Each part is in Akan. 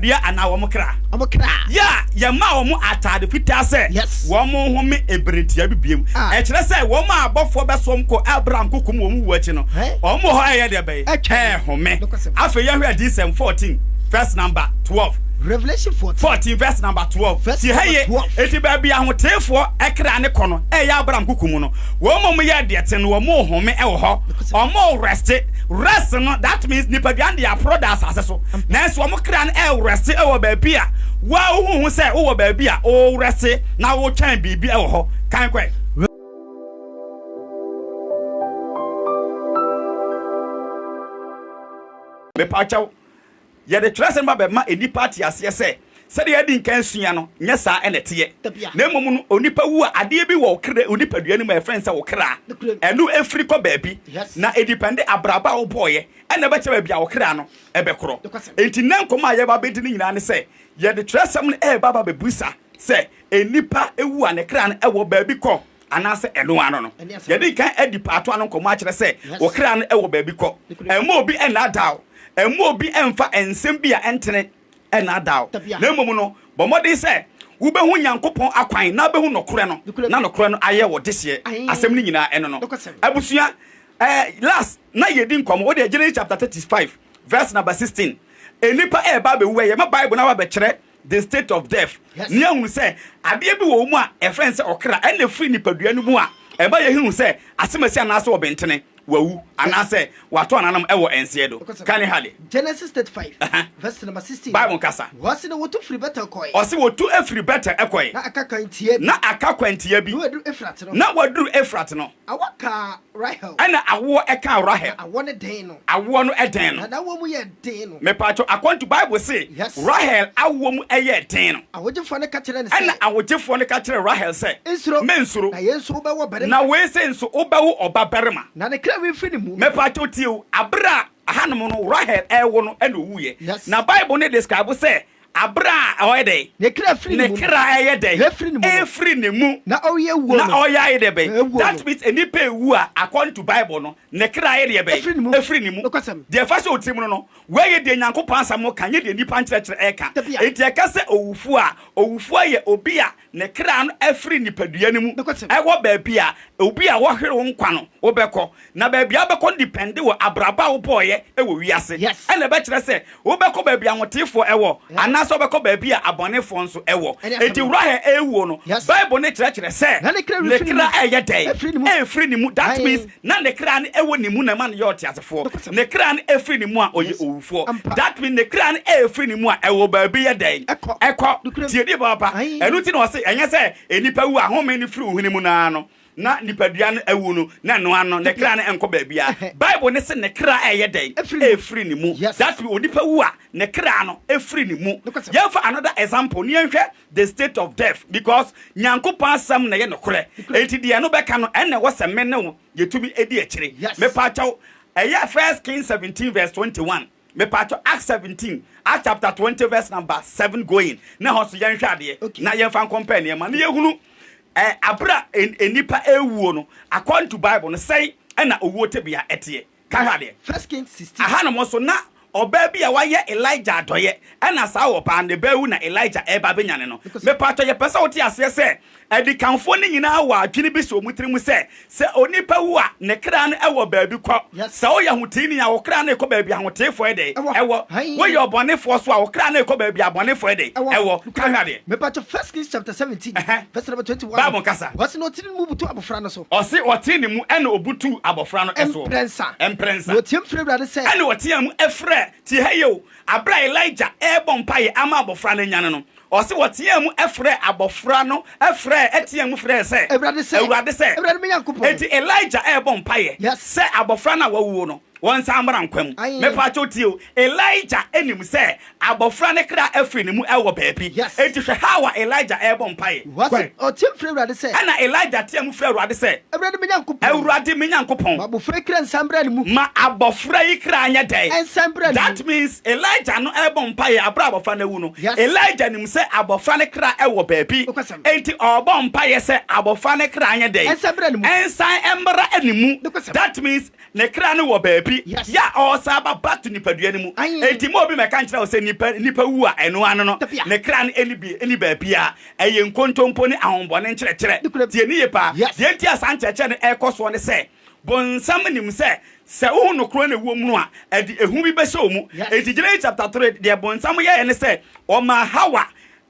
Dua anaa wɔn kra. Wɔn kra. Yɛ a yɛmaa wɔn ataade fitaa sɛ Yes. wɔn nhome bere tiaa bi bio. Ah. Ɛkyerɛ sɛ wɔn a abɔfoɔ bɛsoa wɔn kɔ Abraham kokom wɔn wuo akyi no, Hɛ? wɔn wɔ hɔ reyɛ deɛ bɛn? Ɛtwɛn. Ɛrehome. Nokwasɛm. Afei yɛnhwɛ Adiyisɛm 14 verse number 12. Revelation 14. 14 verse number 12. Verse Tie ha number yie. 12. Enti baabi a ahoteefoɔ kra ne kɔ no, ɛyɛ Abraham kuku mu no, wɔn a wɔyɛ deɛ te no, wɔn rehome wɔ hɔ. Wɔn reste. Rest no, that means nipadua no deɛ aporɔ da asase so. Nanso wɔn kra no ɛreste wɔ baabi a wo a wohu ho sɛ wowɔ baabi a woreste na wotwɛn biribi wɔ hɔ. Kan kɔe. Mepakyɛw, Yɛde twerɛsɛm ba bɛma nnipa ate aseɛ sɛ, sɛdeɛ yɛadi nkan asua no, nyɛ saa na ɛteɛ. Na mmom no, onipa wu a, adeɛ bi wɔ wo kra, wo nipadua no mu a yɛfrɛ no sɛ wo kra. Ɛno firi kɔ baabi, na ɛdipɛnde abrabɔ a wobɔeɛ na ɛbɛkyerɛ baabi a wo kra no bɛkorɔ. Enti nnɛ nkɔmmɔ a yɛreba abɛdi no nyinaa ne sɛ, yɛde twerɛsɛm no reba aba abɛbisa sɛ, nnipa wu a, ne kra no wɔ baabi kɔ? Anaasɛ ɛno ara no. Yɛadi kan adi paatoa no nkɔmmɔ akyerɛ sɛ wo kra no wɔ baabi kɔ. Mma obi nnaadaa wo. Mma obi mmfa nsɛm bi a ɛntene nnaadaa wo. Na mmom no, bɔ mmɔden sɛ wobɛhu Nyankopɔn akwan na wobɛhu nokorɛ no, na nokorɛ no ayɛ wo dehyeɛ. Asɛm no nyinaa ɛno no. Abusua, eh, last na yɛdi nkɔmmɔ, wo deɛ Genesis chapter 35 verse number 16. Nnipa ɛreba abɛwu ɛ, yɛma Bible no aba abɛkyerɛ the state of death, ne ahunu sɛ adeɛ bi wɔ wo mu a ɛfrɛ no sɛ ɔkra, ɛna ɛfiri nipadua no mu a ɛma yɛhunu sɛ asemasi anaasɛ ɔbentene wawu anaasɛ wato ananom ɛwɔ ɛnseɛ do. Ka ne ha de. Genesis 35 verse number 16. Bible nkasa. Wɔse na wɔtu firi Betel kɔe. Ɔse wɔtu firi Betel kɔe. Na aka kwantia bi. Na aka kwantia bi. Na wɔaduru Efrat no. Na wɔaduru Efrat no. Awɔ kaa Rahel. Ɛna awoɔ kaa Rahel. Na awɔ no den no. Awoɔ no den no. Na n'awoɔ mu yɛɛ den no. Mepatwɔ, according to Bible se, Yes. Rahel awoɔ mu yɛɛ den no. Awogyefoɔ no ka kyerɛɛ no sɛ. Ɛna awogyefoɔ no ka kyerɛɛ Rahel sɛ. Nsuro. Mensuro. Na yei nso wobɛwo ɔbarima. Na wei sei nso wobɛwo ɔba barima. Na ne kra remfiri ne mu no. Mepatwɔ tie o, aberɛ a ahanom no Rahel rewo no ɛna ɔwuiɛ. Yes. Na Bible no describe sɛ Abere a ɔyɛ dɛn? Ne kra firi ne Ne mu no. kra ɛyɛ dɛn? Efiri ne mu no. Efiri ne mu. Na ɔreyɛ wuo Na no. ɔreyɛ ayɛ dɛ bɛn? Ewuo no. That means nnipa ewu a according to bible no ne kra ayɛ deɛ bɛn? Efiri ne mu. Efiri ne mu. Nokwasɛm. Deɛ ɛfa hyɛ otirim no no, wei yɛ deɛ Nyankopɔn asɛm ka, nyɛ deɛ nnipa nkyerɛkyerɛ ɛka. Dabia. Enti ɛka sɛ owufoɔ a, owufoɔ yɛ obi a ne kra no afiri nipadua no mu Nokwasɛm. ɛwɔ baabi a obi a wɔhwere wo nkwa no wobɛkɔ. Na baabi a wobɛkɔ no depɛnde wɔ abrabɔ a wobɔeɛ wɔ wiase. Yes. Ɛna ɛbɛkyerɛ sɛ wobɛkɔ baabi a ahoteefoɔ wɔ anaasɛ wobɛkɔ baabi a abɔnefoɔ nso wɔ. Ɛne asɛm Enti no. Rahel rewuo no, Yes. Bible no kyerɛkyerɛ sɛ Na ne kra ne refiri ne kra mu. ɛyɛ dɛn? Ɛfiri ne mu. Ɛrefiri ne mu. That Ae. means na ne kra no wɔ ne mu na ɛma no yɛ ɔteasefoɔ. Nokwasɛm. Ne kra no firi ne mu a ɔyɛ Yes. owufoɔ. Ampa. That means ne kra no ɛrefiri ne mu a ɛwɔ baabi yɛ dɛn? Ɛkɔ. Ɛkɔ. Nokorɛm. Tie die papaapa. Ae. Ɛno nti na ɔse ɛnyɛ sɛ nnipa wu a home no firi wo hwene mu no ara no na nipadua no awu no, na ɛno ara no, ne kra no nkɔ baabiara. Bible no se ne kra ɛyɛ dɛn? Ɛfiri ne mu. That means onipa wu a, ne kra no ɛfiri ne mu. Yɛmfa another example na yɛnhwɛ the state of death because Nyankopɔn asɛm na ɛyɛ nokorɛ. Enti deɛ ɛno bɛka no, ɛna ɛwɔ sɛ me ne wo yɛtumi di akyire. Mepaakyɛw, ɛyɛ First Kings 17 verse 21. Mepatwɔ Acts 17, Acts chapter 20 verse number 7 going na ɛhɔ nso yɛnhwɛ adeɛ Okay. na yɛmfa nkɔmpɛ nneɛma na yɛhunu eh, abere a en- nnipa ɛwuo no according to Bible no sɛn ɛna owuo tebea ɛteɛ ka hwɛ adeɛ. First Kings 16. Ahanom nso na ɔbaa bi a wayɛ Elijah adɔeɛ ɛna saa ɔbaa no ne ba awu na Elijah ɛreba abɛnyane no. Because- Mepatwɔ yɛpɛ sɛ wote aseɛ sɛ Adikanfoɔ no nyinaa wɔ adwene bi hyɛ wɔn tiri mu sɛ, sɛ onipa wu a, ne kra no wɔ baabi kɔ. Yes. Sɛ woyɛ hoteeni a, wo kra no rekɔ baabi a ahoteefoɔ yɛ dɛn? Ɛwɔ. Ɛwɔ. Ae. Woyɛ ɔbɔnefoɔ nso a, wo kra no rekɔ baabi a abɔnefoɔ yɛ dɛn? Ɛwɔ. Ɛwɔ. Ka hwɛ adeɛ. Mepakyɛ First Kings chapter 17 Ɛhɛ. verse number 21. Bible nkasa. Wɔse na ɔtene ne mu butuu abɔfra no so. Ɔse ɔtee ne mu ɛna ɔbutuu abɔfra no soɔ. Mprɛnsa. Mprɛnsa. Na ɔteam frɛɛ Awurade sɛ. Ɛna ɔteaa mu frɛɛ, tie ha yie o, aberɛ a Elijah rebɔ mpaeɛ ama abɔfra no anyane no, Ɔse wɔteaa mu frɛɛ abɔfra no frɛɛ teaa mu frɛɛ sɛ, Awurade sɛ, Awurade sɛ. Awurade me Nyankopɔn. Enti Elijah ɛrebɔ mpaeɛ Yes. sɛ abɔfra no a wawuo no wɔnsan mmra nkwa mu. Aye. Mepaakyɛw tie o, Elijah nim sɛ abɔfra no kra afiri ne mu wɔ baabi. Yes. Enti hwɛ how a Elijah ɛrebɔ mpaeɛ. Wɔse Kɔe. ɔteam frɛɛ Awurade sɛ. Ɛna Elijah teaa mu frɛɛ Awurade sɛ. Awurade me Nyankopɔn. Awurade me Nyankopɔn. Ma abɔfra yi kra nsan mbra ne mu. Ma abɔfra yi kra nyɛ dɛn? Nsan mbra ne mu. That means Elijah no rebɔ mpaeɛ aberɛ a abɔfra no awu no. Yes. Elijah nim sɛ abɔfra no kra wɔ baabi. Nokwasɛm. Enti ɔrebɔ mpaeɛ sɛ abɔfra no kra nyɛ dɛn? Nsan mbra ne mu. Nsan mmra ne mu. Nokwasɛm. That means ne kra no wɔ baabi. baabi Yes. yɛ a ɔresan aba back to nipadua no mu. Aye. Enti mma obi mmɛka nkyerɛ wo sɛ nipa nipa wu a ɛno ano no Dabia. ne kra no ɛni bi ɛni baabiara. Ɛyɛ nkontompo ne ahombɔne nkyerɛkyerɛ. Nokorɛ. Tie no yie paa. Yes. Deɛ nti a saa nkyerɛkyerɛ no ɛrekɔ soɔ ne sɛ bonsam nim sɛ sɛ wohu nokorɛ no ɛwɔ mu no a ɛde ehu bi bɛhyɛ wo mu. Yes. Enti Genesis chapter 3 deɛ bonsam yɛeɛ ne sɛ ɔmaa Hawa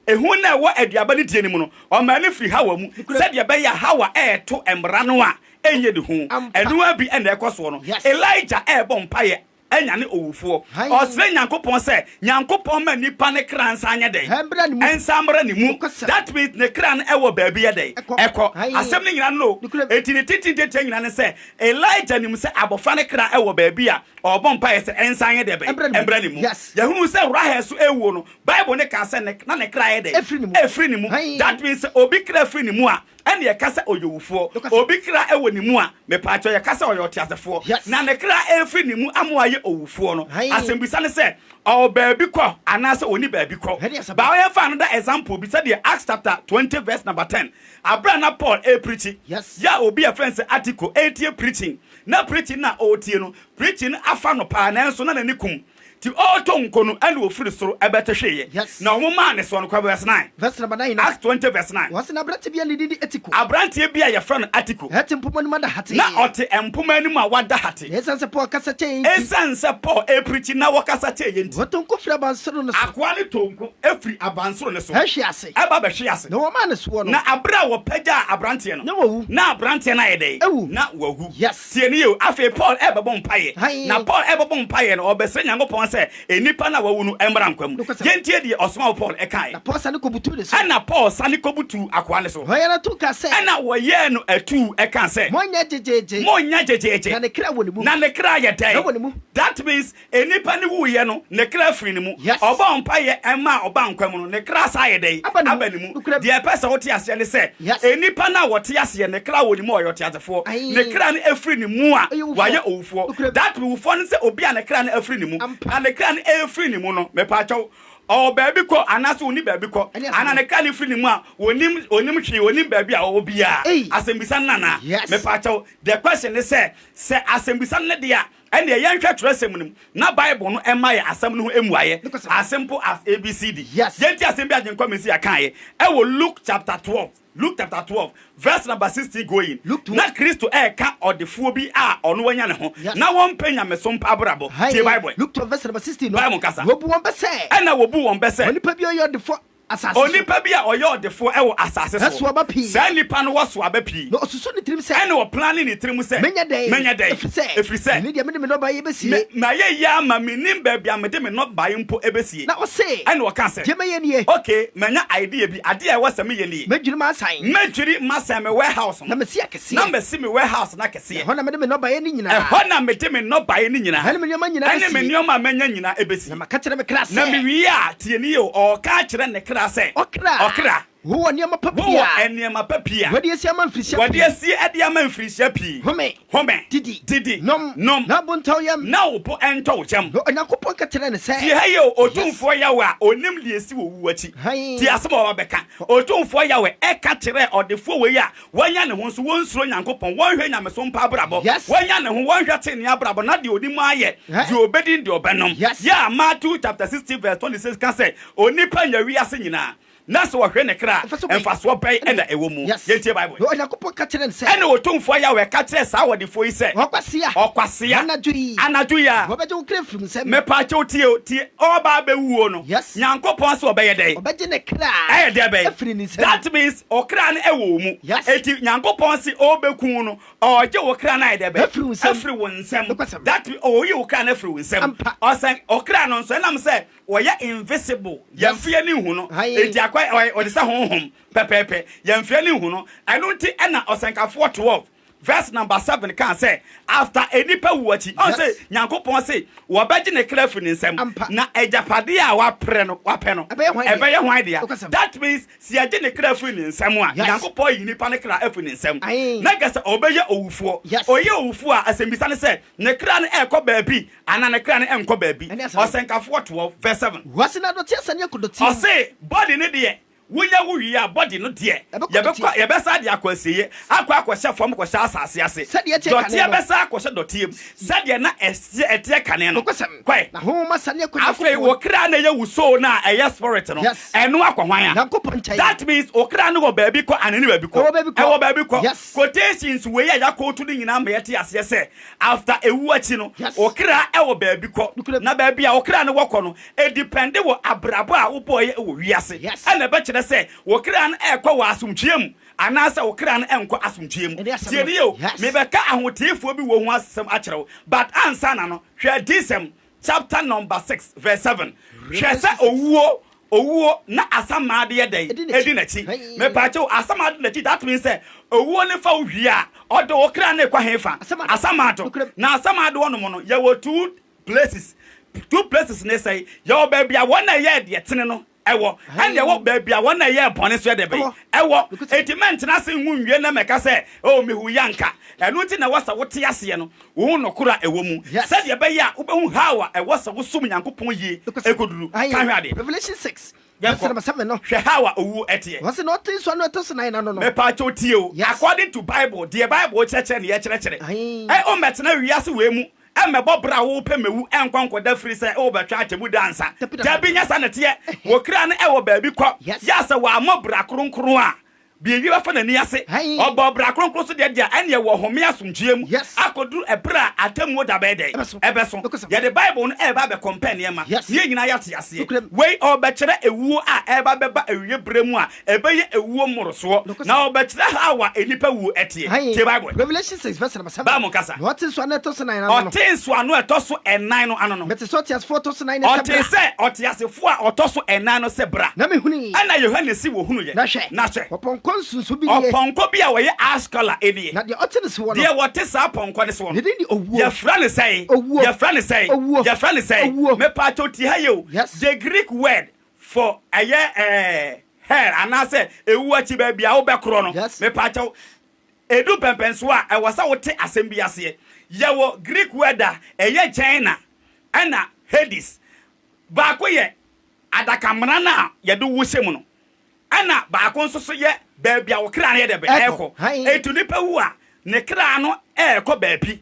Ehu no a ɛwɔ aduaba no die no mu no, ɔmaa no firii Hawa mu sɛdeɛ ɛbɛyɛ a Hawa reto mmara no a ɛnyɛ ne hu. Ɛno ara bi na ɛrekɔ soɔ no. Elijah rebɔ mpaeɛ anyane owufoɔ. Ɔsrɛ Nyankopɔn sɛ, Nyankopɔn ma nipa no kra nsan nyɛ dɛn? Nsan mmra ne mu. That means ne kra no ɛwɔ baabi yɛ dɛn? Ɛkɔ. Asɛm no nyina no o. Enti ne tenten tiatia nyina ne sɛ, Elijah nim sɛ abɔfra no kra ɛwɔ baabi a ɔrebɔ mpaeɛ sɛ ɛnsan nyɛ dɛn bɛn? Ɛmmra ne mu. Yɛhunu sɛ Rahel nso rewuo no, Bible no kaa sɛ ne, na ne kra yɛ dɛn? Ɛfiri ne mu. Ɛfiri ne mu. Hann. That means sɛ obi kra firi ne mu a, ɛne yɛka sɛ ɔyɛ owufoɔ. Nokwasɛm. Obi kra wɔ ne mu a, mepaakyɛw yɛka sɛ ɔyɛ ɔteasefoɔ. Yes. Na ne kra ɛrefiri ne mu ama wayɛ owufoɔ no, Hann. asɛmbisa ne sɛ, ɔwɔ baabi kɔ anaasɛ ɔnni baabi kɔ? Ɛne asɛm. But yɛmfa another example bi sɛdeɛ Acts chapter 20 verse number 10, aberɛ a na Paul ɛrepreachi, Yes. yɛ a obi a yɛfrɛ no sɛ Atiko ɛretie preaching, na preaching no a ɔretie no, preaching no afa no paa nanso na n'ani kum. Nti ɔretɔ nko no ɛna ɔfiri soro ɛbɛte hweeɛ, Yes. na wɔn maa ne soɔ no kɔ verse 9. Verse number 9 no. Acts 20 verse 9. Wɔse na aberanteɛ bi a ne din de Etiko. Aberanteɛ bi a yɛfrɛ no Atiko. Ɛte mpoma anim ada hatee. Na ɔte mpoma anim a wada hatee. Na ɛsiane sɛ Paul kasa kyɛɛ yɛn nti. Ɛsiane sɛ Paul repreachi na wɔkasa kyɛɛ yɛn nti. Wɔtɔ nko firi abansoro no so. Akoa no tɔ nko firi abansoro no so. Ɛhwe ase. Ɛba bɛhwe ase. Na wɔmaa no soɔ no. Na aberɛ a wɔpagyaa aberanteɛ no. Na wawu. Na aberanteɛ no ayɛ dɛn? Awu. Na wawu. Yes. Tie no yie o, afei Paul rebɛbɔ mpaeɛ. Hann. Na Paul rebɛbɔ mpaeɛ no, ɔrebɛsrɛ Nyankopɔn sɛ nnipa no a wɔawu no mmra nkwa mu. Nokwasɛm. Yɛntie deɛ ɔsomafo Paul kaeɛ. Na Paul sane kɔbutuu ne so. Ɛnna Paul sane kɔbutuu akoa no so. Wɔyɛɛ no atuu kaa sɛ. Ɛnna wɔyɛɛ no atuu kaa sɛ. Monnyɛ gyegyeegye. Monnyɛ gyegyeegye. Na ne kra wɔ ne mu. Na ne kra yɛ dɛn? Ɛwɔ ne mu. That means Nnipa no wuiɛ no, ne kra firii ne mu. Yes. Ɔbɔɔ mpaeɛ maa ɔbaa nkwa mu no, ne kra san yɛ dɛn? Aba ne mu. Aba ne mu. Nokorɛ. Deɛ ɛpɛ sɛ wote aseɛ ne sɛ, Yes. nnipa no a wɔte aseɛ, ne kra wɔ ne mu a ɔyɛ ɔteasefoɔ. Ae. Ne kra no afiri ne mu a, Ɔyɛ owufoɔ. wayɛ owufoɔ. Nokorɛ. That means wufoɔ no sɛ obi a ne kra no afiri ne mu. Ampa. Na ne kra no ɛrefiri ne mu no, mepaakyɛw, ɔwɔ baabi kɔ anaasɛ ɔnni baabi kɔ? Ɛne asɛm Anaa no. ne kra no firi ne mu a, ɔnnim, ɔnnim hwee, ɔnnim baabi a ɔwɔ biara? Ei. Asɛmbisa no nana? Yes. Mepaakyɛw, the question ne sɛ, sɛ asɛmbisa no ne deɛ a, Ɛnneɛ yɛnhwɛ twerɛsɛm no mu na Bible no mma yɛn asɛm no ho mmuaeɛ. As simple as ABCD. Yes. Yɛntie asɛm bi a Agyenkwa Mesia kaeɛ ɛwɔ Luke chapter 12, Luke chapter 12 verse number 16 going. Luke 12. Na Kristo ɛreka ɔdefoɔ bi a ɔno wanya ne ho Yes. na wɔmpɛ nyamesom pa abrabɔ. Hai. Tie Bible. Luke 12 verse number 16 no. Bible kasa. Wɔbu wɔn bɛ sɛ. Ɛna wɔbu wɔn bɛ sɛ. Onipa bi a ɔyɛ ɔdefoɔ asase so. Onipa bi a ɔyɛ ɔdefoɔ wɔ asase so. Ɛso aba pii. Saa nipa no wɔ so aba pii. Na ɔsusu ne tirim sɛ. Ɛna ɔplane ne tirim sɛ. Mɛnya dɛn? Mɛnya dɛn? Ɛfiri sɛ. Ɛfiri sɛ. Menni deɛ mede me nnɔbaeɛ bɛsie. Me, mayɛ yie ama mennim baabi a mede me nnɔbaeɛ mpo bɛsie. Na ɔse. Ɛna ɔka sɛ. Deɛ mɛyɛ nie. Okay, manya idea bi. Adeɛ a ɛwɔ sɛ meyɛ nie. Mɛdwiri m'asan. Mɛdwiri m'asan, me warehouse no. Na masi akɛseɛ. Na masi me warehouse no akɛseɛ. Ɛhɔ na mede me nnɔbaeɛ no nyinaa. Ɛhɔ na mede me nnɔbaeɛ no nyinaa. Ɛne me nneɛma nyinaa Ɛne me bɛsie. nneɛma a manya nyinaa bɛsie. Na maka kyerɛ me kra sɛ. Na mewie a, tie no yie o, ɔreka akyerɛ ne kra sɛ. Ɔkra. Ɔkra. Wowɔ nneɛma pa pii a. Wowɔ nneɛma pa pii a. Wɔde asie ama mfirihyia pii. Wɔde asie de ama mfirihyia pii. Home. Home. Didi. Didi. Nom. Nom. Na bo ntɔ wo yam. Na wo bo ntɔ wo yam. Na Onyankopɔn ka kyerɛɛ no sɛ. Tie ha yie o, Otumfoɔ Yahweh a ɔnim deɛ ɛsi wɔ wuo akyi. Hann. Tie asɛm a ɔba bɛka. Otumfoɔ Yahweh ka kyerɛɛ ɔdefoɔ wei a Wanya ne ho nso, wɔnsuro Nyankopɔn, wɔnhwɛ nyamesom pa abrabɔ. Yes. Wanya ne ho, wɔnhwɛ trenee abrabɔ, na deɛ ɔnim ara yɛ Eh. deɛ ɔbɛdi ne deɛ ɔbɛnom. Yes. Yɛ a Matthew chapter 16 verse 26 ka sɛ, Onipa nya wiase nyinaa, na sɛ ɔhwere ne kra a, Mfasoɔ bɛn mfasoɔ bɛn na ɛwɔ mu? Yes. Yɛntie Bible. Na Onyankopɔn ka kyerɛɛ no sɛ. Ɛnna Otumfoɔ Yahweh ka kyerɛɛ saa ɔdefoɔ yi sɛ, Ɔkwasea! Ɔkwasea! Anadwo yi. Anadwo yi ara. Wɔbɛgye wo kra afiri wo nsam. Mepaakyɛw tie o, tie, ɔreba abɛwuo no, Yes. Nyankopɔn se ɔbɛyɛ dɛn? Ɔbɛgye ne kra. Ɛyɛ dɛn bɛn? Afiri ne nsam. That means ɔkra no ɛwɔ wo mu. Yes. Enti Nyankopɔn se ɔrebɛku wo no, ɔregye wo kra no ayɛ dɛn bɛn? Afiri wo nsam. Afiri wo nsam. Nokwasɛm. That means ɔreyi wo kra no afiri wo nsam. Ampa. Ɔsɛn, ɔkra no nso ɛnam sɛ ɔyɛ invisible, Yes. yɛmfa yɛn ani nhu no, Aye. enti akɔ, ɔyɛ, ɔte sɛ honhom pɛpɛɛpɛ, yɛmfa yɛn ani nhu no, ɛno nti ɛna Ɔsɛnkafoɔ 12 Verse number 7 kaa sɛ, After nnipa wu akyi, ɔn sɛ Nyankopɔn se wɔbɛgye ne kra afiri ne nsam, na agyapadeɛ a waprɛ no, wapɛ no, ɛbɛyɛ hwan dea? That means, sɛ yɛgye ne kra firi ne nsam a, Nyankopɔn yi nipa no kra afiri ne nsam. Na nka sɛ ɔbɛyɛ owufoɔ. Ɔyɛ owufoɔ a, asɛmbisa ne sɛ, ne kra no ɛrekɔ baabi anaa ne kra no ɛnkɔ baabi? Ɔsɛnkafoɔ 12 verse 7. Ɔse, body no deɛ, Wonya wo wie a, body no deɛ, yɛbɛkɔ, yɛbɛsan de akɔ asieɛ, akɔ akɔhyɛ fam kɔhyɛ asase ase. Sɛdeɛ ɛteɛ kane Dɔteɛ no. bɛsan akɔhyɛ dɔteɛ mu, sɛdeɛ na ɛseɛ, ɛteɛ kane no. Nokwasɛm. Kɔe. Na honhom asane akɔ Afei, Nyankopɔn. wo kra na ɛyɛ wo soul no a ɛyɛ spirit no, Yes. ɛno akɔ hwan a? Nyankopɔn nkyɛn. That means wo kra no wɔ baabi kɔ anaa ɛnni baabi kɔ? Ɛwɔ baabi kɔ. Ɛwɔ baabi kɔ. Yes. Quotations wei a yɛakootu no nyinaa ma yɛte aseɛ sɛ, after ɛwu akyi no, Yes. wo kra ɛwɔ baabi kɔ. Nokorɛm. Na baabi a wo kra no wɔ kɔ no, Edipɛnde wɔ abrabɔ a wobɔeɛ wɔ wiase Yes. ɛna ɛbɛkyerɛ sɛ wo kra no ɛrekɔ wɔ asomdwoeɛ mu anaasɛ wo kra no ɛnkɔ asomdwoeɛ mu. Ɛne asɛm Tie no. nie o, Yes. mebɛka ahoteefoɔ bi wɔ ho asɛm akyerɛ wo, but ansa na no, hwɛ Adiyisɛm chapter number 6 verse 7. Hwɛ Revelation sɛ 6. owuo, owuo na asammaa de yɛ dɛn? Ɛdi n'akyi. Ɛdi n'akyi. Hɛn. Mepaakyɛw, asammaa di n'akyi, that means sɛ owuo no fa wo wie a, ɔde wo kra no rekɔ hefa? Asamado. Asamado. Nokorɛm. Na asamado hɔnom no, yɛwɔ two places two places ne sɛe yɛwɔ baabi a wɔn a ɛyɛ deɛ tene no ɛwɔ ɛna ɛwɔ baabi a wɔn a ɛyɛ bɔne so ɛde bɛyi ɛwɔ. Eti mɛntena ase nhu nwie na mɛka sɛ, oh, mehu yanka. Ɛno nti na ɛwɔ sɛ wote aseɛ no, wohu nokoro a ɛwɔ mu, sɛdeɛ ɛbɛyɛ a wobɛhu how a ɛwɔ sɛ wosom Nyankopɔn yie ɛkɔduru. Ka hwɛ adeɛ. Revelation 6 verse Yɛnkɔ. Number 7 no. Hwɛ how a owuo ɛteɛ. Wɔse na ɔte nsuano a ɛtɔ so nan no ano no. Mepaakyɛw tie o. Yes. According to Bible, deɛ Bible kyerɛkyerɛ ne yɛkyerɛkyerɛ. Aye. Ɛ wommɛtena wiase wei mu ɛmmɛbɔ bra a wopɛ mɛwu ɛnkɔ nkɔda firi sɛ wobɛtwa akyɛmu da ansa. Dabi, dabi. Dabi, nyɛ saa na ɛteɛ. Wo kra no ɛwɔ baabi kɔ. Yɛ sɛ wɔammɔ bra kronkron a, biribi bɛfa n'ani ase. Aye. Ɔbɔ bra kronkron so deɛ deɛ ɛneɛ wɔ home asomdwoeɛ mu akɔduru ɛberɛ a atemmuo da bɛyɛ dɛn? Ɛbɛso. Ɛbɛso. Nokwasɛm. Yɛde Bible no ɛreba abɛkɔmpɛ nneɛma ne yɛn nyinaa yɛate aseɛ. Nokorɛm. Wei ɔrebɛkyerɛ ewuo a ɛreba bɛba awie berɛ mu a ɛbɛyɛ ewuo mmorosoɔ. Nokwasɛm. Na ɔrebɛkyerɛ how a nnipa wuo ɛteɛ. Aye. Tie Bible. Revelation 6 verse number 7. Bible kasa. Na ɔte nsuano a ɛtɔ so nan ano no. Ɔte nsuano a ɛtɔ so ɛnan no ano no. Mete sɛ ɔteasefoɔ a ɔtɔ so nan no sɛ Ɔte bra. sɛ ɔteasefoɔ a ɔtɔ so ɛnan no sɛ bra. Na mehunui. Ɛna Yohane si wɔhunuiɛ. Na hwɛ. Na hwɛ. Ɔpɔnkɔ nsunsu bi nie. Ɔpɔnkɔ bi a wɔyɛ ash colour nie. Na deɛ ɔte ne soɔ no. Deɛ wɔte saa pɔnkɔ no soɔ no. Ne din de Owuo. Yɛfrɛ no sɛn? Owuo. Yɛfrɛ no sɛn? Owuo. Yɛfrɛ no sɛn? Owuo. Mepaakyɛw tie ha yie o. Yes. The Greek word for ɛyɛ hell anaasɛ ewu akyi baabi a wobɛkorɔ no. Mepaakyɛw edu mpɛmpɛnsoɔ a ɛwɔ sɛ wote asɛm bi aseɛ. Yɛwɔ Greek word a ɛyɛ Gehenna ɛna Hades. Baako yɛ adakamena no a yɛde wo hyɛ mu no, ɛna baako nso so yɛ baabi a wo kra no yɛ dɛ bɛ Ɛkɔ. ɛkɔ. Aye. Eti nipa wu a, ne kra no ɛɛkɔ baabi,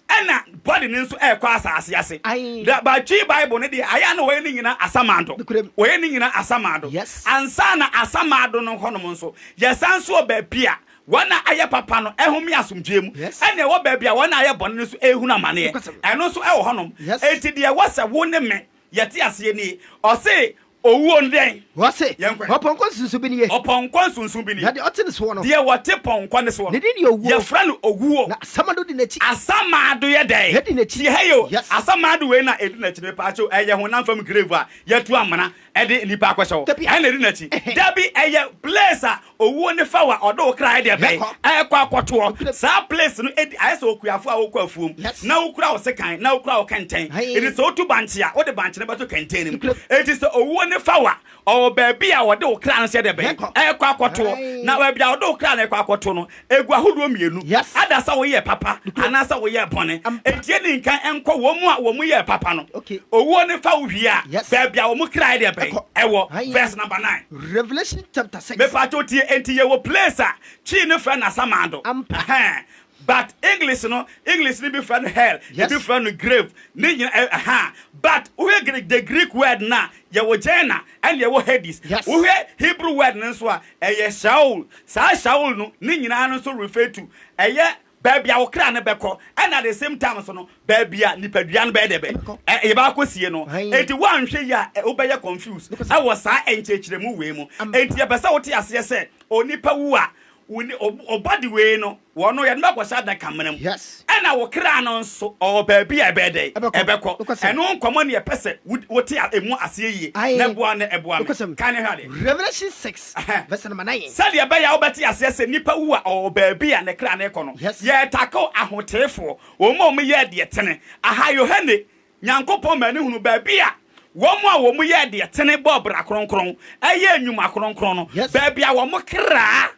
ɛna body no nso ɛɛkɔ asase ase. Aye. Da batwi Bible no deɛ ayɛ a na wɔyɛ ne nyinaa asamando. Nokorɛm. Wɔyɛ ne nyinaa asamando. Ansa na asamando no hɔnom nso, yɛsan nso wɔ baabi a wɔn a ayɛ papa no ɛhome asomdwoeɛ mu, ɛna ɛwɔ baabi a wɔn a ayɛ bɔne no nso ɛrehunu amaneɛ. Nokwasɛm. Ɛno nso ɛwɔ hɔnom. Enti deɛ ɛwɔ sɛ wo ne me yɛte aseɛ nie. Ɔse owuo no dɛn? Wɔse, Yɛnkɔ. Ɔpɔnkɔ nsunsu bi nie. Ɔpɔnkɔ nsunsu bi nie. Na deɛ ɔte ne soɔ no. Deɛ wɔte pɔnkɔ ne soɔ no. Ne din de Owuo. Yɛfrɛ no Owuo. Na Asamando di n'akyi. Asamando yɛ dɛn? Ɛdi n'akyi. Tie ha yi o. Yes. Asamando wei na ɛdi n'akyi no, mepaakyɛw, ɛyɛ honam fam grave a yɛatu amena ɛde nnipa akɔhyɛ hɔ. Dabi. Ɛna ɛdi n'akyi. Dabi, ɛyɛ place a owuo ne fa wa ɔde wo kra ɛde ɛbɛn Yɛkɔ. ɛkɔ akɔtoɔ. Nokorɛ. Saa place no ɛdi ayɛ sɛ okuafo a wokɔ afuom na wokura wo sekan na wokura wo kɛntɛn. Aye. Enti sɛ wotu bankye a, wode bankye no bɛto kɛntɛn no mu. Nokorɛ. Enti sɛ owuo ne fa wa ɔwɔ baabi a wɔde wo kra no sɛ ɛde bɛn Yɛkɔ. ɛkɔ akɔtoɔ. Aye. Na baabi a wɔde wo kra no ɛkɔ akɔto no, egu ahodoɔ mmienu. Ada sɛ woyɛ papa anaasɛ woyɛ bɔne. Ampa. Enti ɛni nkan ɛnkɔ wɔn mu a wɔn yɛ papa no. Owuo ne fa wo wie a, Yes. baabi a wɔn kra ɛde bɛn Ɛkɔ. ɛwɔ. Aye. Verse number 9. Revelation chapter 6. Mepatwo tie, enti yɛwɔ place a Twi ne frɛ no asamando. Ampa. Ɛhɛn. But English no, English no bi frɛ no hell, ebi frɛ no grave. Ne nyina ɛha. But wohwɛ Greek, the Greek word na yɛwɔ Gehenna ɛna yɛwɔ Hades. Wohwɛ Hebrew word no nso a ɛyɛ Sheol. Saa Sheol no ne nyinaa no nso refer to ɛyɛ baabi a wo kra no bɛkɔ, ɛna at the same time so no baabi a nipadua no bɛyɛ dɛ bɛ Ɛbɛkɔ. Yɛbɛakɔ sie no. Aye. Enti woanhwɛ yi a wobɛyɛ confused Nokwasɛm. ɛwɔ saa nkyerɛkyerɛmu wei mu. Ampa. Enti yɛpɛ sɛ wote aseɛ sɛ onipa wu a woni ɔbɔde wei no wɔno yɛde no bɛkɔhyɛ adakamena mu, ɛna wo kra no nso ɔwɔ baabi a ɛbɛyɛ dɛ Ɛbɛkɔ. ɛbɛkɔ. Nokwasɛm. Ɛno nkɔmmɔ ne yɛpɛ sɛ wote ɛmu aseɛ yie Aye. na ɛboa ne ɛboa me. Nokwasɛm. Ka ne hwɛ adeɛ. Revelation 6 Ɛhɛn. verse number 9. Sɛdeɛ ɛbɛyɛ a wobɛte aseɛ sɛ nnipa wu a ɔwɔ baabi a ne kra no rekɔ no, Yes. yɛretako ahoteefoɔ, wɔn a wɔyɛɛ deɛ tene. Aha Yohane, Nyankopɔn ma ne hunu baabi a wɔn a wɔyɛɛ deɛ tene bɔɔ bra kronkron, ɛyɛɛ nnwuma kronkron no, Yes. baabi a wɔn kra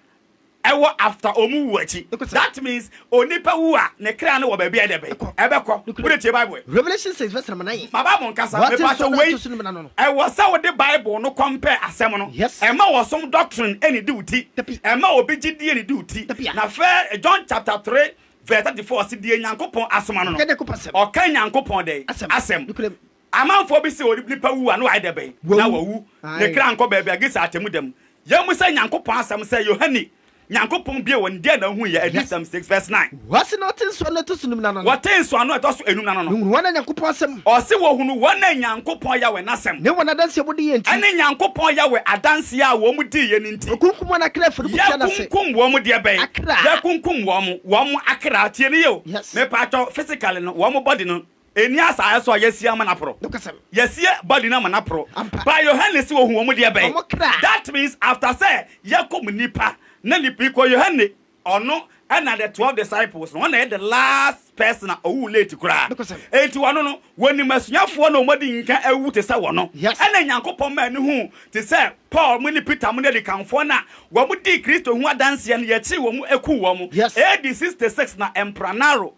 ɛwɔ after ɔmu wu akyi. Nokwasɛm. That means onipa wu a, ne kra no wɔ baabi a ɛdɛ bɛn? Ɛkɔ. Ɛbɛkɔ. Nokorɛ. Wode tie Bible ɛ? Revelation 6 verse number 9. Ma Bible nkasa. Wɔte Mepakyɛ nsuano wei, ɛtɔ so num no ano no. ɛwɔ sɛ wode Bible no compare asɛm no. Ɛmma wɔsom doctrine ɛnidi wo ti. Dabi. Ɛmma obi gyidie nnidi wo ti. Dabi a. Na fɛ John chapter 3 verse 34 se deɛ Nyankopɔn asoma no no, Ɔka Nyankopɔn asɛm. ɔka Nyankopɔn dɛn? Asɛm. Asɛm. Nokorɛm. Amanfoɔ bi se onipa wu a na wayɛ dɛ bɛn? Na Wawu. wawu. Ne Ae. kra nkɔ baabi a gye sɛ atemmu mu. Yɛmmisa Nyankopɔn asɛm sɛ, Yohane, Nyankopɔn bue w'ani, deɛn na wohuiɛ? Adiyisɛm 6 verse 9. Wɔse na ɔte nsɔano a ɛtɔ so num no ano no. Wɔte nsɔano a ɛtɔ so enum no ano no. Mehunu wɔn a Nyankopɔn asɛm. Ɔse wɔhunu wɔn a Nyankopɔn Yahweh n'asɛm. Ne wɔn adanseɛ a wɔdi yɛ nti. Ɛne Nyankopɔn Yahweh adanseɛ a wɔn diiɛ no nti. Wɔkunkum wɔn akra afɔrebukyia no ase. Yɛkunkum wɔn deɛ bɛn? Akra. Yɛkunkum wɔn, wɔn akra. Tie no yie o. Mepaatwɔ, physically no, wɔn body no, Ɛnni asaase so a yɛasie ama no aporo. Nokwasɛm. Yɛasie body no ama no aporo. Ampa. But Yohane se wɔhu wɔn deɛ bɛn? Wɔn kra. That means after sɛ yɛkum nipa na nipa yi kɔ Yohane ɔno ɛna the 12 disciples no ɔno na ɛyɛ the last person a ɔwuu late koraa. Nokwasɛm. Enti wɔno no wɔnim asuafoɔ na wɔn adi nka awu te sɛ wɔno. Ɛna Nyankopɔn maa no huu te sɛ Paul mo ne Peter mo ne adikanfoɔ no a wɔn dii Kristo ho adanseɛ no yɛkyee wɔn kuu wɔn. AD 66 na Emperor Nero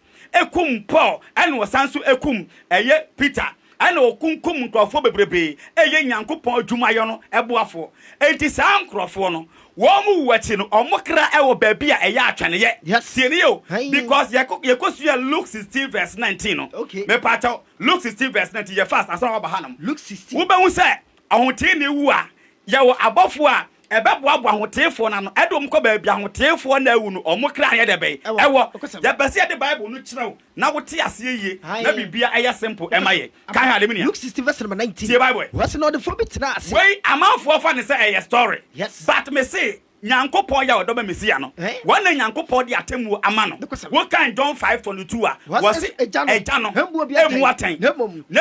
kum Paul ɛna ɔsan nso kum ɛyɛ Peter ɛna ɔkunkum nkurɔfoɔ bebrebee ɛyɛ Nyankopɔn adwumayɔ no boafoɔ. Enti saa nkurɔfoɔ no wɔn wu akyi no wɔn kra ɛwɔ baabi a ɛyɛ atwɛneyɛ. Tie no yie o, because yɛkɔ yɛkɔsua Luke 16 verse 19 no, mepaakyɛw, Luke 16 verse 19 yɛ fast ansa na waba hanom. Wobɛhu sɛ ɔhoteeni wu a, Yɛwɔ abɔfoɔ a ɛbɛboaboa ahoteefoɔ no ano de wɔn kɔ baabi a ahoteefoɔ no a awu no wɔn kra no yɛ dɛ bɛn? Ɛwɔ. Yɛpɛ sɛ yɛde Bible no kyerɛ wo na wote aseɛ yie na biribiara ɛyɛ simple ɛma yɛn. Kan ha de me nua. Luke 16 verse number 19. Tie Bible ɛ. Wɔse na ɔdefoɔ bi tenaa ase. Wei amanfoɔ fa no sɛ ɛyɛ story. But mese Nyankopɔn yɛ ɔdɔ ma Mesia no. Wɔn na Nyankopɔn de atemmuo ama no. Wokan John 5:22 a, wɔse, Agya no mmu atɛn, na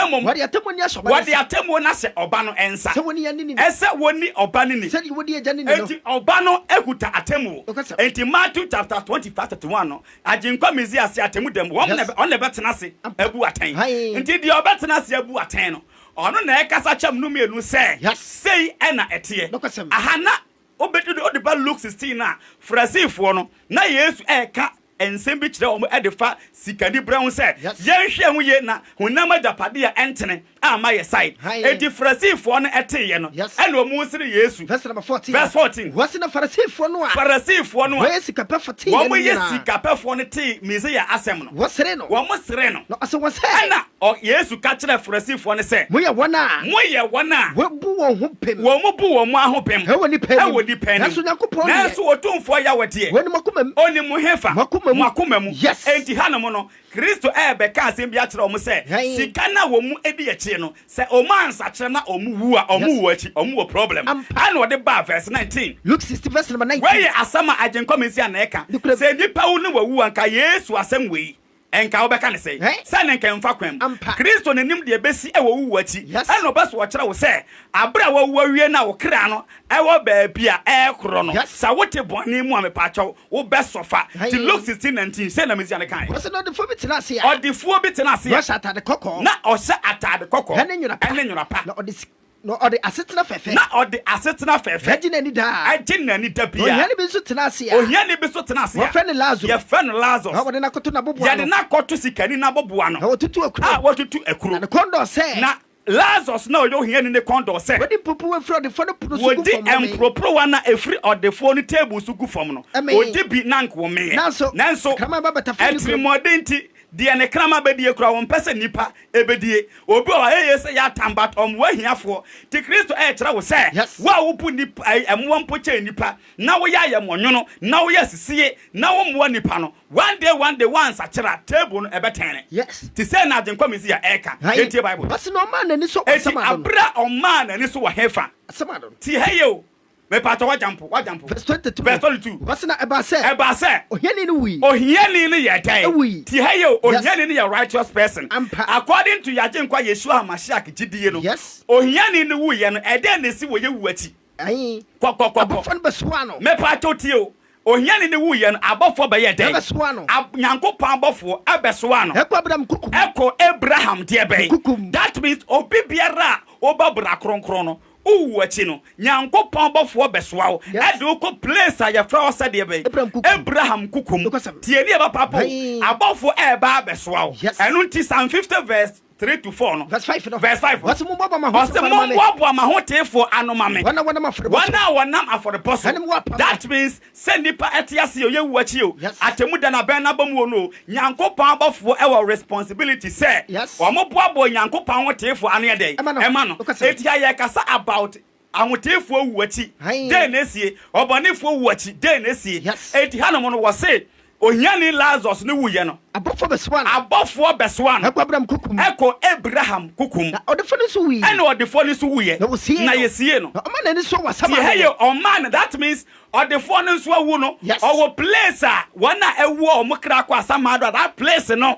mmom wɔde atemmuo no ahyɛ Ɔba no nsa, sɛ wɔnni Ɔba no ni. Enti Ɔba no kuta atemmuo. Enti Matthew chapter 25 31 no, Agyenkwa Mesia se atemmu da mu, wɔn na ɔno na ɛbɛtena ase abu atɛn. Enti deɛ ɔbɛtena ase abu atɛn no, ɔno na ɛkasa kyɛm no mmienu sɛ, sei na ɛteɛ. Aha na Wobɛdi no, wode ba Luke 16 no a, Farisifoɔ no, na Yesu reka nsɛm bi kyerɛ wɔn de fa sikaniberɛ ho sɛ, Yɛnhwɛ ho yie na honam agyapadeɛ a ɛntene amma yɛ sae. Enti Farisifoɔ no teeɛ no, ɛna wɔn sere Yesu. Verse number 14. Verse 14. Wɔse na Farisifoɔ no a Farisifoɔ no a wɔyɛ sikapɛfoɔ teeɛ no wɔyɛ nyinaa, sikapɛfoɔ no tee Mesia asɛm no, wɔseree no. wɔseree no. Na ɔse wɔn sɛ. Ɛnna ɔ, Yesu ka kyerɛɛ Farisifoɔ no sɛ. Moyɛ wɔn a. Moyɛ wɔn a. Wɔabu wɔn ho bem. Wɔbu wɔn ara ho bem. Wɔ nnipa anim. Wɔ nnipa anim. Nanso Onyankopɔn deɛ. Nanso Otumfoɔ Yahweh deɛ. Ɔnim mo akoma mu. Ɔnim mo hefa? Mo akoma mu. Mo akoma mu. Yes. Enti hanom no, Kristo rebɛka asɛm bi akyerɛ wɔn sɛ, sika no a wɔdi akyire no, sɛ wɔansakyera na wɔwu a, wɔn wu akyi, wɔn wɔ problem. Ampa. Ɛna ɔde baa verse 19. Luke 16 verse number 19. Wei yɛ asɛm a Agyenkwa Mesia na ɛka. Nokorɛ. Sɛ nnipa wu na wɔawu a, nka Yesu asɛm wei. Nka wobɛka no sɛn? Sɛ ne nka ɛmfa kwan mu. Kristo na nim deɛ ɛbɛsi wɔ wo wu akyi. Ɛna ɔpɛ sɛ ɔkyerɛ wo sɛ, aberɛ a wawu awie no a wo kra no wɔ baabi a ɛrekorɔ no, sɛ wote bɔne mu a, mepaakyɛw, wobɛsɔfa. Nti Luke 16:19, sei na Mesia no kaeɛ. Wɔse na ɔdefoɔ bi tena ase a. Ɔdefoɔ bi tena ase a. Na ɔhyɛ ataade kɔkɔɔ. Na ɔhyɛ ataade kɔkɔɔ. Ɛne nwera pa. Ɛne nwera pa. Na ɔde Na ɔde asetena fɛfɛ. Na ɔde asetena fɛfɛ. Gye n'ani daa. Gye n'ani da biara. Ohiani bi nso tena ase a. Ohiani bi nso tena ase a. Wɔfrɛ no Lasaro. Yɛfrɛ no Lasarus. Na wɔde no akɔto n'aboboano. Yɛde no akɔto sikani no aboboano. Na wɔtutu akuro. A wɔtutu akuro. Na ne kɔn dɔɔ sɛ. Na Lasarus na ɔyɛ ohiani no kɔn dɔɔ sɛ. Wɔde mporoporowa firi ɔdefoɔ no pono so gu Wɔdi fam no mee. mporoporowa no a ɛfiri ɔdefoɔ no table so gu fam no. Mee. Ɔdi bi na anka ɔmeeɛ. Nanso, Nanso, akraman ba bɛtafere ne kurom. atirimuɔden nti, deɛ ne kraman bɛdie koraa, wɔmpɛ sɛ nnipa Ebedie. Obi wɔ hɔ a eye sɛ yɛatam but ɔmmoa ahiafoɔ. Nti Kristo ɛɛkyerɛ wo sɛ wo a wobu nnipa ɛyi mmoa mpo kyɛn nnipa na woyɛ ayɛmɔnwono na woyɛ asisie na wommoa nnipa no one day one day woansakyera a table no ɛbɛtɛne. Te sei na Agyenkwa Mesia ɛɛka. Yɛntie Bible no. Ɔse na ɔmaa n'ani so wɔ Enti asɛm ano no. aberɛ a ɔmaa n'ani so wɔ hefa? Asɛm ano no. Tie ha yie o. Mepatɔ w'agyampo, w'agyampo. Verse 22. Verse 22. Wɔsi na ɛbaa sɛ. Ɛbaa sɛ. Ohiani no wui. Ohiani no yɛ dɛn? Ewui. Tie ha yie o, ohiani no yɛ righteous person. Ampa. According to Y'Agyenkwa Yeshua HaMashiach gyidie no. Yes. Ohiani no wuiɛ no, ɛdɛn na esi wɔ yɛ wu akyi? Ayi. Kɔ kɔ kɔ kɔ. Abɔfoɔ no bɛsoaa no. Mepatɔ tie o, ohiani no wuiɛ no, abɔfoɔ bɛyɛɛ dɛn? Ɛbɛsoaa no. Ab Nyankopɔn abɔfoɔ ɛbɛsoaa no. Ɛkɔ Abraham kuku mu. Ɛkɔ Abraham deɛ bɛn? Kuku mu. That means obi biara a ɔba bra kronkron no, Wowu akyi no, Nyankopɔn bɔfoɔ bɛsoa wo Yes. de wo kɔ place a yɛfrɛ hɔ sɛdeɛ bɛn? Abraham kukum. Abraham kukum. Nokwasɛm. Tie nie papaapa o, Ae. abɔfoɔ ɛreba abɛsoa wo. Yes. Ɛno nti Psalm 50 verse 3 to 4 no, Verse 5 no. Verse 5 no. Ɔse mommoaboa mo Ɔse ahotefoɔ ano ma me. mommoaboa mo ahoteefoɔ ano ma me. Wɔn a wɔnam afɔrebɔ Wɔn so. a wɔnam afɔrebɔ so. Ɛne mo apam. That means sɛ nnipa ɛte ase o, yɛwu akyi o, Yes. atemu da no abɛn no aba mu o no o, Nyankopɔn abɔfoɔ ɛwɔ responsibility sɛ Yes. wɔn boaboa Nyankopɔn ahoteefoɔ ano yɛ dɛn? Ɛma no. Ɛma no. Nokwasɛm. Enti ha yɛkasa about ahoteefoɔ wu akyi. Aye. Dɛn na esie? Ɔbɔnefoɔ wu akyi. Dɛn na esie? Yes. Enti hanom no wɔse ohiani Lazarus no wuyɛ no, Abɔfoɔ bɛsoa no. Abɔfoɔ bɛsoa no. Ɛkɔ Abraham kukum. Ɛkɔ Abraham kukum. Na ɔdefoɔ no nso wui. Ɛna ɔdefoɔ no nso wuyɛ. Na wɔsiee Na no. yɛsiee no. Na ɔma n'ani so wɔ Tie ha asamando. yɛ ɔmaa no, that means ɔdefoɔ no nso awu no, Yes. ɔwɔ place a wɔn a awu a wɔn kra kɔ asamando a that place no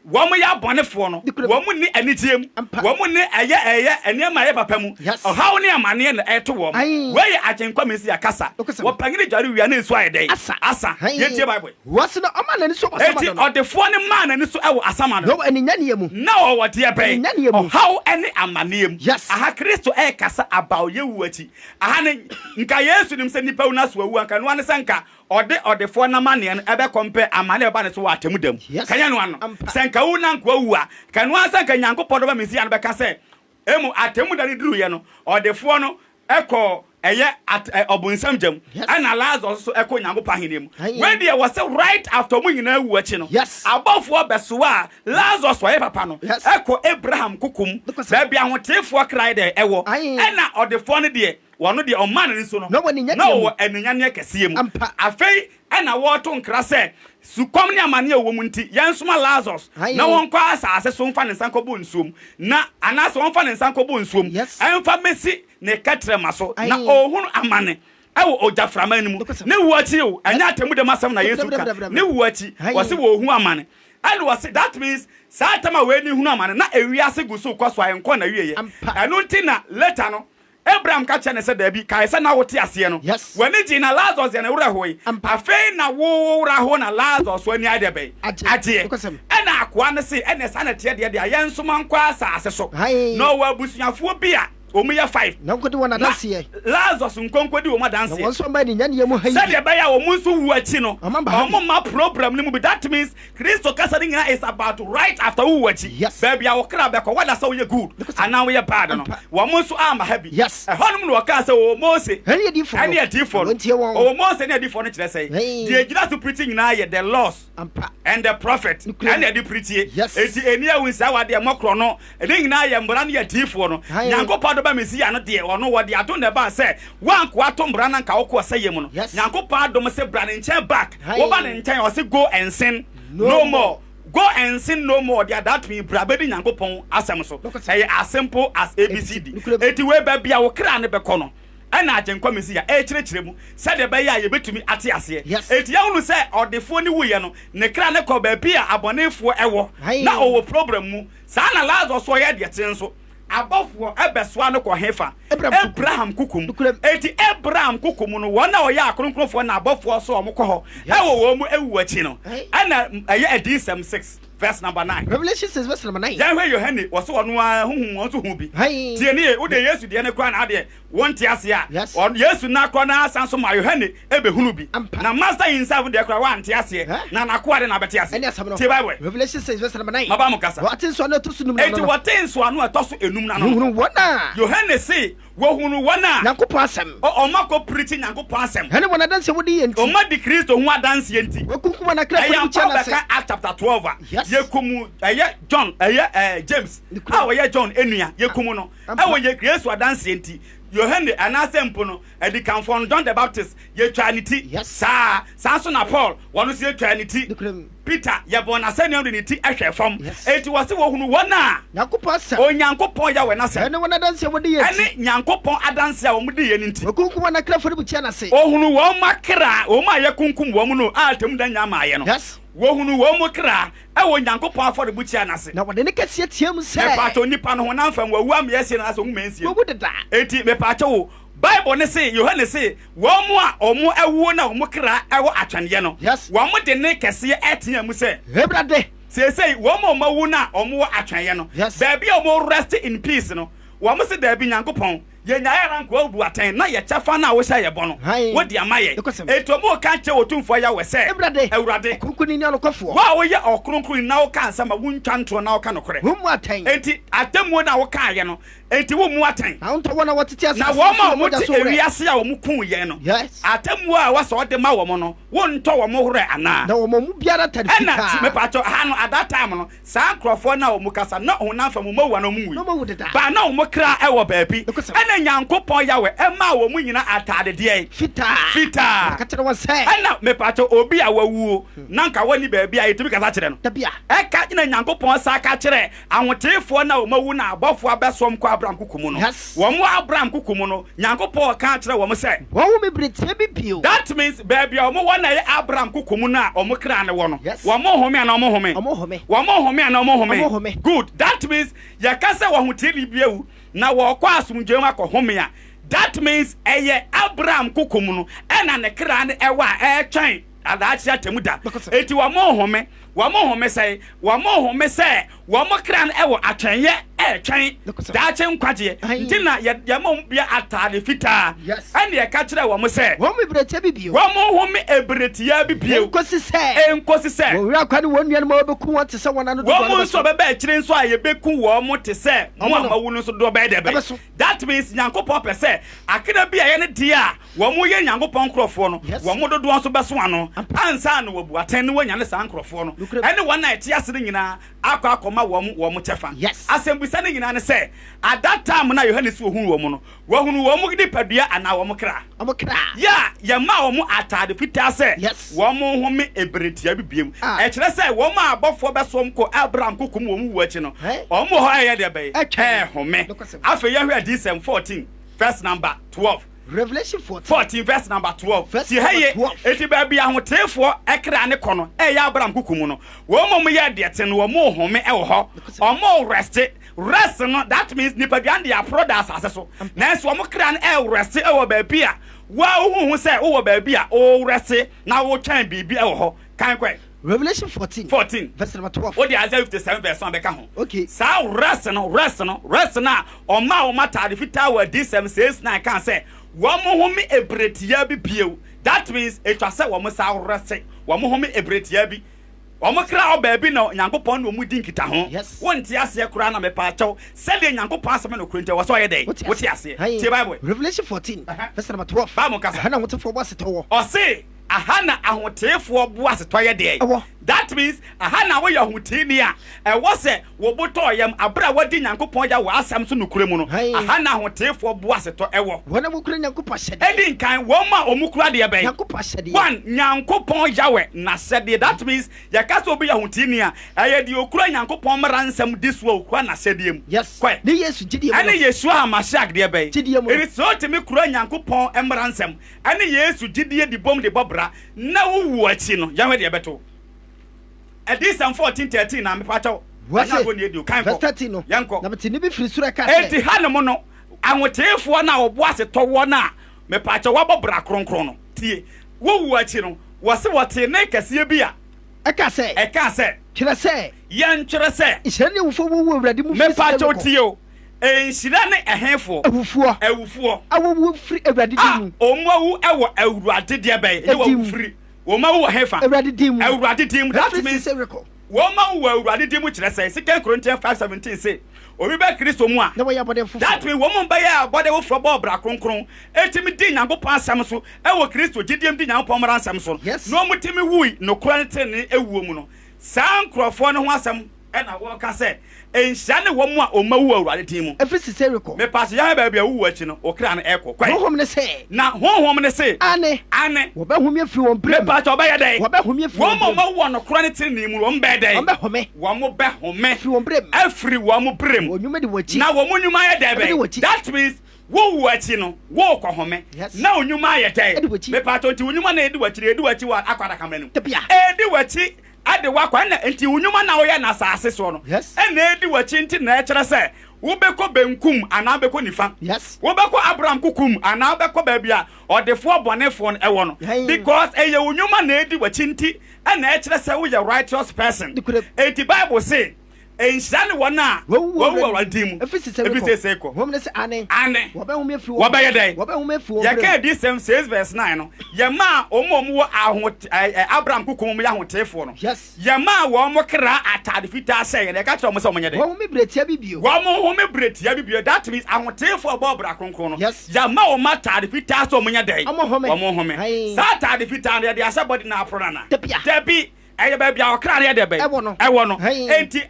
wɔn yɛ abɔnefoɔ no, Nokorɛ. wɔn nni anigyeɛ mu, Ampa. wɔn nni ɛyɛ ɛyɛ nneɛma a ɛyɛ papa mu, Yes. ɔhaw ne amaneɛ na ɛto wɔn. Aye. Wei yɛ Agyenkwa Mesia kasa. Nokwasɛm. Wɔpanyini dware wia ne nsuo ayɛ dɛn? Asa. Asa. Aye. Yɛntie Bible. Wɔse na ɔma n'ani so wɔ Enti asamando no. ɔdefoɔ no maa n'ani so wɔ asamando. Na ɔwɔ aninyanneɛ mu. Na ɔwɔ deɛ bɛn? Aninyanneɛ mu. Ɔhaw ne amaneɛ mu. Yes. Aha Kristo ɛrekasa about yɛwu akyi. Aha no, nka Yesu nim sɛ nnipa wu na so awu a, nka ɛno ara ne sɛ nka ɔde ɔdefoɔ no amanneɛ no ɛbɛ compare amanneɛ a ɛbɛba ne so wɔ atemmu da mu. Yes. Ka nyɛ ɛno ara no. Ampa. Sɛ nka wu na nka wawu a, nka ɛno ara sɛ nka Nyankopɔn dɔba Mesia no bɛka sɛ, Mmom atemmu da no duruiɛ no, ɔdefoɔ no kɔɔ ɛyɛ at ɛ ɔbonsam gya mu, Yes. ɛna Lazarus nso kɔɔ Nyankopɔn ahennie mu. Aye. Wei deɛ wɔse right after wɔn nyinaa wu akyi no, Yes. abɔfoɔ bɛsoaa Lazarus a ɔyɛ papa no Yes. kɔ Abraham koko mu, Nokwasɛm. baabi ahoteefoɔ kra deɛ ɛwɔ, Aye. ɛna ɔdefoɔ no deɛ, wɔno deɛ ɔmaa n'ani so no, Na ɔwɔ aninyanneɛ na mu. ɔwɔ aninyanneɛ kɛseɛ mu. Ampa. Afei ɛna wɔreto nkra sɛ, Sukɔm ne amaneɛ a ɔwɔ mu nti, yɛnsoma Lazarus Aye. na ɔnkɔ asase so mfa ne nsa nkɔbɔ nsuo mu, na, anaasɛ ɔmfa ne nsa nkɔbɔ nsuo mu, Yes. ɛmfa mmɛsi ne kɛtrɛma so, na Aye. ɔrehunu amane wɔ ogyaframa no mu. Nokwasɛm. Ne wuo akyi o, ɛnyɛ atemmu dam asɛm na Yesu ka. Dabi, dabi, dabi. Ne wuo akyi, Aye. wɔse wɔrehu amane. Ɛna wɔse, that means, saa tam a wei ne hunu amane, na ewiase gu so rekɔ so a ɛnkɔ n'awieɛ. Ampa. Ɛno nti na later no, Abraham ka kyerɛɛ no sɛ, Dabi, kae sɛ na wote aseɛ no, Yes. w'ani gyee na Lazarus deɛ ne werɛ hoe. Ampa. Afei na wo wo werɛ aho na Lazarus nso ani ayɛ dɛ bɛn? Agye. Agyeɛ. Nokwasɛm. Ɛna akoa no se, Ɛneɛ saa na ɛteɛ deɛ deɛ a, yɛnsoma nkɔ asase so. Ae. Na ɔwɔ abusuafoɔ bi a wɔn yɛ five. Na wɔnkɔdi wɔn Na adanseɛ. Lazarus nkɔ nkɔdi wɔn Na adanseɛ. wɔn nso mma aninyanneɛ mu ha yi bi. Sɛdeɛ ɛbɛyɛ a wɔn nso wu akyi no, Wɔn mma ha bi. wɔn mma problem no mu bi. That means Kristo kasa no nyinaa is about right after wo wu akyi. Yes. Baabi a wo kra bɛkɔ, whether sɛ woyɛ good Nokwasɛm. anaa woyɛ bad no, Ampa. wɔn nso amma ha bi. Yes. Ɛhɔnom na wɔkaa sɛ, O Mose Ɛne adiyifoɔ no. ɛne adiyifoɔ no. Wɔntie wɔn. O Mose ne adiyifoɔ no kyerɛ sɛn? Hey. Deɛ egyina so pirikyi nyinaa yɛ the laws Ampa. and the prophet Nokorɛ. ɛna ɛde pirikyie. Yes. Enti ɛni awu nsaa wɔ adeɛ mmɔkorɔ no, ne nyinaa yɛ mmara ne adiyifoɔ no. Aye. Nyankopɔn adom ba Mesia no deɛ, ɔno wɔde adom na ɛbaa sɛ woankoa to mmara no anka wokɔ ɔsɛeɛ mu no. Yes. Nyankopɔn adom se bra ne nkyɛn back. Aye. Woba ne nkyɛn ɔse go and sin No no more. more. Go and sin no more deɛ that mean bra bɛdi Nyankopɔn asɛm so. Nokwasɛm. Ɛyɛ as simple as ABCD. Nokorɛ. Enti wei baabi a wo kra no bɛkɔ no ɛna Agyenkwa Mesia ɛrekyerɛkyerɛ mu sɛdeɛ ɛbɛyɛ a yɛbɛtumi ate aseɛ. Yes. Enti yɛhunu sɛ ɔdefoɔ no wuiɛ no ne kra no kɔɔ baabi a abɔnefoɔ ɛwɔ. Aye. Na ɔwɔ problem mu. Saa na Lazarus nso ɔyɛ deɛ tee nso. Abɔfoɔ bɛsoa no kɔ hefa? Abraham kuku. Abraham kuku mu. Nokorɛm. Enti Abraham kuku mu no, wɔn a wɔyɛ akronkronfoɔ na abɔfoɔ so wɔn kɔ hɔ Yes. wɔ wɔn mu wu akyi no, Aye. ɛna ɛyɛ Adiyisɛm 6 verse number 9. Revelation 6 verse number 9. Yɛnhwɛ Yohane, wɔse ɔno ara huhu wɔn nso hu bi. Aye. Tie nie, wo deɛ Yesu deɛ no koraa na adeɛ wonte aseɛ a, Yes. ɔno Yesu no akora no ara san so maa Yohane bɛhunu bi. Ampa. Na Master himself deɛ koraa wante aseɛ, Eh? na n'akoa de na abɛte aseɛ. Ɛne asɛm no. Tie Bible ɛ. Revelation 6 verse number 9. Maba mo kasa. Wɔate nsɔano a ɛtɔ so num no ano Enti no. wɔtee nsɔano a ɛtɔ so enum no ano no. Wɔhunuu wɔn a. Yohane se, wɔhunuu wɔn a. Nyankopɔn asɛm. Ɔ, wɔn akɔ pirikyi Nyankopɔn asɛm. Ɛne wɔn adanseɛ a wɔdi yɛ nti. Wɔn adi Kristo ho adanseɛ nti. Wɔakunkum wɔn akra Ɛyɛ ampa afɔrebukyia no ase. wobɛka Act chapter 12 a, Yes. yɛkum ɛyɛ John, ɛyɛ ɛɛ James a Nokorɛ. ɔyɛ John nua, yɛkum no. Ampa. Ɛwɔ yɛ Yesu adanseɛ nti. Yohane anaasɛ mpo no, adikanfoɔ no, John the Baptist, yɛtwaa ne ti. Yes. Saa, saa nso na Paul, wɔno nso yɛtwaa ne ti. Nokorɛm. Peter, yɛbɔɔ no asɛnnua mu de ne ti hwɛɛ fam. Yes. Enti wɔse wɔhunu wɔn a. Nyankopɔn asɛm. Onyankopɔn Yahweh n'asɛm. Ɛne wɔn adanseɛ a wɔdi yɛ nti. Ɛne Nyankopɔn adanseɛ a wɔdiiɛ no nti. Wɔkunkum wɔn akra afɔrebukyia no ase. Wɔhunu wɔn akra, wɔn a yɛkunkum wɔn no a atemmuda nnya mmaeɛ no. Yes. Wɔhunu wɔn kra wɔ Nyankopɔn afɔrebukyia no ase. Na wɔde nne kɛseɛ teaam sɛ. Mepaakyɛw, nipa no honam fam, wawu ama yɛasie no anaasɛ ɔnwu ma yɛnsie no? Wawu deda. Enti mepaakyɛw o, Bible no se, Yohane se, wɔn a wɔn awuo na wɔn kra wɔ atwɛneɛ no, Yes. wɔn de nne kɛseɛ teaa mu sɛ. Awurade. Seesei, wɔn a wɔn awu no a wɔn wɔ atwɛneɛ no, Yes. baabi a wɔn rest in peace no, wɔn se, Daabi, Nyankopɔn, Yɛnyaeɛ ara nkoa wobu atɛn na yɛ kyɛfa no a wohyɛ yɛ bɔ no, wode ama yɛn. Enti wɔreka akyerɛ Otumfoɔ Yahweh sɛ, Awurade, Awurade, Ɔkronkronni ne Ɔnokwafoɔ. Wo a woyɛ Ɔkronkronni na woka nsɛm a wontwa ntorɔ na woka nokorɛ. Wommu atɛn. Enti atemmuo no a wokaeɛ no enti wommu atɛn. Na wontɔ wɔn a wɔtete Na asase wɔn so a no mogya wɔte so werɛ. ewiase a wɔkuu yɛn no, Yes. atemmuo a ɛwɔ sɛ wɔde ma wɔn no, wontɔ wɔn werɛ anaa? Na wɔn mu biara atade Ɛna, fitaa. mepaakyɛw, ha no, at that time no, Saa nkorɔfoɔ no a wɔn kasa na honam fam wɔn awu anaa wɔn nwui, Na wɔn awu deda. but na wɔn kra wɔ baabi. Nokwasɛm. Ɛna Nyankopɔn Yahweh ɛmaa wɔn nyina ataade deɛn? Fitaa. Fitaa. Na ɔka kyerɛ wɔn sɛ. Ɛna mepakyɛw obi a wawuo na nka wɔnni baabi a yɛtumi kasa kyerɛ no. Dabi a. Ɛka na Nyankopɔn san ka kyerɛɛ ahoteefoɔ no a wɔn awu na abɔfoɔ abɛsoa wɔn kɔ Abraham koko mu no. Yes. Wɔn wɔ Abraham koko mu no, Nyankopɔn kaa kyerɛɛ wɔn sɛ. Wɔnhu me bere tiaa bi bio. That means baabi a wɔn wɔ na ɛyɛ Abraham koko mu no a wɔn kra no wɔ no, Yes. wɔn home anaa wɔn home? Wɔn home. Wɔn home anaa wɔn home? Wɔn home. Good. That means yɛka sɛ ɔhoteeni bi awu na wɔrekɔ asomdwoe mu akɔ home a, that means ɛyɛ Abraham koko mu no ɛna ne kra no ɛwɔ a ɛretwɛn Daakye atemmu da. Enti wɔhome. Wɔhome sɛn? Wɔhome sɛ wɔn kra no wɔ atwɛnyɛ retwɛn daakye nkwagyeɛ. Nti na yɛma wɔn bia ataade fitaa. Ɛne yɛka kyerɛɛ wɔn sɛ. Wɔnhome berɛ tiaa bi bio. Wɔnhome ɛberɛ tiaa bi bio. Enkosi sɛ. Enkosi sɛ. Wɔn wura kwa ne wɔn nuanom a wɔbɛku wɔn te sɛ wɔn ano dodoɔ no bɛso. Wɔn nso bɛba akyire nso a yɛbɛku wɔn te sɛ mo a moawu no nso dodoɔ bɛyɛ dɛ bɛn? That means Nyankopɔn pɛ sɛ akra bi a ɛyɛ ne dea a Wɔyɛ Nyankopɔn nkurɔfoɔ no, wɔn mu dodoɔ nso bɛso ano ansa na wɔabu atɛn na wɔanyane saa nkurɔfoɔ no ne wɔn a ɛte ase no nyinaa akɔ akɔma wɔn wɔn kyɛfa. Asɛmbusa no nyinaa ne sɛ, at that time no a Yohane se ɔhuu wɔn no, wahunu wɔn nipadua anaa wɔn kra? Yɛ a yɛmaa wɔn ataade fitaa sɛ wɔn nhome bere tiaa bi bio. Ɛkyerɛ sɛ wɔn a abɔfoɔ bɛsoa wɔn kɔ Abraham kokom wɔn wuo akyi no, wɔn wɔ hɔ reyɛ deɛ bɛn? Ɛrehome. Afei yɛnhwɛ Adiyisɛm 14 verse number 12. Revelation 14. 14 verse number 12. Verse Tie ha number yie. 12. Enti baabi ahoteefoɔ kra ne kɔ no, ɛyɛ Abraham kuku mu no, wɔn a wɔyɛ deɛ te no, wɔn home wɔ hɔ. Wɔn rest. Rest no, that means nipadua no deɛ aporɔ da asase so. Nanso wɔn kra no ɛrest wɔ baabi a woahu ho sɛ wowɔ baabi a worest na wotwɛn biribi wɔ hɔ. Kan kɔɛ. Revelation 14. 14. Verse number 12. Wode Isaiah 57 verse 1 bɛka ho. Okay. Saa rest no, rest no, rest no a ɔmaa wɔn ataade fitaa wɔ Adiyisɛm 6 9 kaa sɛ wɔn home ebere tiaa bi bio. That means etwa sɛ wɔn saa rest, wɔn home ebere tiaa bi. Wɔn kra wɔ baabi na Nyankopɔn ne wɔn di nkitaho. Yes. Wonte aseɛ koraa na mepaakyɛw sɛdeɛ Nyankopɔn asɛm yɛ nokorɛ nti ɛwɔ sɛ ɔyɛ dɛn? Wote Wote aseɛ. aseɛ. Aye. Tie Bible. Revelation 14 Ɛhɛ. verse number 12. Bible kasa. Ɛha na ahotefoɔ bɔ asetɔ wɔ. Ɔse Aha na ahoteefoɔ boasetɔ yɛ deɛn? Ɛwɔ. That means aha na woyɛ ɔhoteeni a ɛwɔ sɛ wo bo tɔ yam aberɛ a woadi Nyankopɔn Yahweh asɛm so nokorɛ mu no. Ae. Aha na ahoteefoɔ boasetɔ ɛwɔ. Wɔn a wɔkura Nyankopɔn ahyɛdeɛ. Ɛdi nkan, wɔn a wɔkura deɛ bɛn? Nyankopɔn ahyɛdeɛ. One, Nyankopɔn Yahweh n'ahyɛdeɛ. That means yɛka sɛ obi yɛ hoteeni a, ɛyɛ deɛ ɔkura Nyankopɔn mmara nsɛm di so a ɔkura n'ahyɛdeɛ mu. Yes. Kɔɛ. Ne Yesu gyidie mu no. Ɛne Yeshua HaMashiach deɛ bɛn? Gyidie mu no. It is sɛ wotumi kura Nyankopɔn mmara nsɛm ɛne Yesu gyidie di bom de bɔ bra na wo wuo akyi no, yɛnhwɛ deɛ ɛbɛto wo. Adiyisɛm 14:13 na mepakyɛw, Wɔse, ɛnyɛ agorɔ na yɛdi o, kan verse kɔ, 13 no, yɛnkɔ. Na mete nne bi firi soro a ɛkaa sɛ. Enti hanom no, ahoteefoɔ no a wɔbo ase tɔ woɔ no a, mepakyɛw, wɔabɔ bra kronkron no, tie, wo wuo akyi no, wɔse wɔtee nne kɛseɛ bi a. Ɛkaa sɛ. Ɛkaa sɛ. Twerɛ sɛ. Yɛntwerɛ sɛ. Nhyira ne awufoɔ a wɔwu Awurade mu firi sesɛɛ Mepakyɛw rekɔ. tie o, Nhyira ne ɛhefoɔ? Awufoɔ. Awufoɔ. A wɔwu firi Awurade din mu. A wɔn awu wɔ Awurade deɛ bɛn? Ɛnyɛ Din mu. wɔn firi. Wɔn awu wɔ hefa? Awurade din mu. Awurade din mu. That Ɛfiri means sese rekɔ. wɔn awu wɔ Awurade din mu kyerɛ sɛ Second Corinthians 5:17 se obi bɛ Kristo mu a, Na wɔyɛ abɔdeɛ foforɔ. That means wɔn bɛyɛ abɔdeɛ foforɔ bɔɔ bra kronkron, ɛtumi di Nyankopɔn asɛm so wɔ Kristo gyidie mu di Nyankopɔn mmara nsɛm so, Yes. na wɔtumi wui nokorɛ ne tenenee wuo mu no. Saa nkorɔfoɔ no ho asɛm na wɔka sɛ, Nhyira ne wɔn a wɔn awu wɔ Awurade din mu. Ɛfiri sesei rekɔ. Mepa so, yɛahwɛ baabi a wowu akyi no, wo kra no rekɔ. Kɔe. Honhom no se. Na Honhom no se. Aane. Aane. Wɔbɛhome afiri wɔn brɛ mu. Mepa kyɛw, wɔbɛyɛ dɛn? Wɔbɛhome afiri wɔn brɛ mu. Wɔn a wɔawu wɔ nokorɛ ne tenenee mu no, wɔn bɛyɛ dɛn? Wɔbɛhome. Wɔn bɛhome. Afiri wɔn brɛ mu. Afiri wɔn brɛ mu. Wɔn nnwuma di wɔn akyi. Na wɔn nnwuma ayɛ dɛn Ɛbɛdi bɛn? wɔn akyi. That means, wowu akyi no, worekɔhome. Yes. Na wo nnwuma ayɛ dɛn? Ɛdi wɔn akyi. Mepa kyɛw, nti wo nnwuma na ɛdi w'akyi no, ɛdi w'akyi wɔ akɔ adakamena no mu? Dabia. Ɛdi w'akyi de wo akɔ ɛna nti wo nnwuma na woyɛ no asase soɔ no Yes. ɛna edi w'akyi nti na ɛkyerɛ sɛ wobɛkɔ benkum anaa wobɛkɔ nifa. Yes. Wobɛkɔ Abraham kokom anaa wobɛkɔ baabi a ɔdefoɔ bɔnefoɔ no ɛwɔ no. Yɛn. Because ɛyɛ wo nnwuma na edi w'akyi nti ɛna ɛkyerɛ sɛ woyɛ righteous person. Nokorɛ. Enti Bible se. Nhyira ne wɔn a Wɔawu wɔawu wɔ Awurade din mu, Ɛfiri seesei ɛfiri rekɔ. seesei kɔ. Honhom no se, Aane. Aane. Wɔbɛhome afiri wɔn Wɔbɛyɛ dɛn? Wɔbɛhome afiri wɔn Yɛka brɛ mu. Adiyisɛm 6 verse 9 no, yɛmaa wɔn a wɔwɔ ahote, ɛ, ɛ, Abraham kokoam mu yɛ ahoteefoɔ no, Yes. yɛmaa wɔn kra atade fitaa hyɛɛ yɛn, na yɛka kyerɛɛ wɔn sɛ wɔnyɛ dɛn? Wɔnhome berɛ tia bi bio. Wɔnhome berɛ tia bi bio. That means ahoteefoɔ a wɔbɔɔ bra kronkron no, Yes. yɛama wɔn atade fitaa sɛ wɔnyɛ dɛn? Wɔnhome. Wɔnhome. Ae. Saa atade fitaa no, yɛde ahyɛ body no apono anaa? Dabia. Dabi. Ɛyɛ baabi a ɔkra no yɛ dɛ bɛn? Ɛwɔ no. Ɛwɔ no. Hɛn. Enti,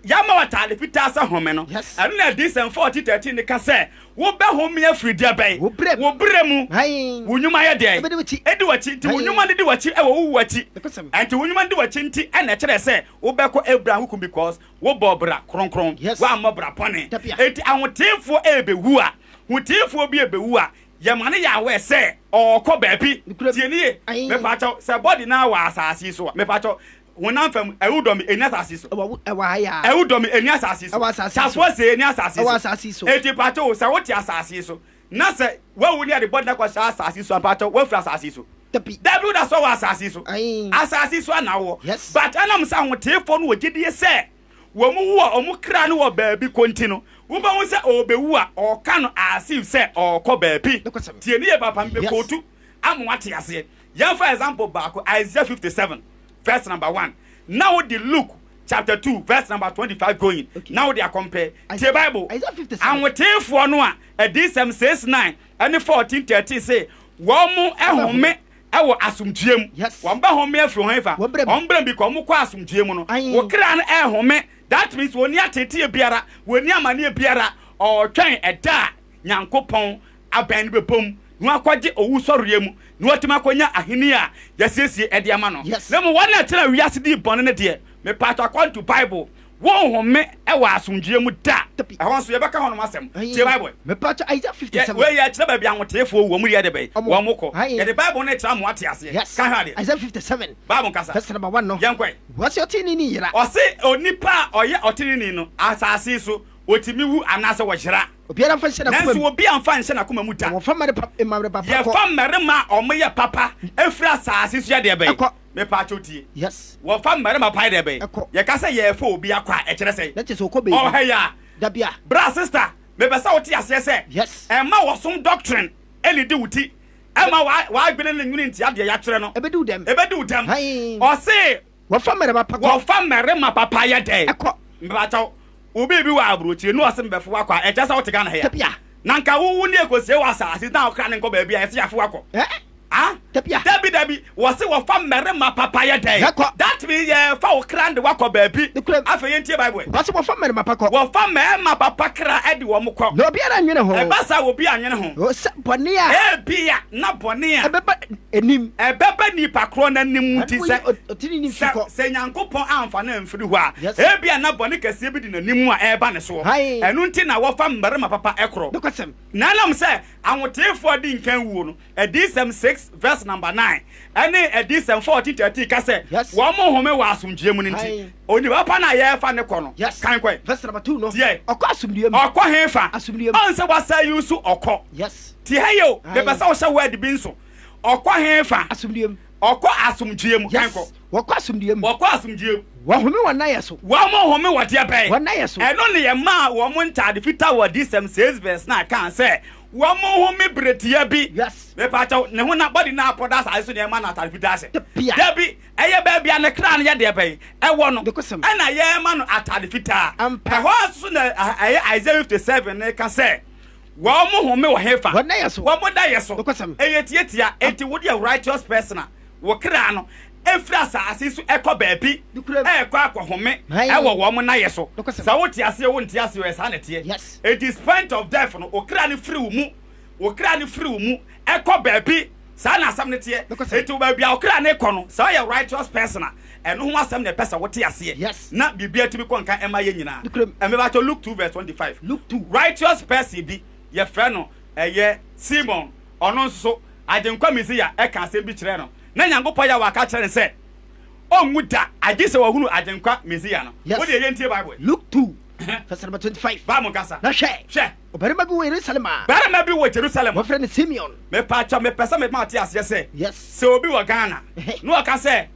yɛama wo atade fitaa sɛ home no. Yes. Ɛno na Adiyisɛm 40:13 no ka sɛ, Wobɛhome afiri deɛ bɛn? Wo brɛ mu. Wo brɛ mu. Hɛn. Wo nnwuma yɛ deɛn? Ɛbɛdi w'akyi. Ɛdi w'akyi. Nti wo Hɛn. nnwuma no di w'akyi wɔ wo wu akyi. Nokwasɛm. Ɛnti wo nnwuma no di w'akyi nti ɛna ɛkyerɛ sɛ wobɛkɔ Abraham kokom because wobɔɔ bra kronkron. Yes. Woammɔ bra bɔne. Dabia. Enti ahoteefoɔ ɛrebɛwu a, hoteefoɔ bi ɛrebɛwu a, Yɛma no yɛ aware sɛ ɔɔkɔ baabi. Tie no yie. Mepakyɛw, sɛ body no ara wɔ asase yi so a, mepakyɛw, honam fam, ɛwudɔ me, ɛnni asase yi so. Ɛwudɔ me, ɛnni asase yi so. Safoa sei, ɛnni asase yi so. Enti pakyɛw, sɛ wote asase yi so, na sɛ woawu ne yɛde body no akɔhyɛ asase yi so a, mepakyɛw, woafiri asase yi so? Dabi, woda so wɔ asase yi so. Asase yi so ara na wowɔ. But ɛnam sɛ ahoteefoɔ no wɔ gyedie sɛ wɔn wu a wɔn kra no wɔ baabi kɔ nti no, wobɛhu sɛ ɔrebɛwu a, ɔreka no as if sɛ ɔrekɔ baabi. Tie no yie papa, mebɛkootu ama woate aseɛ. Yɛmfa example baako, Isaiah 57 verse number 1, na wode Luke chapter 2 verse number 25 going, na wode akɔmpɛ. Tie Bible, Ahoteefoɔ no a Adiyisɛm 6 9 ne 14 13 se wɔn home wɔ asomdwoeɛ mu. Yes. Wɔn bɛhome afiri wɔn hefa? Wɔn brɛ mu. Wɔn brɛ mu because wɔn kɔ asomdwoeɛ mu no. Aye. Wo kra no ɛrehome. That means wɔnni ateeteeɛ biara, wɔnni amaneɛ biara. Ɔretwɛn ɛda a Nyankopɔn abɛn no bɛbom na wakɔgye owusɔreɛ mu na watumi akɔnya ahennie a yɛasiesie de ama no. Yes. Na mmom wɔn a ɛtena wiase dii bɔne no deɛ, mepaatɔ according to Bible, Wonhome wɔ asomdwoeɛ mu da. Dabi. Ɛhɔ nso, yɛbɛka hɔnom asɛm. Ayi. Tie Bible. Mepakyɛ, Isaiah Yɛ, 57. wei yɛkyerɛ baabi ahoteefoɔ wu, wɔn yɛ de bɛn? Ɔmo. Wɔn kɔ. Ayi. Yɛde Bible no rekyerɛ ama wɔate aseɛ. Yes. Ka hwɛ adeɛ. Isaiah 57. Bible nkasa. Verse number 1 no. Yɛnkɔ ɛ. Wɔse ɔteneneeni yera. Ɔse onipa a ɔyɛ ɔteneneeni no, asase yi so, ɔtumi wu anaasɛ wɔyera. Obiara mfa nhyɛ n'akoma Nanso mu. obi amfa nhyɛ n'akoma mu da. Na wɔfa mmarima mmarima pa kɔ. Yɛfa mmarima a wɔyɛ papa firi asase so yɛ deɛ bɛn? Ɛkɔ. Mepaakyɛw tie. Yes. Wɔfa mmarima pa yɛ deɛ bɛn? Ɛkɔ. Yɛka sɛ yɛrefa obi akɔ a, ɛkyerɛ sɛn? Na kyerɛ sɛ ɔkɔ baabi. Ɔha yi a. Dabi a. Bra sister, mepɛ sɛ wote aseɛ sɛ. Yes. Ɛmma wɔsom doctrine nnidi wo ti. Ɛmma w'adwene no nnwene ntia deɛ yɛatwerɛ no. Ɛbɛdi wo dɛm. Ɛbɛdi wo dɛm. Ae. Ɔse. Wɔfa mmarima pa kɔ. Wɔfa mmarima papa yɛ dɛn? Ɛkɔ. Mepakyɛw, obi bi wɔ aburokyire na ɔse mebɛfo wo akɔ a, ɛkyerɛ sɛ wote Ghana ha yi a? Dabi a. Na nka wo wo ne ɛkɔsie wɔ asaase na wokra no nkɔ baabi a, yɛse yɛafo wo akɔ. Ɛ? Ah? Dabi a. Dabi dabi, wɔse wɔfa mmarima papa yɛ dɛn? Yɛkɔ. That means yɛfa wo kra de wakɔ baabi. Nokorɛm. Afei yɛntie Bible ɛ. Wɔse wɔfa mmarima pa kɔ. Wɔfa mmarima papa kra de wɔn kɔ. Na obiara nnwene ho. Ɛba saa a obi annwene ho. O sɛ bɔne a. Ebia na bɔne a. Ɛbɛba anim. Ɛbɛba nipa korɔ no anim nti sɛ. Ɛna wɔyi ɔteneneeni fi Sɛ kɔ. sɛ Nyankopɔn amfa no amfiri hɔ a, Yes. ebia na bɔne kɛseɛ bi di n'anim a ɛreba ne soɔ. Ae. Ɛno nti na wɔfa mmarima papa korɔ. Nokwasɛm. Na ɛnam sɛ ahoteefoɔ adi nkan wuo no, Adiyisɛm 6 verse number 9 ɛne Adiyisɛm 14 13 ka sɛ Yes. wɔn home wɔ asomdwoeɛ mu no nti, Ae. onipa pa no a yɛrefa ne kɔ no, Yes. kan kɔe. Verse number 2 no. Tiɛ. Ɔkɔ asomdwoeɛ mu. Ɔkɔ hefa? Asomdwoeɛ mu. Ɔn sɛ wasa yi nso ɔkɔ. Yes. Tie ha yie o, Ae. mepɛ sɛ wohyɛ word bi nso. Ɔkɔ hefa? Asomdwoeɛ mu. Ɔkɔ asomdwoeɛ mu. Kan Yes. kɔ. Wɔkɔ asomdwoeɛ mu. Wɔkɔ asomdwoeɛ mu. Wɔhome wɔn nan so. Wɔn home wɔ deɛ bɛn? Wɔn nan so. Ɛno ne yɛmaa wɔn ntaade fitaa wɔ Adiyisɛm 6 verse 9 kaa sɛ wɔn home bere tia bi. Yes. Mepaakyɛw, ne ho na body no apɔ da asase so na yɛma no ataade fitaa hyɛ? Dabia. Dabi, ɛyɛ baabi a ne kra no yɛ deɛ bɛn? Ɛwɔ no. Nokwasɛm. Ɛna yɛma no ataade fitaa. Ampa. Ɛhɔ ara nso na ɛyɛ Isaiah 57 no ka sɛ wɔn home wɔ hefa? Wɔn nan yɛ so. Wɔn nan yɛ so. Nokwasɛm. Ɛyɛ tiatia, enti wo deɛ righteous person a, wo kra no firi asase so kɔ baabi rekɔ akɔhome wɔ wɔn nayɛ so. Sɛ wote aseɛ o, wonte aseɛ o, ɛyɛ saa na ɛteɛ. Enti spent of death no, wo kra no firi wo mu, wo kra no firi wo mu kɔ baabi. Saa na asɛm no teɛ. Enti baabi a wo kra no rekɔ no, sɛ woyɛ righteous person a, ɛno ho asɛm na ɛpɛ sɛ wote aseɛ na biribi atumi kɔ nka ɛma yɛn nyinaa. Mebakyɛ Luke 2 verse 25. Righteous person bi, yɛfrɛ no ɛyɛ Simon, ɔno nso so, Agyenkwa Mesia ka asɛm bi kyerɛɛ no, na Nyankopɔn Yahweh aka akyerɛ no sɛ ɔnwu da agye sɛ wahunu Agyenkwa Mesia no. Yes. Wo deɛ yɛntie Bible. Luke 2, verse number 25. Bible nkasa. Na hwɛ. Hwɛ. Ɔbarima bi wɔ Yerusalem a. Barima bi wɔ Jerusalem. Wɔfrɛ no Simeon. Mepaakyɛw, mepɛ sɛ mema ɔte aseɛ sɛ. Yes. Sɛ obi wɔ Ghana, na ɔka sɛ.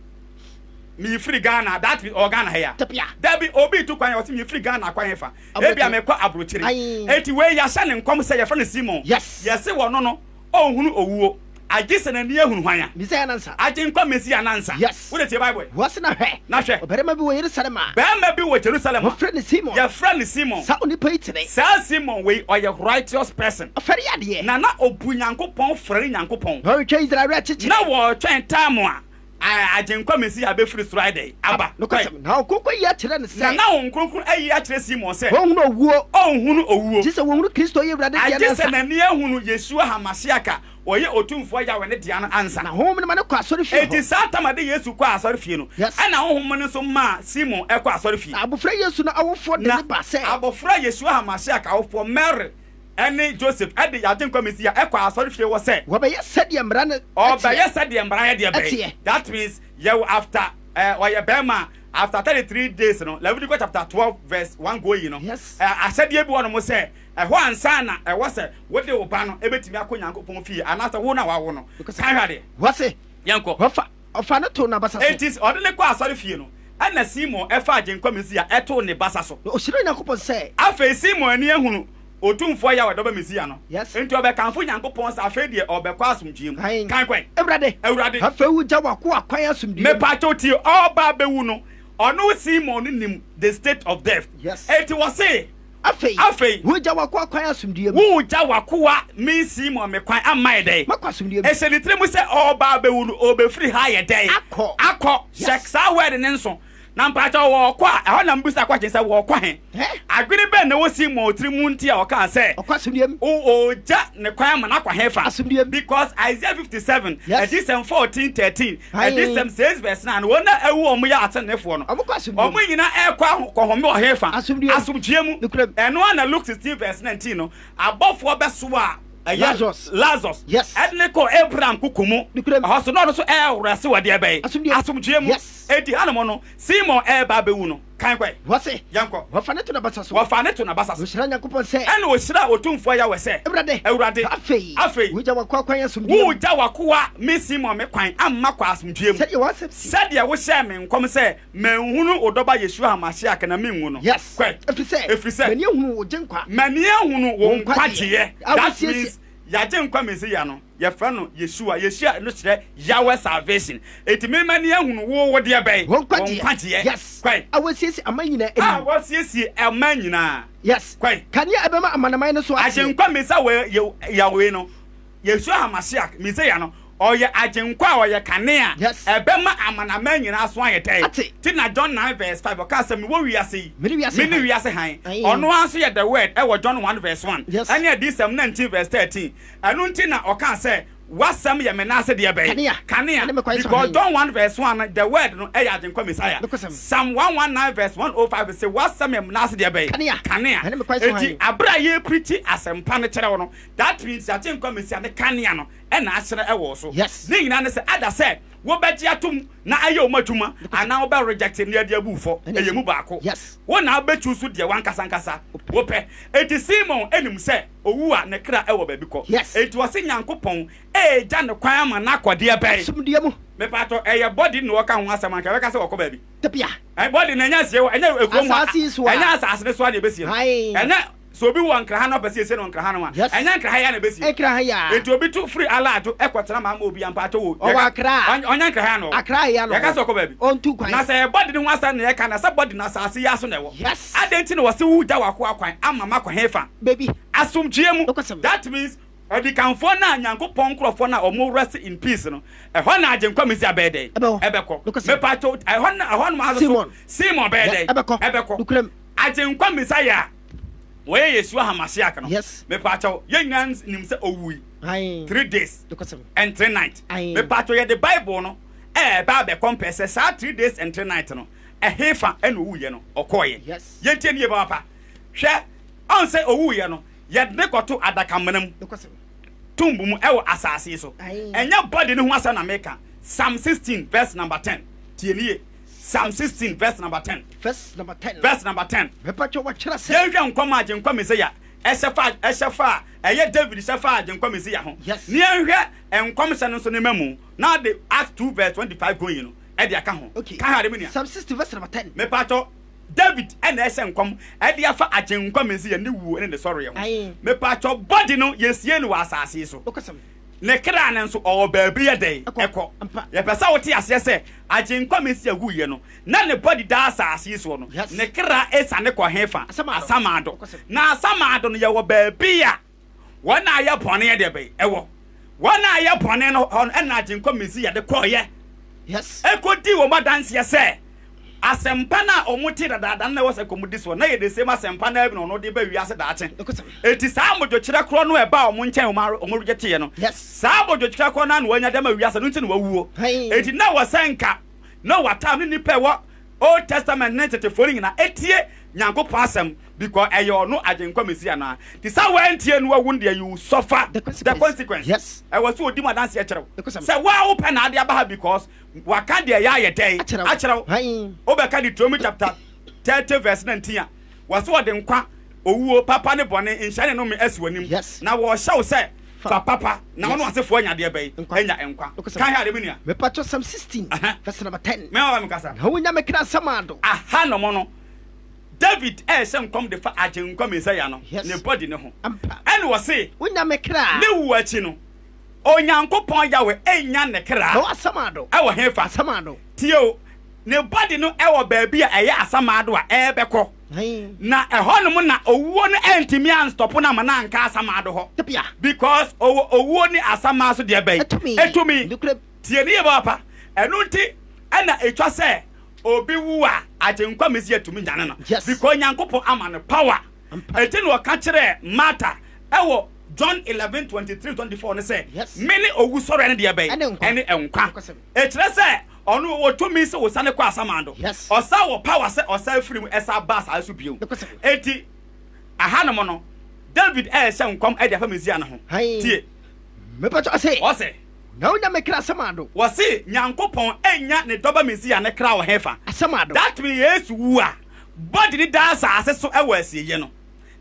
Mefiri Ghana, that means ɔwɔ Ghana ha yi a. Dabi, obi retu kwan a, ɔse mefiri Ghana akɔ hefa? Ebia mekɔ abrokyire. Enti wei yɛahyɛ no nkɔm sɛ yɛfrɛ no Simon. Yɛse wɔno no ɔnhunu owuo agye sɛ n'ani ahunu hwan a? Mesia no ansa. Agyenkwa Mesia no ansa. Wode tie Bible ɛ? Wɔse na hwɛ. Na hwɛ. Ɔbarima bi wɔ Yerusalem a. Barima bi wɔ Jerusalem a. Wɔfrɛ no Simon. Yɛfrɛ no Simon. Saa onipa yi tene. Saa Simon wei ɔyɛ righteous person. Ɔfɛre adeɛ. Na na ɔbu Nyankopɔn frɛre Nyankopɔn. Na ɔretwɛn Israel awerɛkyekyerɛ. Na wɔretwɛn time a Agyenkwa Mesia bɛfiri soro ayɛ dɛn? Aba. Nokwasɛm, na Honhom Kronkron ayi akyerɛ no sɛ. Na na Honhom Kronkron ayi akyerɛ Simon sɛ. Ɔrenhunu owuo. Ɔrenhunu owuo. Gye sɛ wahunu Kristo a ɔyɛ Awurade dea no Agye ansa. sɛ n'ani ahunu Yeshua HaMashiach a ɔyɛ Otumfoɔ Yahweh no dea no ansa. Na Honhom no ma no kɔɔ asɔrefie hɔ. Enti saa tam a ɛde Yesu kɔɔ asɔrefie no, ɛnna Honhom no nso maa Simon kɔɔ asɔrefie. Na abofra Yesu no awofoɔ de Na no baa sɛ. abofra Yeshua HaMashiach awofoɔ, Mary ne Joseph de y'Agyenkwa Mesia kɔ asɔrefie hɔ sɛ. Wɔbɛyɛ sɛdeɛ mmara no teɛ. Ɔbɛyɛ sɛdeɛ mmara yɛ deɛ bɛn? Teɛ. That means yɛwɔ after eh, ɔyɛ bɛrima a, after 33 days no, Leviticus chapter 12 verse 1 going no, eh, ahyɛdeɛ bi wɔ nom sɛ, ɛhɔ ansa na ɛwɔ sɛ wode wo ba no ɛbɛtumi akɔ Nyankopɔn fie, anaasɛ wo na wawo no. Kan hwɛ adeɛ. Wɔse, Yɛnkɔ. Wɔfa, ɔfaa no too n'abasa so. Enti ɔde no kɔɔ asɔrefie no, ɛnna Simon faa Agyenkwa Mesia too ne basa so. Na ɔhyiraa Onyankopɔn sɛ. Afei Simon ani ahunu Otumfoɔ Yahweh dɔba Mesia no. Yes. Enti ɔbɛkamfo Nyankopɔn sɛ afei deɛ ɔrebɛkɔ asomdwoeɛ mu. Aane. Kan kɔ ɛ. Awurade. Awurade. Afei wogya w'akoa kwan asomdwoeɛ mu. Mepakyɛw tie, ɔreba abɛwu no, ɔno Simon no nim the state of death. Yes. Enti ɔse. Afei, Afei. woregya w'akoa kwan asomdwoeɛ mu. Woregya w'akoa me Simon me kwan ama ayɛ dɛn? Makɔ asomdwoeɛ mu. Ɛhyɛ ne tiri mu sɛ ɔreba abɛwu no, ɔrebɛfiri ha ayɛ dɛn? Akɔ. Akɔ. Hyɛ Yes. saa word no nso. Na mpakyɛw wɔrekɔ a, ɛhɔ na mebisa question sɛ wɔrekɔ he? Hɛ? Adwene bɛn na ɛwɔ Simon tiri mu nti a ɔkaa sɛ. Ɔkɔ asomdwoeɛ mu. O, ɔregya ne kwan ama no akɔ hefa? Asomdwoeɛ mu. Because Isaiah 57, Yes. Adiyisɛm 14, 13, Aye. Adiyisɛm 6 verse 9, wɔn a awu a wɔyɛ ateneneefoɔ no, Wɔkɔ asomdwoeɛ mu. Wɔn nyinaa rekɔ aho kɔhome wɔ hefa? Asomdwoeɛ mu. Asomdwoeɛ mu. Nokorɛ mu. Ɛno ara na Luke 16 verse 19 no, abɔfoɔ bɛsoaa ɛyɛ Lazarus. Lazarus Yes. ɛde no kɔɔ Abraham koko mu. Nokorɛ mu. Ɛhɔ so na ɔno nso ɛrewerɛse wɔ deɛ bɛn? Asomdwoeɛ mu. Asomdwoeɛ mu. Yes. Enti hanom no, Simon reba abɛwu no, kan kɔ ɛ. Wɔse. Yɛnkɔ. Wɔfa no to n'abasa so. Wɔfa no to n'abasa so. Wɔhyira Nyankopɔn sɛ. Ɛna ɔhyiraa Otumfoɔ Yahweh sɛ. Awurade. Awurade. Afei. Afei. Wogya w'akoa kwan asomdwoeɛ mu. Wogya w'akoa me Simon me kwan amma kɔ asomdwoeɛ mu. Sɛdeɛ w'asɛm sie. Sɛdeɛ wohyɛɛ me nkɔm sɛ manhunu wo dɔba Yeshua HaMashiach na menwu no. Yes. Kɔ ɛ. Ɛfiri sɛ. Ɛfiri sɛ. M'ani ahunu wo gyenkwa. M'ani ahunu wo Wo nkwagyeɛ. nkwagyeɛ. That means Y'Agyenkwa Mesia no. Yɛfrɛ no Yeshua. Yeshua no kyerɛ Yahweh salvation. Enti me m'ani ahunu wo wo deɛ bɛn? Wo nkwagyeɛ. Wo nkwagyeɛ. Yes. Kwae. A wɔasiesie aman nyinaa A anim. wɔasiesie aman nyinaa. Yes. Kwae. Kanea a ɛbɛma amanaman no so ateɛ. Agyenkwa Mesa wɔ yɛ Yahweh no, Yeshua HaMashiach, Mesia no, ɔyɛ Agyenkwa a ɔyɛ kanea a Yes. ɛbɛma amanaman nyinaa so ayɛ dɛn? Ate. Ti na John 9 verse 5 ɔkaa sɛ mewɔ wiase yi, Mene wiase mene hann. wiase hann. Aye. Ɔno ara nso yɛ the word ɛwɔ John 1 verse 1 Yes. ɛne Adiyisɛm 19 verse 13. Ɛno nti na ɔkaa sɛ, W'asɛm yɛ me nan ase deɛ bɛn? Kanea. Kanea. Ɛne me kwan so Because hann. John 1 verse 1 no, the word no ɛyɛ Agyenkwa Messiah. Nokwasɛm. Psalm 119 verse 105 se, W'asɛm yɛ me nan ase deɛ bɛn? Kanea. Kanea. Ɛne me kwan so Enti hann. abere a yɛrepreachi asɛmpa no kyerɛ wo no, that means Agyenkwa Messiah ne kanea no ɛna ahyerɛn ɛwɔ wo so. Yes. Ne nyinaa ne sɛ, ada sɛ wobɛgye atom na ayɛ wɔn adwuma anaa wobɛ reject na yɛde abu wo fɔ. Ɛne Ɛyɛ asɛm. mu baako. Yes. Wo na wobɛ choose deɛ w'ankasa ankasa wopɛ. Enti Simon nim sɛ Owu a, ne kra wɔ baabi kɔ. Yes. Enti ɔse Nyankopɔn eegya no kwan ama no akɔ deɛ bɛn? Asomdue mu. Mepaatɔ, ɛyɛ body na wɔka ho asɛm anka yɛbɛka sɛ wɔkɔ baabi. Dabia. Ɛ body no ɛnyɛ asie hɔ, ɛnyɛ ekurom hɔ, Asaase yi so a. ɛnyɛ asaase no so a na yɛbɛsie no. Ae. Ɛnyɛ sɛ obi wɔ Nkraha na ɔpɛ sɛ yɛsie no wɔ Nkraha no a, Yes. ɛnyɛ Nkraha yi a na yɛbɛsie no. Nkraha yi a. Enti obi tu firi Alaadjo ɛkɔ tena Maama obi a, mpaatɔ o, Ɔwɔ yɛka, Accra. ɔnyɛ Nkraha yi a na ɔwɔ. Accra yi a na Yɛka ɔwɔ. sɛ ɔkɔ baabi. Ɔntu kwan. Na sɛ ɛyɛ body no ho asɛm na yɛka no a, sɛ body no asaase yi ara so na ɛwɔ. Yes. Adɛn nti na wɔse wogya w'akoa kwan ama makɔ hefa? Baby. Asomdwoeɛ mu. Nokwasɛm. That means adikanfoɔ no a Nyankopɔn nkorɔfoɔ no a wɔn rest in peace no, ɛhɔ na Agyenkwa Mesia bɛyɛ dɛn? Ɛbɛwɔ. Ɛbɛkɔ. Nokwasɛm. Mepakyɛw, ɛhɔ na ɛhɔ nom ara nso so, Simon. Simon bɛyɛ Yɛ, dɛn? ɛbɛkɔ. Ɛbɛkɔ. Nokorɛm. Agyenkwa Messiah a wɔyɛ Yeshua HaMashiach no, Yes. mepakyɛw, yɛn nyinaa nim sɛ owui Ae. 3 days Nokwasɛm. and 3 nights. Ae. Mepakyɛw, yɛde Bible no ɛɛba abɛ compare sɛ saa 3 days and 3 nights no, ɛhefa ɛna owuiɛ no, ɔkɔɔeɛ. Yes. Yɛntie ne yie papaapa. Hwɛ, ɔn sɛ owuiɛ no, yɛde ne kɔto adakamena mu, Nokwasɛm. tomb mu ɛwɔ asase yi so. Ae. Ɛnyɛ body no ho asɛm na meka. Psalm 16 verse number 10. Tie ne yie. Psalm 16 verse number 10. Verse number 10. Verse number 10. Mepakyɛw wɔkyerɛ sɛ. Yɛnhwɛ nkɔm a Agyenkwa Mesia ɛhyɛ fa ɛhyɛ fa a ɛyɛ David hyɛ fa Agyenkwa Mesia ho. Yes. Ne yɛnhwɛ nkɔmhyɛ no nso ne ma mu. Na de Acts 2 verse 25 going no. Ɛde aka ho. Okay. Ka hwɛ ade me nua. Psalm 60 verse number 10. Mepatɔ David ɛna ɛhyɛ nkɔm ɛde afa Agyenkwa Mesia ne wuo ne ne sɔreɛ ho. Aye. Mepatɔ body no yɛsie no wɔ asase yi so. Nokwasɛm. Ne kra no nso ɔwɔ baabi yɛ dɛn? Ɛkɔ. Ɛkɔ. Ampa. Yɛpɛ sɛ wote aseɛ sɛ Agyenkwa Mesia wuiɛ no na ne body da asase yi soɔ no, ne kra esiane kɔ hefa? Asamando. Asamando. Nokwasɛm. Na asamando no yɛwɔ baabi a wɔn a yɛ bɔne deɛ bɛn? Ɛwɔ. Wɔn a yɛ bɔne no hɔ no ɛna Agyenkwa Mesia de kɔeɛ. Yes. Ɛkɔdii wɔn adanseɛ sɛ asɛmpa no a wɔn te dadaada no na ɛwɔ sɛ kɔm di soɔ, na yɛ the same asɛmpa no ara bi na ɔno de ba wiase daakye. Nokwasɛm. Enti saa abodwokyerɛ korɔ no a ɛbaa wɔn nkyɛn wɔn wɔn rejecteeɛ no, Yes. saa abodwokyerɛ korɔ no ara na wɔanya de ama wiase no nti na wɔawuo. Hai. Enti na wɔ sɛ nka Noah time ne nnipa a ɛwɔ Old Testament ne tetefoɔ no nyinaa ɛtie Nyankopɔn asɛm because ɛyɛ ɔno Agyenkwa Mesia no ara. Nti sɛ woantie no wawu no deɛ you will suffer The the consequence. consequence. Yes. Ɛwɔ sɛ ɔdi mu adanseɛ kyerɛ wo Nokwasɛm. sɛ wo a wopɛ na ade aba ha because waka deɛ ɛyɛ ayɛ dɛn Akyerɛ wo. akyerɛ wo. Hai. Wobɛka Deuteronomy chapter 30 verse 19 a, wɔse wɔde nkwa, owuo, papa ne bɔne, nhyira ne nnome asi w'anim. Yes. Na wɔhyɛ wo sɛ Fa. fa papa na wo ne Yes. w'asefoɔ anya deɛ bɛn? Nkwa. Anya nkwa. Nokwasɛm. Ka hwɛ ade me nua. Mepatwɔ Psalm 16 Aha. verse number 10. Me wa me kasa. Na wonya me kra asamando. Aha nom no, David ɛrehyɛ nkɔm de fa Agyenkwa Mesia no Yes. ne body no ho. Ampa. Ɛna wɔse Wonya me kra. ne wu akyi no, Onyankopɔn Yahweh ɛnya ne kra. Na w'asamando. Ɛwɔ hefa? Asamando. Tie o, ne body no ɛwɔ baabi a ɛyɛ asamando a ɛrebɛkɔ. Hai. Na ɛhɔnom na owuo no ɛntumi anstop no ama no anka asamando hɔ. Tapia. Because ɔwɔ owuo ne asamaa so deɛ bɛn? Ɛtumi. Ɛtumi. Nokorɛ. Tie ne yie papa. Ɛno nti ɛna ɛtwa sɛ obi wu a Agyenkwa Mesia tumi nyane no. Yes. Because Nyankopɔn ama no power. Ampa. Ɛnti na ɔka kyerɛɛ Martha ɛwɔ John 11 23 24 no sɛ, Yes. Me ne owusɔreɛ no deɛ bɛn? Ɛne nkwa. Ɛne nkwa. Nokwasɛm. Ɛkyerɛ sɛ ɔno ɔwɔ tumi sɛ ɔsane kɔ asamando. Yes. Ɔsan wɔ power sɛ ɔsan firi mu ɛsan ba asase so bio. Nokwasɛm. Enti ahanom no, David ɛrehyɛ nkɔm ɛde afa Mesia no ho. Hai. Tie. Mepatwɔ ɔse. Ɔse. Na wonya me kra asamando. Wɔse Nyankopɔn ɛnya ne dɔba Mesia ne kra wɔ hefa? Asamando. That means Yesu wu a, body no da asase so ɛwɔ asieɛ no.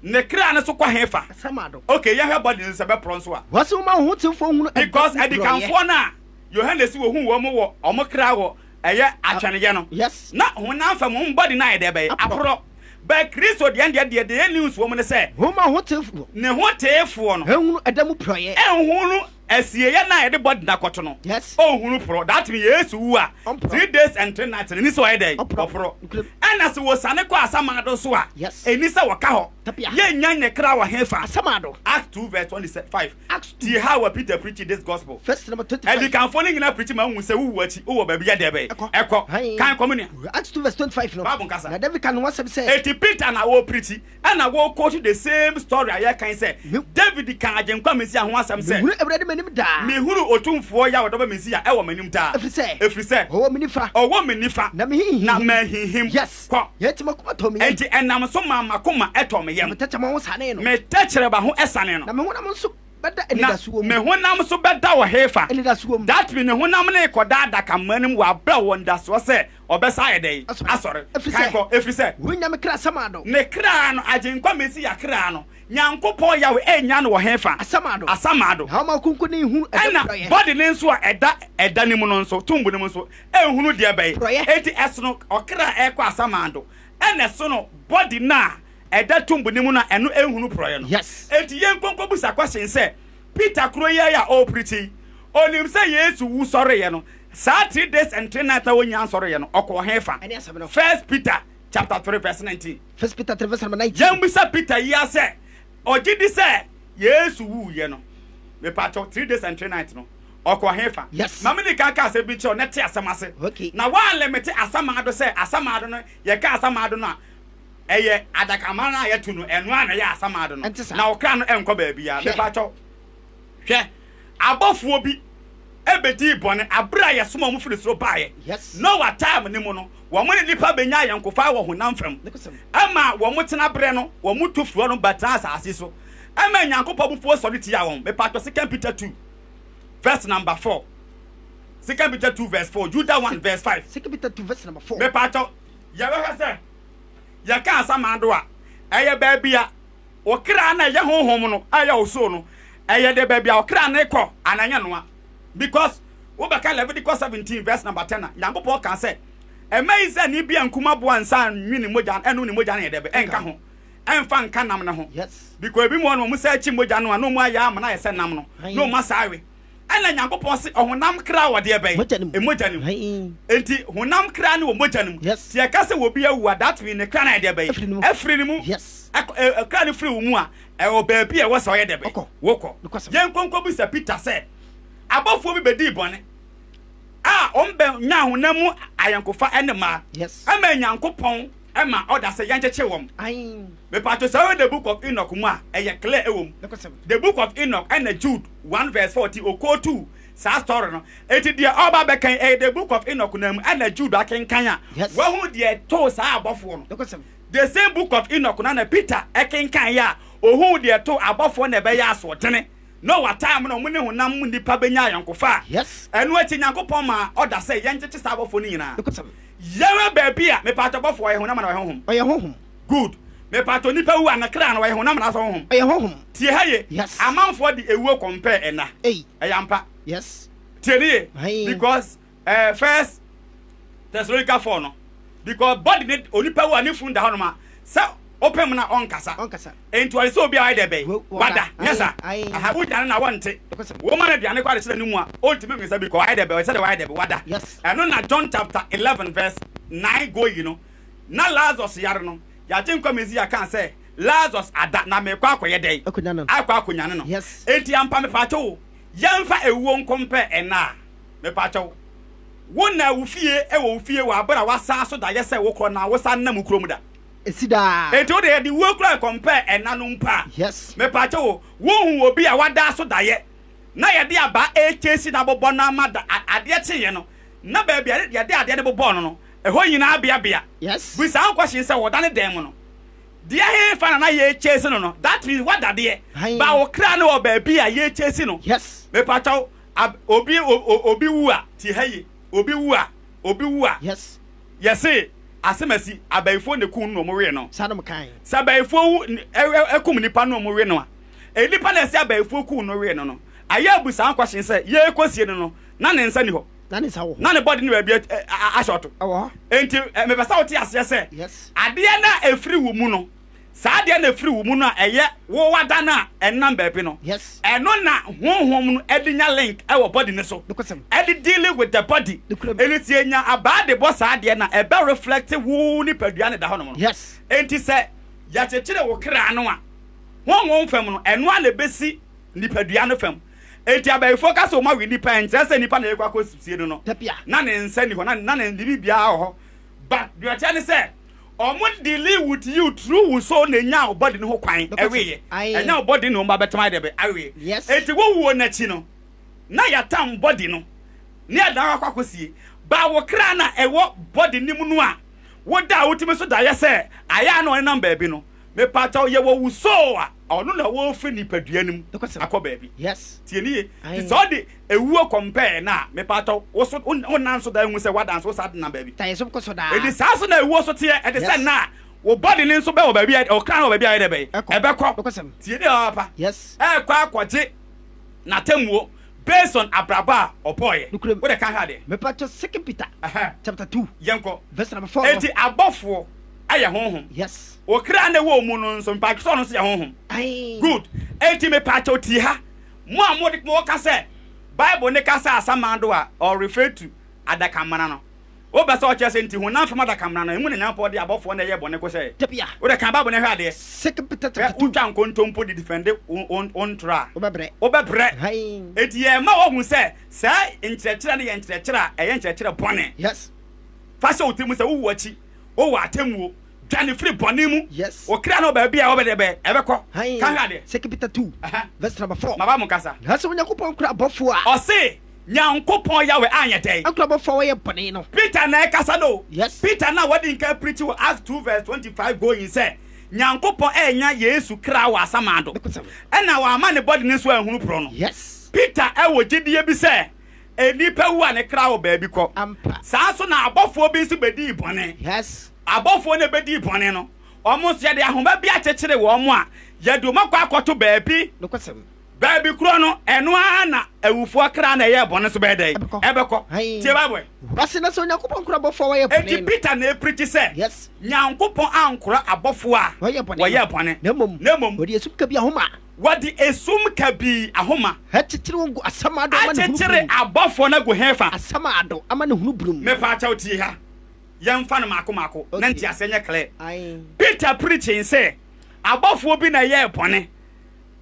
Ne kra no so kɔ hefa? Asamando. Okay, yɛhwɛ body no sɛ bɛporɔ nso a. Wɔse woma wo hotefoɔ hunu ɛdɔ Because mu porɔeɛ. adikanfoɔ no a Yohane si wɔhu wɔn wɔ wɔn kra wɔ ɛyɛ atwɛneyɛ no. Yes. Na honam fam wɔn body no ayɛ dɛ bɛyɛ Aporɔ. aporɔ. But Kristo deɛ deɛ deɛ deɛ news wɔ mu ne sɛ Woma wo hotefoɔ ne ho teefoɔ no ɛhunu ɛda mu porɔeɛ. ɛnhunu asieɛ no a yɛde body no akɔto no. Yes. Ɔnhunu porɔ. That means Yesu wu a Ɔmporɔ. 3 days and 3 nights no ni sɛ ɔyɛ dɛn? Ɔporɔ. Ɔporɔ. Nokorɛ. Ɛna sɛ wɔsane kɔ asamado so a Yes. ɛni sɛ wɔka hɔ. Tapia. Yɛnnya ne kra wɔ hefa? Asamando. Acts 2 verse 25. Acts 2. Tie how Peter preaching this gospel. Verse number 25. Adikanfoɔ no nyinaa preach ma hu sɛ wowu akyi wowɔ baabi yɛ deɛ bɛyɛ. Ɛkɔ. Ɛkɔ. Hai. Kan kɔ me nua. Acts 2 verse 25 no. Bible nkasa. Na David ka ne ho asɛm sɛ. Eti Peter na wɔ preach ɛna wɔ quote the same story a yɛkan sɛ Me- David ka Agyenkwa Mesia ho asɛm sɛ Mehunu Awurade m'anim daa. mehunu Otumfoɔ Yahweh dɔba Mesia ɛwɔ m'anim daa. Ɛfiri sɛ. Ɛfiri sɛ Ɔwɔ me nifa. ɔwɔ me nifa Na mehinhim. na mahinhim. Yes. Kɔ. Yɛn ti makoma tɔ me yam. Enti ɛnam so ma makoma ɛtɔ me yam. Me tɛkyerɛma ho sane no. Me tɛkyerɛma ho ɛsane no. Na me honam nso bɛda Na anidasoɔ mu. me honam nso bɛda wɔ hefa? Anidasoɔ mu. That mean ne honam ne kɔda adakamma no mu wɔ abrɛ wɔ ndasoɔ sɛ ɔbɛsa ayɛ dɛn? Asɔre. Asɔre. Ɛfiri Kan sɛ. kɔ. Ɛfiri sɛ. Wonya me kra asamando. Ne kra no, Agyenkwa Mesia kra no, Nyankopɔn Yahweh ɛnya no wɔ hefa? Asamando. Asamando. Na ɔma kronkron hunu ɛda Ɛna porɔeɛ. body ne nso a ɛda ɛda ne mu no nso, tomb no mu nso, ɛnhunu deɛ bɛyɛ. Porɔeɛ. Enti ɛsono ɔkra a ɛkɔ asamando, ɛna ɛsono body no a ɛda tomb no mu no a ɛno ɛnhunu porɔeɛ no. Yes. Enti yɛn nkonko busa question sɛ, Peter kuro yi a ɔrepreach yi, onim sɛ Yesu wu sɔreeɛ no, saa 3 days and 3 nights a wɔnya nsɔreeɛ no, ɔkɔɔ hefa? Ɛne asɛm no. First Peter chapter 3 verse 19. First Peter 3 verse number 19. Yɛn bisa Peter yi asɛ, ɔgye di sɛ Yesu wuiɛ no, mepatɔ 3 days and 3 nights no, ɔkɔ hefa? Yes. Maame ni kan ka asɛm bi kyerɛw na te asɛm ase. Okay. Na wɔn asamado sɛ asamado no, yɛka asamado no a, ɛyɛ adakamma no a yɛto no, ɛno a na ɛyɛ asamado no. Ɛnte saa. Na ɔkra no ɛnkɔ baabi a. Hwɛ. Mepatɔ, hwɛ, abɔfoɔ bi ɛbɛdii bɔne abere a yɛsoma wɔn firi soro baeɛ. Yes. Noah time ne mu no, wɔn ne nipa bɛnya ayɔnkofa wɔ honam fam. Ne kosɛm. Ɛma wɔn tena berɛ no, wɔn tu firi hɔ no bɛtena asase so. Ɛma Nyankopɔn abufuo sɔre tia wɔn. Mepatɔ Second Peter 2 verse number 4. Second Peter 2 verse 4, Judah 1 verse 5. Second Peter 2 verse number 4. Mepatɔ, yɛbɛhwɛ sɛ yɛka asamando a, ɛyɛ baabi a ɔkra na ɛyɛ honhom no a ɛyɛ ɔsoro no, ɛyɛ de baabi a ɔkra no kɔ anaa ɛnyɛ noa. Because Wobɛka Leviticus 17 verse number 10 a, Nyankopɔn kaa sɛ, Mma Israelni bi ankum aboa nsa anwe ne mogya, ɛnnom ne mogya no yɛ dɛ bɛ, ɛnka ho, ɛmfa nka nam no ho. Because ebi mu hɔ no, wɔn san kyi mogya no a, na wɔn ayɛ ama no ayɛ sɛ nam no, na wɔn asa awe. Ɛna Nyankopɔn se, ɔhonam kra wɔ deɛ bɛn? Mogya no mu. Enti honam kra no wɔ mogya no mu. Sɛ yɛka sɛ obi awu a, that means ne kra no ayɛ deɛ bɛn? Afiri ne mu. Ɛkɔ, kra no firi wo mu a, ɛwɔ baabi a ɛwɔ sɛ ɔyɛ dɛ bɛn? Wokɔ. Yɛnkɔ nkɔbisa Peter sɛ, abɔfoɔ bi bɛdii bɔne a wɔn bɛ nyaa honam mu ayɔnkofa ne mmaa, ɛma Nyankopɔn ma ɔda sɛ yɛnkyekye wɔn. Mepatwo sɛ wohwɛ the book of Enoch mu a, ɛyɛ clear ɛwɔ mu. The book of Enoch ɛna Jude 1 verse 14 ɔkootuu saa story no. Enti deɛ ɔba bɛkan ɛyɛ the book of Enoch na mu ɛna Jude akenkan a wahu deɛ ɛtoo saa abɔfoɔ no. The same book of Enoch na na Peter ɛkenkan yɛ a ohuu deɛ ɛtoo abɔfoɔ na ɛbɛyɛ asoɔdene. Noa time no, wɔn ne honam mu nnipa bɛnya ayɔnkofa a ɛno akyi Nyankopɔn maa ɔda sɛ yɛnkyekye saa abɔfoɔ no nyinaa. Yɛhwɛ baabi a, mepatɔ bɔfoɔ ɔyɛ honam anaa ɔyɛ honhom? Ɔyɛ honhom. Good. Mepatɔ nipa wu a ne kra no ɔyɛ honam anaasɛ honhom? Ɔyɛ honhom. Tie ha ye. Yes. Amanfoɔ de ewuo compare ɛna. Ei. Ɛyɛ ampa. Yes. Tie ne ye. Aye. Because First Thessalonica 4 no, because body ne onipa wu a ne funu da hɔnom a, sɛ wopem no a ɔnkasa. Ɔnkasa. Enti ɔde sɛ obi a wayɛ dɛ bɛn? Wada. Wada. Nyɛ sa. Aye. Aha, wogya no na wɔnte. Nokwasɛm. Woma no aduane kɔ adekyerɛ no mu a, ɔntumi nwesa bi kɔ. Wayɛ dɛ bɛn? Ɔyɛ sɛdeɛ wayɛ dɛ bɛn? Wada. Yes. Ɛno na John chapter 11 verse 9 going no, na Lazarus yare no, Yɛagyenkwa Mesia kaa sɛ, Lazarus ada, na merekɔ akɔyɛ dɛn? Akɔnya no. Akɔ akɔnyane no. Yes. Enti ampa mepaakyɛw o, yɛmfa ewuo nkompɛ ɛna a, mepaakyɛw, wo na wo fie wɔ wo fie wɔ abere a wasan so dayɛ sɛ wokorɔ na wosan nam wo kurom da. Esi daa. Enti wo deɛ yɛde wuo koraa compare ɛna no mpo a, Yes. mepaakyɛw o, wonhu obi a wada so dayɛ na yɛde abaa ɛrekyesi no abobɔ no ama da, adeɛ kyeeɛ no, na baabi a yɛde adeɛ no bobɔɔ no no, ɛhɔ nyinaa abeabea. Yes. Bisa wo question sɛ wɔda ne dan mu no, deɛ hefa na na yɛrekyesi no no, that means wada deɛ, Aye. but wo kra no wɔ baabi a yɛrekyesi no. Yes. Mepaakyɛw, ab, obi, o, o, obi wu a, tie ha yie, obi wu a, obi wu a, Yes. yɛse asemasi, abayifoɔ na ekum no na wɔwe no. Saa na wɔkae. Sɛ abayifoɔ wu, n, ɛ, ɛ, ɛkum nipa no na wɔwe no a, nnipa na ɛsɛ abayifoɔ kum no we no no, ayɛ abusaa question sɛ, yɛrekɔsie no no, na ne nsa ni hɔ? Na ne nsa wɔ hɔ. Na ne body no baabi ahyɛ ɔto. Ɛwɔ hɔ. Enti mepɛ sɛ wote aseɛ sɛ, Yes. adeɛ no a ɛfiri wo mu no, saa adeɛ no a ɛfiri wo mu no a ɛyɛ wo wada no a ɛnam baabi no, Yes. ɛno na honhom no de nya link wɔ body no so, Nokwasɛm. ɛde dealing with the body. Nokorɛm. Enti sɛ yɛnya abaa de bɔ saa adeɛ no a, ɛbɛ reflect wo nipadua no da hɔnom no. Yes. Enti sɛ yɛkyekyere wo kra no a, honhom fam no, ɛno ara na ɛbɛsi nipadua no fam. Enti abayifoɔ ka sɛ wɔn awe nipa a, ɛnkyerɛ sɛ nipa na yɛkɔ akɔsie no no. Na ne nsa nni hɔ, na ne biribiara wɔ hɔ. But deɛ ɔkyerɛ ne sɛ, wɔn dealing with you through wo soul na enya wo body no ho kwan ɛweeɛ. Ɛnyɛ wo body na wɔn ba bɛtɛm ayɛ dɛ bɛ aweeɛ. Enti wo wuo no akyi no, na yɛatam body no, na yɛde no akɔ akɔsie. But wo kra no a ɛwɔ body no mu no a, woda a wotumi so daeɛ sɛ ayɛ a na ɔnenam baabi no, Mepakyɛw, yɛwɔ wo soul a ɔno na wɔrefi nipadua no mu akɔ baabi. Yes. Tie ne ye. Aye. Ti sɛ ɔde ewuo compare no a, mepakyɛw, wo so wo nan so da ehu sɛ wada nso wo saa de nam baabi. Ta yɛ so kɔ so daa. Edi saa so na ewuo so teɛ, ɛte sɛ Yes. nna a wo body no nso bɛwɔ baabi a ɔkra no wɔ baabi a ɛyɛ dɛ bɛyɛ. Ɛkɔ. Ɛbɛkɔ. Nokwasɛm. Tie ne papa. Yes. Ɛrekɔ akɔgye n'atemmuo based on abrabɔ a ɔbɔɔyɛ. Nokorɛm. Wo de ka hwɛ adeɛ. Mepakyɛw, Second Peter Ɛhɛn. chapter 2 Yɛnkɔ. verse number 4 no. Enti abɔfoɔ yɛ honhom. Yes. Okra na ɛwɔ mu no nso mpakyɛw sɛ ɔno nso yɛ honhom. Aye. Good. Enti mepakyɛw tie ha. Mo a mo mo ka sɛ Bible ne ka sɛ asamando a or refer to adakamena no. Wopɛ sɛ ɔkyerɛ sɛ nti honam fam adakamena no emu na Nyankopɔn de abɔfoɔ na ɛyɛ bɔne kɔhyɛɛ. Dabia. Wode kan Bible no hwɛ adeɛ. Second Peter Hwɛ chapter 2. wotwa nkontompo de defende wo wo wo ntorɔ a. Wobɛbrɛ. Wobɛbrɛ. Aye. Enti yɛma woahu sɛ saa nkyerɛkyerɛ no yɛ nkyerɛkyerɛ a ɛyɛ nkyerɛkyerɛ bɔne. Yes. Fa hyɛ wo tirim sɛ wowu akyi wowɔ atemmuo. Dwane firi bɔne mu. Yes. Wo kra no wɔ baabi a wɔbɛde bɛ ɛbɛkɔ. Aye. Ka hwɛ adeɛ. Second Peter 2 Ɛhɛ. verse number 4. Maba mo nkasa. Na sɛ Onyankopɔn kura abɔfoɔ a. Ɔse Nyankopɔn Yahweh anyɛ dɛn? Ankura abɔfoɔ a wɔyɛ bɔne no. Peter na ɛkasa no o. Yes. Peter no a wadi nkan preachi wɔ Acts 2 verse 25 going sɛ Nyankopɔn annya Yesu kra wɔ asamando Nokwasɛm. ɛna wamma ne body no nso anhunu porɔ no. Yes. Peter wɔ gyidie bi sɛ nnipa wu a ne kra wɔ baabi kɔ. Ampa. Saa nso na abɔfoɔ bi nso bɛdii bɔne. Yes. Abɔfoɔ no a ɛbɛdii bɔne no, wɔn nso yɛde ahoma bi akyekyere wɔn a yɛde wɔn akɔ akɔto baabi. Nokwasɛm. Baabi korɔ no, ɛno ara na awufoɔ kra na ɛyɛɛ bɔne nso bɛyɛ dɛn? Ɛbɛkɔ. Ɛbɛkɔ. Ae. Tie Bible ɛ. Wɔse na sɛ Onyankopɔn kora abɔfoɔ a wɔyɛ bɔne Enti no. Peter na ɛpreachi sɛ, Yes. Nyankopɔn ankora abɔfoɔ a Wɔyɛ bɔne no. wɔyɛɛ bɔne, Na mmom, na mmom. wɔde esum kabii ahoma. Wɔde esum kabii ahoma. Akyekyere wɔn gu asamando amanehunu Akyekyere bunu mu. abɔfoɔ no agu hefa? Asamando amanehunu bunu mu. Mepaakyɛw tie ha, yɛmfa no maako maako na Okay. nteaseɛ nyɛ clear. Ae. Peter preaching sɛ abɔfoɔ bi na ɛyɛɛ bɔne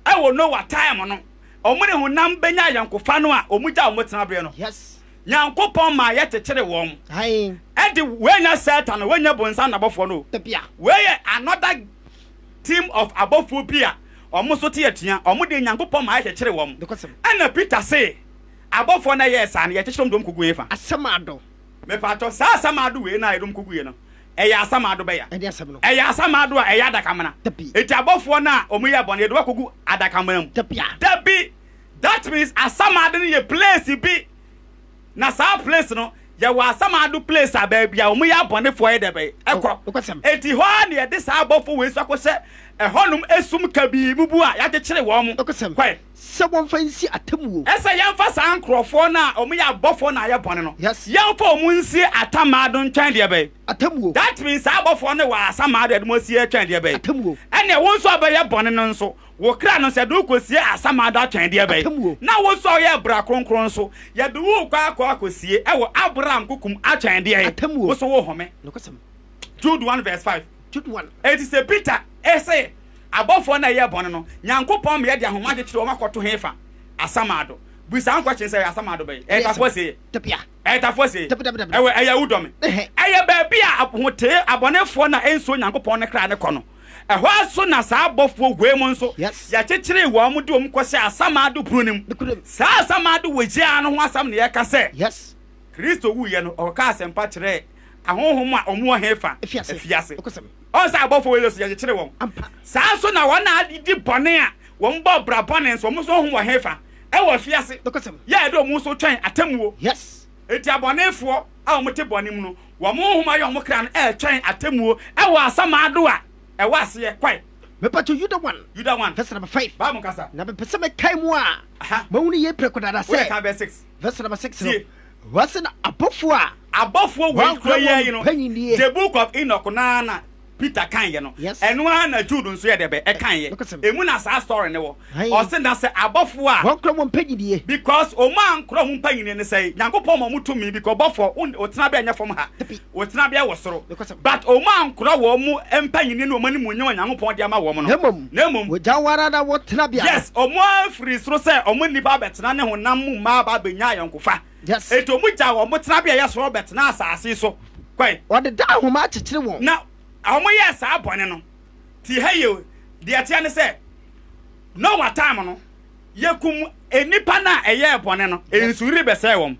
ɛwɔ Noah time no, wɔn ne honam bɛnya ayɔnkofa no a wɔn gya wɔn tenaberɛ no. Yes. Nyankopɔn maa yɛkyekyere wɔn. Ae. Ɛde wei nyɛ Satan, wei nyɛ bonsam n'abɔfoɔ no o. Dabia. Wei yɛ another team of abɔfoɔ bi a wɔn nso te atua, wɔn deɛ Nyankopɔn maa yɛkyekyere wɔn. Nokwasɛm. Ɛna Peter se, abɔfoɔ no a ɛyɛɛ saa no, yɛkyekyere wɔn de wɔn kɔgu hefa? Asamado. Mepaatɔ, saa asamado wei no a yɛde wɔn kɔguiɛ no, ɛyɛ asamado bɛya? Ɛne asɛm no. Ɛyɛ asamado a ɛyɛ adakamena. Dabi. Enti abɔfoɔ no a wɔn yɛɛ bɔne, yɛde wɔn akɔgu adakamena mu? Dabia. Dabi! That means asamado no yɛ place bi, na saa place no, yɛwɔ asamado place a baabi a wɔn yɛ abɔnefoɔ yɛ dɛ bɛn? Ɛkɔ. Nokwasɛm. Enti hɔ ara na yɛde saa abɔfoɔ wei nso akɔhyɛ ɛhɔnom esum kabii mu bu a yɛakyekyere wɔn. Nokwasɛm. Kɔe. Sɛ wɔmfa nsi atemmuo. Ɛsɛ yɛmfa saa nkorɔfoɔ no a wɔyɛ abɔfoɔ na ayɛ bɔne no, Yes. yɛmfa wɔn nsie atammaado ntwɛn deɛ bɛn? Atemmuo. That means saa abɔfoɔ no wɔ asammaado a yɛde wɔn asie twɛn deɛ bɛn? Atemmuo. Ɛnneɛ wo nso a wobɛyɛ bɔne no nso, wo kra no nso yɛde wo kɔsie asammaado atwɛn deɛ bɛn? Atemmuo. Na wo nso a woyɛ bra kronkron nso, yɛde wo rekɔ akɔ akɔsie wɔ Abraham kokom atwɛn deɛ? Atemmuo. Wo nso wohome. Nokwasɛm. Jude 1 verse 5. Jude 1. Enti sɛ Peter se abɔfoɔ no a ɛyɛɛ bɔne no, Nyankopɔn ma yɛde ahoma akyekyere wɔn akɔto hefa? Asamado. Bisa ho question sɛ ɛyɛ asamado bɛn? Ɛyɛ tafoɔ asieɛ? Ɛyɛ tafoɔ asieɛ? Ɛwɔ ɛyɛ awudɔme? Ɛyɛ baabi a ahotee abɔnefoɔ no a ɛnsuo Nyankopɔn no kra no kɔ no. Ɛhɔ ara so na saa abɔfoɔ wei mu nso yɛkyekyeree wɔn de wɔn kɔhyɛɛ asamado pono no mu. Saa asamado wɔ yi ara no ho asɛm na yɛka sɛ. Kristo wuiɛ no, ɔkɔkaa asɛmpa kyerɛɛ ahonhom a wɔwɔ hefa? Afiase. Ɔn sɛ abɔfoɔ wei nso yɛkyekyere wɔn. Saa nso na wɔn a di bɔne a wɔn bɔ bra bɔne nso, wɔn nso honhom wɔ hefa? Ɛwɔ afiase. Yɛ a yɛde wɔn nso twɛn atemmuo. Enti abɔnefoɔ a wɔte bɔne mu no, wɔn honhom ayɛ wɔn kra no ɛretwɛn atemmuo ɛwɔ asamando a ɛwɔ aseɛ. Kwae. Mepatwo Yuda 1. Yuda 1. Verse number 5. Bible nkasa. Na mepɛ sɛ mekae mu a. Aha. Mahunu yei prɛko dada sɛ. Wode kan verse 6. Verse number 6 no. Tie. Wɔse na abɔfoɔ a. Abɔfoɔ wei Wɔankora kura yi wɔn yi no, mpanyinnie. The Book of Enoch no ara na Peter kaeɛ no, Yes. ɛno ara na Jude nso yɛ dɛ bɛ ɛkaeɛ. Nokwasɛm. Emu na saa story no wɔ. Ae. Ɔse na sɛ abɔfoɔ a. Wɔankora wɔn mpanyinnie. Because wɔn ankora wɔn mpanyinnie ne sɛn? Nyankopɔn ma wɔn tumi because bɔfoɔ wo wo tenabea nyɛ fam ha, Dabi. wo tenabea wɔ soro. Nokwasɛm. But wɔn ankora wɔn mpanyinnie ne wɔn animuonyam a Nyankopɔn de ama wɔn no. Na mmom. Na mmom. Wɔgyaa wɔn ara na wɔn tenabea no. Yes, wɔn ara firii soro sɛ wɔn nnipa abɛtena ne honam mu mmaa aba abɛnya ayɔnkofa. Yes. Enti wɔn gyaa wɔn tenabea a ɛyɛ soro bɛtenaa asase so. Kɔe. Wɔde daa nhoma akyekyere wɔn. Na wɔn yɛɛ saa bɔne no. Tie ha yie o, deɛ ɛteɛ ne sɛ, Noah time no, yɛkum nnipa no a ɛyɛɛ bɔne no, nsuyiri bɛsɛee wɔn.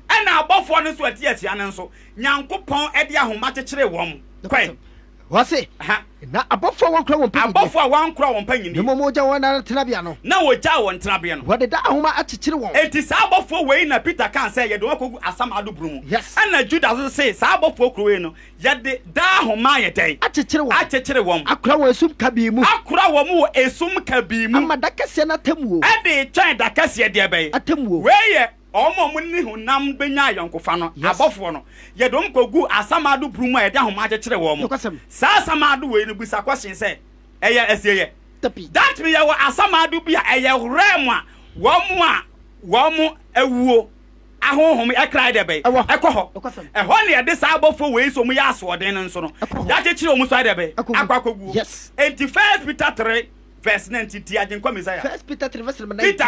Ɛna abɔfoɔ no nso a ɛte atua no nso, Nyankopɔn de ahoma kyekyeree wɔn. Kɔe. Wɔse, Na abɔfoɔ a wɔankora wɔn mpanyinnie. Abɔfoɔ a wɔankora wɔn mpanyinnie. Na mmom wɔgyaa wɔn ara tenabea no. Na wɔgyaa wɔn tenabea no. Wɔde daa ahoma akyekyere wɔn. Enti saa abɔfoɔ wei na Peter kaa sɛ yɛde wɔn akɔgu asamando bunu mu. Yes. Ɛna Judas nso se saa abɔfoɔ kuro wei no, yɛde daa ahoma ayɛ dɛn? Akyekyere wɔn. Akyekyere wɔn. Akora wɔn esum kabii mu. Akora wɔn wɔ esum kabii mu. Ama da kɛseɛ no atemmuo. Ɛde retwɛn da kɛseɛ deɛ bɛn? Atemmuo. Wei yɛ Wɔn a wɔne honam benya ayɔnkofa no, abɔfoɔ no, yɛde wɔn kɔgu asamando bunu mu a yɛde ahoma akyekyere wɔn. Saa asamando wei no, bisa question sɛ, ɛyɛ asieɛ? That means yɛwɔ asamando bi a ɛyɛ realm a wɔn a wɔn awuo ahonhom ɛkra yɛ dɛ bɛn? Ɛkɔ hɔ. Ɛhɔ na yɛde saa abɔfoɔ wei nso wɔn yɛ asoɔden no nso no, yɛakyekyere wɔn nso ayɛ dɛ bɛn? Akɔ akɔguo. Enti First Peter 3 verse 19, tie Agyenkwa Messiah. Peter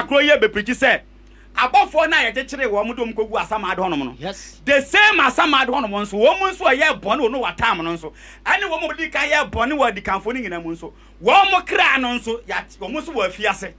koro yi bɛpirikyi sɛ, Abɔfoɔ no a yɛkyekyeree wɔn de wɔn kɔguu asamando hɔnom no, the same asamando hɔnom nso, wɔn nso a wɔyɛɛ bɔne wɔ Noa time no nso, ɛne wɔn a wɔdii kan yɛɛ bɔne wɔ adikanfoɔ no nyinaa mu nso, wɔn kra no nso, yɛate, wɔn nso wɔ afiase.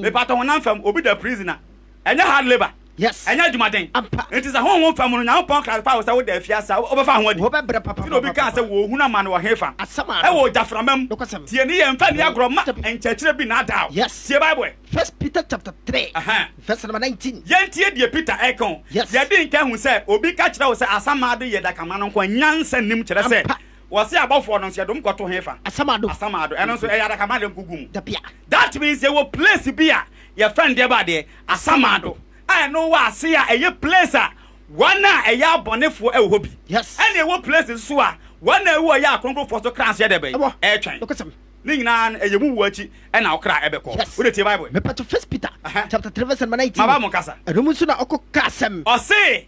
Mepatɔ honam fam, obi da prison a, ɛnyɛ hard labour, ɛnyɛ adwumaden. Nti sɛ honhom fam no, Nyankopɔn clarify wo sɛ woda afiase a, wobɛfa ho adi. Nti na obi kaa sɛ, Wɔhunu amane wɔ hefa? Ɛwɔ ogyaframa mu. Tie ne yie, mfa nni agorɔ, mma nkyerɛkyerɛ bi nnaadaa wo. Tie Bible ɛ. First Peter chapter 3 verse number 19. Yɛntie deɛ Peter reka o. Yɛadi nka ahu sɛ obi ka kyerɛ wo sɛ asamado yɛ dakama no nko a, nyansa nnim. Kyerɛ sɛ, wɔse abɔfoɔ no nso yɛde wɔn kɔto hefa? Asamado. Asamado. Ɛno nso ɛyɛ adakama de nkogu mu. Dabia. That means yɛwɔ place bi a yɛfrɛ no deɛ ba adeɛ? Asamando. A ɛno wɔ ase a ɛyɛ place a wɔn a ɛyɛ abɔnefoɔ ɛwɔ hɔ bi. Ɛna ɛwɔ place nso a wɔn a ɛwɔ ɛyɛ akronkronfoɔ so kra nso yɛ dɛ bɛn? Ɛretwɛn. Ne nyinaa no ɛyɛ mu wuo akyi ɛna wo kra ɛbɛkɔ. Wode tie Bible yi. Mepatwo First Peter chapter 3 verse number 19. Ma Bible nkasa. Ɛno mu nso na ɔkɔ ka asɛm. Ɔse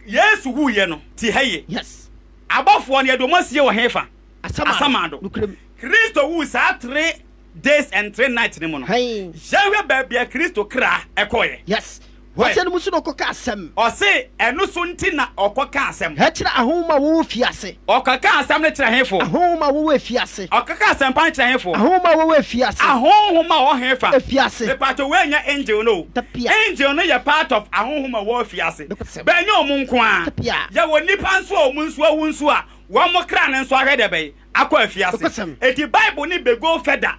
Yesu wuiɛ no, tie ha yie. Abɔfoɔ no yɛde wɔn asie wɔ hefa? Asamando. Kristo wuu saa 3 days and 3 nights no mu no, yɛnhwɛ baabi a Kristo kra ɛkɔeɛ. Yes. Wɔsɛ no mu so na ɔkɔka asɛm. Ɔse ɛno so nti na ɔkɔka asɛm. Ɛkyerɛ ahonhom a wɔwɔ fiase. Ɔkɔka asɛm no kyerɛ hefo? Ahonhom a wɔwɔ afiase. Ɔkɔka asɛmpa no kyerɛ hefo? Ahonhom a wɔwɔ afiase. Ahonhom a wɔwɔ hefa? Afiase. Mepatwo, wei nyɛ angel no o. Tapia. Angel no yɛ part of ahonhom a wɔwɔ afiase. Nokwasɛm. Bɛnyɛ ɔmo nko ara. Tapia. Yɛwɔ nnipa nso a ɔmo nso awu nso a wɔn mo kra no nso ahwɛ dɛ bɛyi akɔ afiase. Nokwasɛm. Eti Bible ne bɛ further.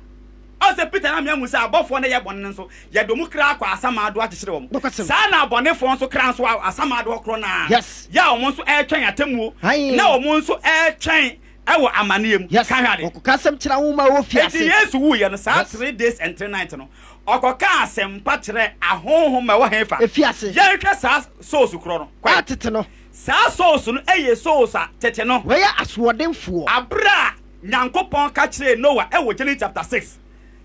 Ɔsɛ Peter na meahu sɛ abɔfoɔ no yɛ bɔne no nso yɛde ɔmo kra akɔ asamado akyekyere wɔn. Nokwasɛm. Saa na abɔnefoɔ nso kra nso asamado hɔ korɔ naa. Yɛ a wɔn nso ɛretwɛn atemmuo. Na wɔn nso ɛretwɛn ɛwɔ amanneɛ mu. Ka hwɛ ade. Ɔkɔka asɛm kyerɛ ahonhom a wɔwɔ fiase. Eti Yesu wuyɛ no saa 3 days and 3 nights no, ɔkɔka asɛmpa kyerɛ ahonhom a ɛwɔ hefa? Efiase. Yɛnhwɛ saa souls korɔ no. A tete no. Saa souls no ɛyɛ souls a tete no. Wɔyɛ asoɔdenfoɔ. Abere a Nyankopɔn ka kyerɛɛ Noah ɛwɔ Genesis chapter 6,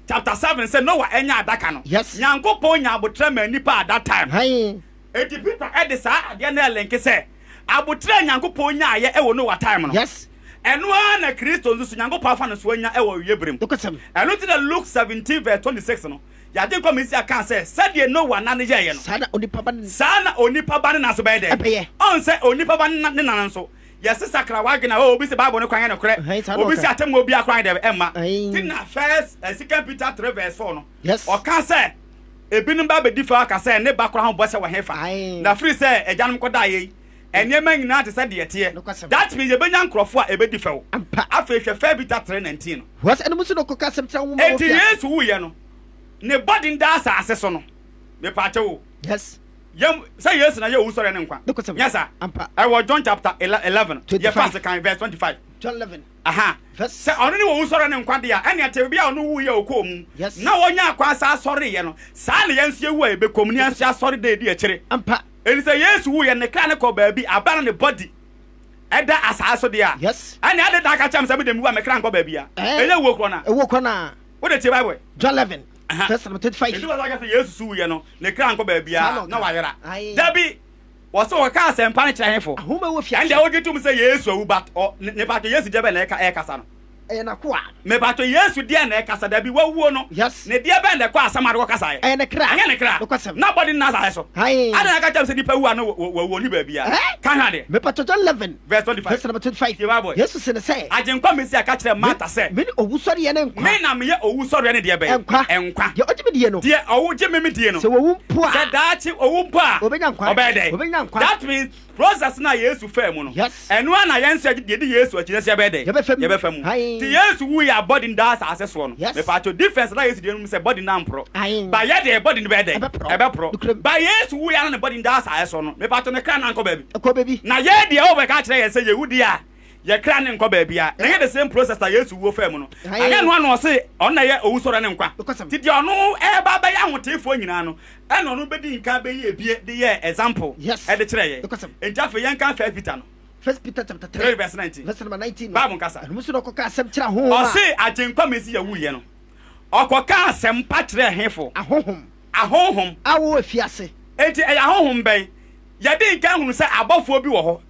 chapter 7 sɛ Noah ɛnya adaka no. Nyankopɔn nya abotrɛ ma nipa at that time. Eti Peter ɛde saa adeɛ no ɛlink sɛ abotrɛ a Nyankopɔn nyaayɛ ɛwɔ Noah time no. Ɛno ara na Kristo nso so Nyankopɔn afa no so anya ɛwɔ wie bere mu. Ɛno ti na Luke 17 verse 26 no, yɛagye nkɔ Mesia kaa sɛ sɛdeɛ Noah na ne yɛɛyɛ no, saa na onipa ba ne saa na onipa ba ne na so bɛyɛ dɛ. Ɛbɛyɛ. Ɔn sɛ onipa ba ne na ne na nso yɛse sakra w'adwene a, obi sɛ Bible no kwan yɛ nokorɛ. Ɛhɛn, saa na obi ɔka. sɛ atemmuo bi akwan dɛ ɛmma. Ti na first Second Peter 3 verse 4 no, ɔka sɛ ebinom ba bɛdi fa aka sɛ ne ba koraa ho bɔ sɛ wɔ hefa na firi sɛ agyanom kɔdaa yei nneɛma nyinaa te sɛ deɛ teɛ. That means yɛbɛnya nkurɔfoɔ a ɛbɛdi fɛw. Afei hwɛ First Peter 3:19 no. Wɔsɛ ɛno mu nso na ɔkɔka asɛm kyerɛ ahonhom a wɔwɔ Enti fiase. Yesu wuyɛ no, ne body da asase so no, mepaakyɛ wo, yɛm sɛ Yesu na yɛ owusɔre ne nkwa. Nyɛ saa? Ɛwɔ John chapter 11 25. Yɛfa ase kan verse 25. John 11 aha verse sɛ ɔno ne owusɔre ne nkwa deɛ a, ɛne ɛte bi a ɔno wuyɛ ɔkɔɔ mu na wɔnya akwan saa asɔreyɛ no, saa na yɛn nso yɛwu a yɛbɛkɔ mu ne yɛn nso asɔre da edi akyire. Ɛni sɛ Yesu wuyɛ, ne kra ne kɔ baabi aba na ne body ɛda asase so deɛ a, ɛne ade da aka kyerɛ me sɛ mede mewu a, me kra nkɔ baabi a ɛnyɛ wuo korɔ no a. Ɛwɔ korɔ na. Wode tie Bible. John 11 verse number 25. Nti wɔsɛ aka sɛ Yesu so wuyɛ no, ne kra nkɔ baabi Saa na a na ɔka. wayera. Dabi, wɔsɛ wɔka asɛmpa no kyerɛ hefo? Ahonhom a ɛwɔ fiase. Ɛndeɛ wogye tom sɛ Yesu awu, but ɔ ne patɔ Yesu deɛ bɛn na ɛka ɛkasa no? Ɛyɛ n'akoa. Mepatɔ, Yesu deɛ na ɛkasa? Dabi, wawuo no, ne deɛ bɛn na ɛkɔ asɛm ade kɔkasaeɛ? Ɛyɛ ne kra. Ɛnyɛ ne kra. Na bɔde no na asase so. Ada na aka kyerɛ me sɛ nipa wu a na wawu ɔni baabi a. Ka hwɛ adeɛ. Mepatɔ John 11 verse 25. Verse number 25. Tie Bible. Yesu se ne sɛ, Agyenkwa Mesia ka kyerɛ Martha sɛ, mene owusɔreɛ ne nkwa. Me na meyɛ owusɔreɛ ne deɛ bɛyɛ? Nkwa. Nkwa. Deɛ ɔgye me die no, deɛ ɔwogye me me die no, sɛ wɔwu mpo a, sɛ daakye owu mpo a, ɔbɛnya nkwa. Ɔbɛyɛ dɛn? Ɔbɛnya nkwa. That means process na Yesu faa mu no, ɛno ara na yɛn nso yɛde Yesu akyi no sɛ yɛbɛyɛ dɛn? Yɛbɛfa mu. Yɛbɛfa mu. Nti Yesu wu yɛ body no da asase soɔ no, mepatwo, difference na Yesu deɛ no mu sɛ body no amporɔ. Ba yɛ deɛ body no bɛyɛ dɛn? Ɛbɛporɔ. Ɛbɛporɔ. Nokorɛm. Ba Yesu wu yɛ na ne body no da asase soɔ no, mepatwo, ne kra no ankɔ baabi. Ɛkɔ baabi. Na yɛ deɛ wɔbɛka akyerɛ yɛn sɛ yɛwu deɛ a, yɛ kra ne nkɔ baabi a, na ɛnyɛ the same process a Yesu wuo faa mu no. Ɛnyɛ no ano ɔse ɔno na ɛyɛ owusɔre ne nkwa. Nti deɛ ɔno ɛba bɛyɛ ahoteefoɔ nyinaa no, ɛna ɔno bɛdi nka bɛyi ebie de yɛ example ɛde kyerɛ yɛn. Nti afei yɛnka First Peter no. First Peter chapter 3 3 verse 19. Verse number 19 no. Bible nkasa. Ɛno mu nso na ɔkɔka asɛm kyerɛ ahonhom a. Ɔse Agyenkwa Mesia wuyɛ no, ɔkɔka asɛmpa kyerɛ hefo? Ahonhom. Ahonhom. A wɔwɔ afiase. Enti ɛyɛ ahonhom bɛn? Yɛde nka hunu sɛ abɔfoɔ bi wɔ hɔ.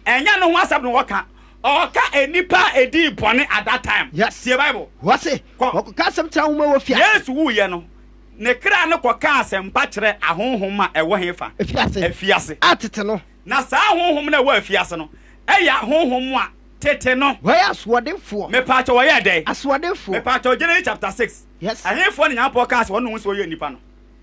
Ɛnyɛ no ho asɛm na wɔka. Ɔka nnipa a ɛdii bɔne at that time. Tie Bible. Wɔse, Kɔ. ɔkɔka asɛm kyerɛ ahonhom a ɛwɔ fiase. Yesu wuyɛ no, ne kra no kɔka asɛmpa kyerɛ ahonhom a ɛwɔ hefa? Afiase. Afiase. A tete no. Na saa ahonhom no a ɛwɔ afiase no, ɛyɛ ahonhom a tete no. Wɔyɛ asoɔdenfoɔ. Mepaakyɛw, wɔyɛ dɛn? Asoɔdenfoɔ. Mepaakyɛw, Genesis chapter 6. Ɛhefoɔ ne Nyankopɔn kaa sɛ wɔne ho sɛ wɔyɛ nnipa no?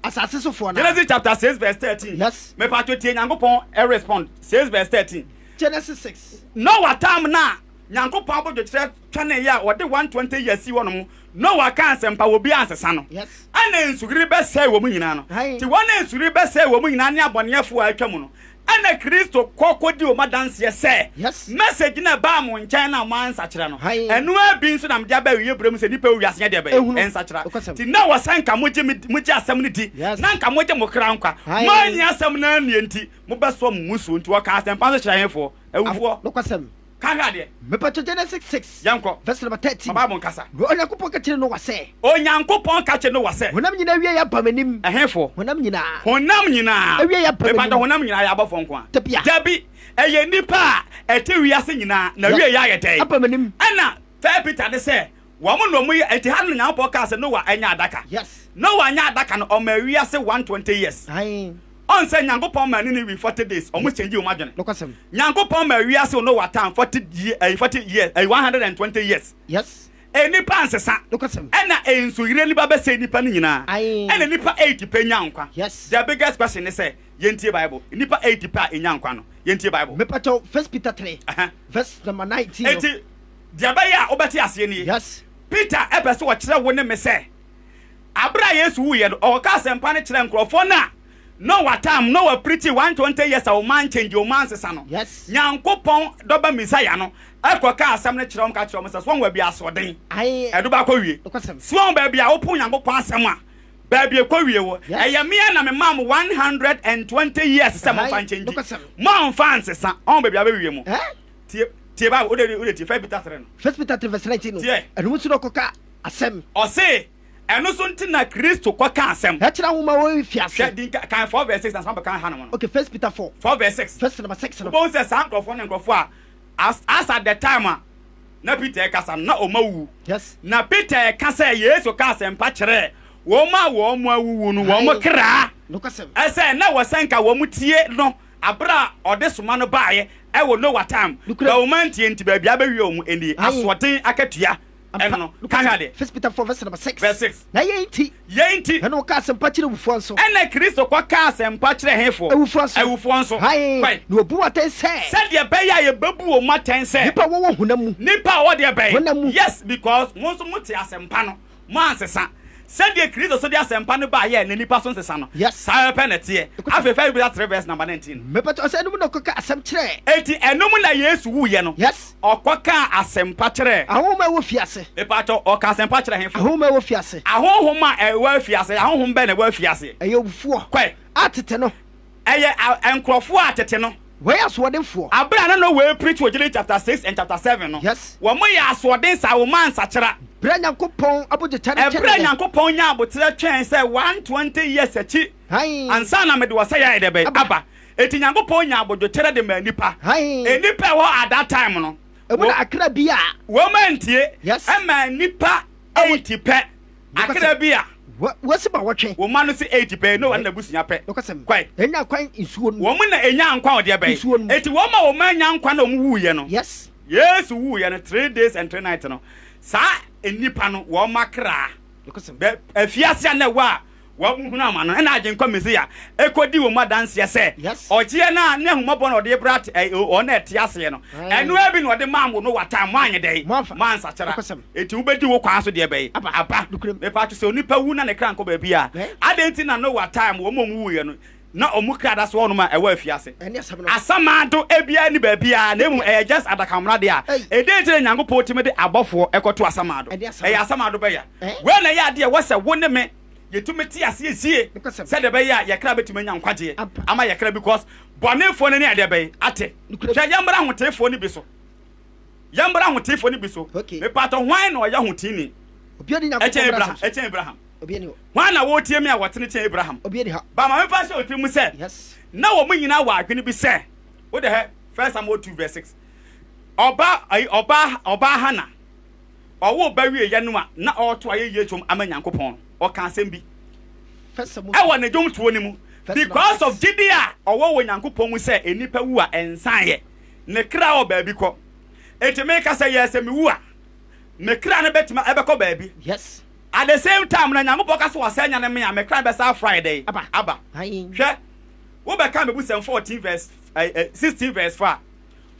Asase sofoɔ na. Genesis chapter 6 verse 13. Mepaakyɛw, tie Nyankopɔn respond. 6 verse 13. Genesis 6. Noah tam na Nyankopɔn abɔdwokyerɛ twɛne yɛ a wɔde 120 years si hɔ nom. Noah kaa nsɛmpa wɔ bi ansesa no. Ɛna nsuyiri bɛsɛe wɔ mu nyinaa no. Nti wɔn a nsuyiri bɛsɛe wɔ mu nyinaa ne abɔneɛfoɔ a atwa mu no. Ɛna Kristo kɔ kɔdi wɔn adanseɛ sɛ, Yes. Message no a ɛbaa mo nkyɛn no a moansakyera no, Ae. ɛno ara bi nso na mede aba awieɛ berɛ mu sɛ nnipa wɔ wiase nyɛ deɛ bɛn? Ehunu. Ɛnsakyera. Nokwasɛm. Nti na ɛwɔ sɛ nka mogye me, mogye asɛm no di, Yes. na nka mogye mo kra nkwa. Ae. Moannye asɛm no annie nti, mobɛsoa mo mmusuo. Nti wɔkaa asɛmpa nso kyerɛɛ hefoɔ? Awufoɔ. Nokwasɛm. Ka hwɛ adeɛ. Mepatwɔ Genesis 6. Yɛnkɔ. Verse number 13. Ma Bible nkasa. Na Onyankopɔn ka kyerɛɛ Noa sɛ. Onyankopɔn ka kyerɛɛ Noa sɛ. Honam nyinaa awieɛ aba m'anim. Ɛhefoɔ? Honam nyinaa. Honam nyinaa. Awieɛ aba m'anim. Mepatwɔ honam nyinaa yɛ abɔfoɔ nko a? Dabi a. Dabi. Ɛyɛ nnipa a ɛte wiase nyinaa na awieɛ ayɛ dɛn? Aba m'anim. Ɛna First Peter de sɛ wɔn na wɔn yɛ nti ha no Nyankopɔn kaa sɛ Noa nyɛ adaka. Yes. Noa nyɛ adaka no ɔmaa wiase 120 years. Ae. Ɔn sɛ Nyankopɔn maa Niniwi 40 days, ɔmo change ɔmo adwene. Nokwasɛm. Nyankopɔn maa wiase wɔ Noah time 40 year, ɛyi 40 years, ɛyi 120 years. Yes. Nnipa nsesa. Nokwasɛm. Ɛna nsuyire no ba bɛsɛe nnipa no nyinaa. Ae. Ɛna nnipa 8 pɛ nyaa nkwa. Yes. The biggest question ne sɛ, yɛntie Bible. Nnipa 8 pɛ a ɛnyaa nkwa no, yɛntie Bible. Mepakyɛw, First Peter 3, Ɛhɛn. verse number 19 no. Enti, deɛ ɛbɛyɛ a wobɛte aseɛ nie. Yes. Peter pɛ sɛ ɔkyerɛ wo ne me sɛ, Aber a Yesu wuiɛ no, ɔkɔkaa asɛmpa no kyerɛɛ nkorɔfoɔ no a Noah time, Noah preachii 120 years a wɔn anchange, wɔn ansesa no. Yes. Nyankopɔn dɔba Messiah no kɔkaa asɛm no kyerɛɛ wɔn ka kyerɛɛ wɔn sɛ, Soɔn baabi a asoɔden Ae. ɛdo ba kɔ wie. Nokwasɛm. Soɔn baabi a wopo Nyankopɔn asɛm a, baabi ɛkɔ wie wɔ. Yes. Ɛyɛ me ara na memaa mo 120 years sɛ momfa Ae. nchange. Nokwasɛm. Moamfa ansesa. Ɔho baabi a bɛwie mo. Eh? Tie, tie Bible, wode, wode tie, First Peter 3 no. First Peter 3 verse 19 no. Tie. Ɛno mu nso na ɔkɔka asɛm. Ɔse, Ɛno so nti na Kristo kɔkaa asɛm. Ɛkyerɛ nwoma wɔ mfiase. Hwɛ, di nka, kan 4 verse 6 ansa mabɛka hanom no. Okay, First Peter 4. 4 verse 6. Verse number 6 no. Wobɛhu sɛ saa nkurɔfoɔ no nkurɔfoɔ a, as, as at the time a na Peter rekasa no, na wɔn awuwu. Yes. Na Peter reka sɛ Yesu kaa asɛmpa kyerɛɛ wɔn a wɔn awuwu no, wɔn Aye. kra, Nokwasɛm. ɛsɛ na wɔ sɛ nka wɔn tie no abere a ɔde soma no baeɛ ɛwɔ Noah time. Nokorɛ. Ba wɔn antie nti baabi a abɛwie wɔn nie, Aye. asoɔden akatua. Ampa, Ɛno no, ka nokwasɛm. hwɛ adeɛ. First Peter 4 verse number 6. Verse 6. Na yei nti. Yei nti. Ɛna ɔka asɛmpa kyerɛ awufoɔ nso. Ɛna Kristo kɔkaa asɛmpa kyerɛɛ hefoɔ? Awufoɔ nso. Awufoɔ nso. Ae, Kɔe. na wɔbu wɔn atɛn sɛ. Sɛdeɛ ɛbɛyɛ a yɛbɛbu wɔn atɛn sɛ. Nnipa a wɔwɔ honam mu. Nnipa a wɔwɔ deɛ bɛn? Honam mu. Yes, because mo nso mote asɛmpa no, moansesa. Sɛdeɛ Kristo nso de asɛmpa no baeɛ a na nnipa nso nsesa no, Yes. saa ara pɛ na ɛteɛ. Nokwasɛm. Afei First Peter 3 verse number 19. Mepatɔ sɛ ɛno mu na ɔkɔka asɛm kyerɛɛ. Enti ɛno mu na Yesu wuiɛ no. Yes. Ɔkɔkaa asɛmpa kyerɛɛ. Ahonhom a ɛwɔ fiase. Mepakyɛw, ɔkaa asɛmpa kyerɛɛ hefo? Ahonhom a ɛwɔ fiase. Ahonhom a ɛwɔ afiase. Ahonhom bɛn na ɛwɔ afiase? Ɛyɛ awufoɔ. Kɔe. A tete no. Ɛyɛ a nkurɔfoɔ a tete no. Wɔyɛ asoɔdenfoɔ. Abere a na Noa repreach wɔ Genesis chapter 6 and chapter 7 no. Yes. Wɔyɛ asoɔden saa, wɔn ansakyera. Berɛ a Nyankopɔn abodwokyɛ no Ɛberɛ a kyɛreeɛ. Nyankopɔn nyaa aboterɛ twɛn sɛ 120 years akyi Ae. ansa na mede ɔsɛeɛ ayɛ dɛ bɛn? Aba. Aba. Enti Nyankopɔn nyaa abodwokyɛrɛ de maa nnipa. Ae. Nnipa a ɛwɔ hɔ at that time no, Emu na akra bi a. Wɔn antie. Yes. Ɛmaa nnipa 80 pɛ. Akra bi a. Wɔsi ma wɔtwe. Wɔn ano si 80 pɛ, Noa ne n'abusua pɛ. Nokwasɛm. Kwae. Enya nkwa nsuo no mu. Wɔn na enyaa nkwa wɔ deɛ bɛn? Nsuo no mu. Enti wɔn a wɔn annya nkwa na wɔn wuiɛ no. Yes. Yesu wuiɛ no, 3 days and 3 nights no, saa nnipa no, wɔn akra. Nokwasɛm. Bɛ, afiase a na ɛwɔ a Wɔhunu ama no, ɛna Agyenkwa Mesia kɔdi wɔn mu adanseɛ sɛ, Yes. ɔgyeɛ no a ne ahummɔbɔ na ɔde brɛ ate, ɛ, wɔn a ɛte aseɛ no, Aye. ɛno ara bi na ɔde maa mo no wata, moanyɛ dɛn? Moamfa. Moansakyera. Nokwasɛm. Enti wobɛdi wo kwan so deɛ bɛn? Aba. Aba. Nokorɛm. Mepatwo sɛ onipa wu na ne kra nkɔ baabi a, Eh? adɛn nti na Noah time wɔn a wɔwuiɛ no, na wɔn kra da so wɔ hɔnom a ɛwɔ afiase? Ɛne asɛm no. Asamando biara nni baabiara, na mmom ɛyɛ just adakamena deɛ a, Ei. ɛdɛn nti na Nyankopɔn tumi de abɔfoɔ kɔto asamando? Ɛne asɛm no. Ɛyɛ asamando bɛya. Eh? Wei na ɛyɛ adeɛ a ɛwɔ sɛ wo ne me yɛtumi te aseɛ yie Nokwasɛm. sɛdeɛ ɛbɛyɛ a yɛn kra bɛtumi anya nkwagyeɛ Ampa. ama yɛn kra because bɔnefoɔ no ne adeɛ bɛn ate. Nokorɛ. Hwɛ yɛmmra ahoteefoɔ no bi so. Yɛmmra ahoteefoɔ no bi so. Okay. Mepatɔ hwan na ɔyɛ hoteeni? Obi a ɔdi Nyankopɔn Ɛkyɛn mmara Abraham. asɛm so. Ɛkyɛn Abraham. Obi ani hɔ. Hwan na wɔretie me a wɔtene kyɛn Abraham? Obi ani hɔ. Ba ma memfa nhyɛ wo tirim sɛ Yes. na wɔn nyinaa wɔ adwene bi sɛ wode hɛ First Samuel 2 verse 6 ɔba ayi ɔba ɔbaa Hana ɔwoo ba wieeɛ no a na ɔreto ayɛyie dwom ama Nyankopɔn no, ɔkaa asɛm bi ɛwɔ ne dwomtoɔ no mu because of gyidie a ɔwɔ wɔ Nyankopɔn mu sɛ nnipa wu a ɛnsaeɛ, ne kra wɔ baabi kɔ. Enti meka sɛ yɛ sɛ mewu a, me kra no bɛtumi ɛbɛkɔ baabi. Yes. At the same time na Nyankopɔn ka sɛ wɔsɛ nya ne me a, me kra no bɛsa afra yɛ dɛn? Aba. Aba. Hwɛ, wobɛka Mebusɛm 14 verse, eh, 16 verse 4 a,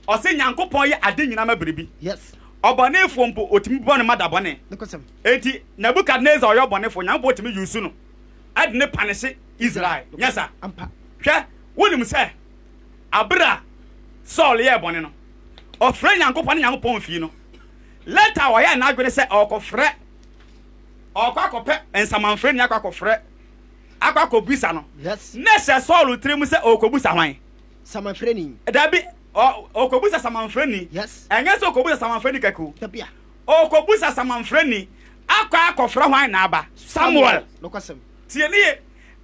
Ɔse Nyankopɔn yɛ ade nyina ma biribi. Yes. Ɔbɔnefoɔ mpo otumi bɔ no ma da bɔne. Nokwasɛm. Enti Nebuchadnezzar ɔyɛ ɔbɔnefoɔ, Nyankopɔn tumi use no de no panishe Israel. Nyɛ saa? Ampa. Hwɛ, wonim sɛ Aber a Saul yɛɛ bɔne no, ɔfrɛɛ Nyankopɔn na Nyankopɔn fii no. Later ɔyɛɛ n'adwene sɛ ɔrekɔfrɛ, ɔrekɔ akɔpɛ nsamanfrɛni akɔ akɔfrɛ, akɔ akɔbisa no. Yes. Na ɛhyɛ Saul tirim sɛ ɔrekɔbisa hwan? Samanfrɛni. Dabi, ɔrekɔbisa samanfrɛni. Yes. Ɛnyɛ sɛ ɔrekɔbisa samanfrɛni kɛkɛ o. Dabi a. Ɔrekɔbisa samanfrɛni akɔ akɔfrɛ hwan na aba? Samuel. Nokwasɛm. Tie ne ye.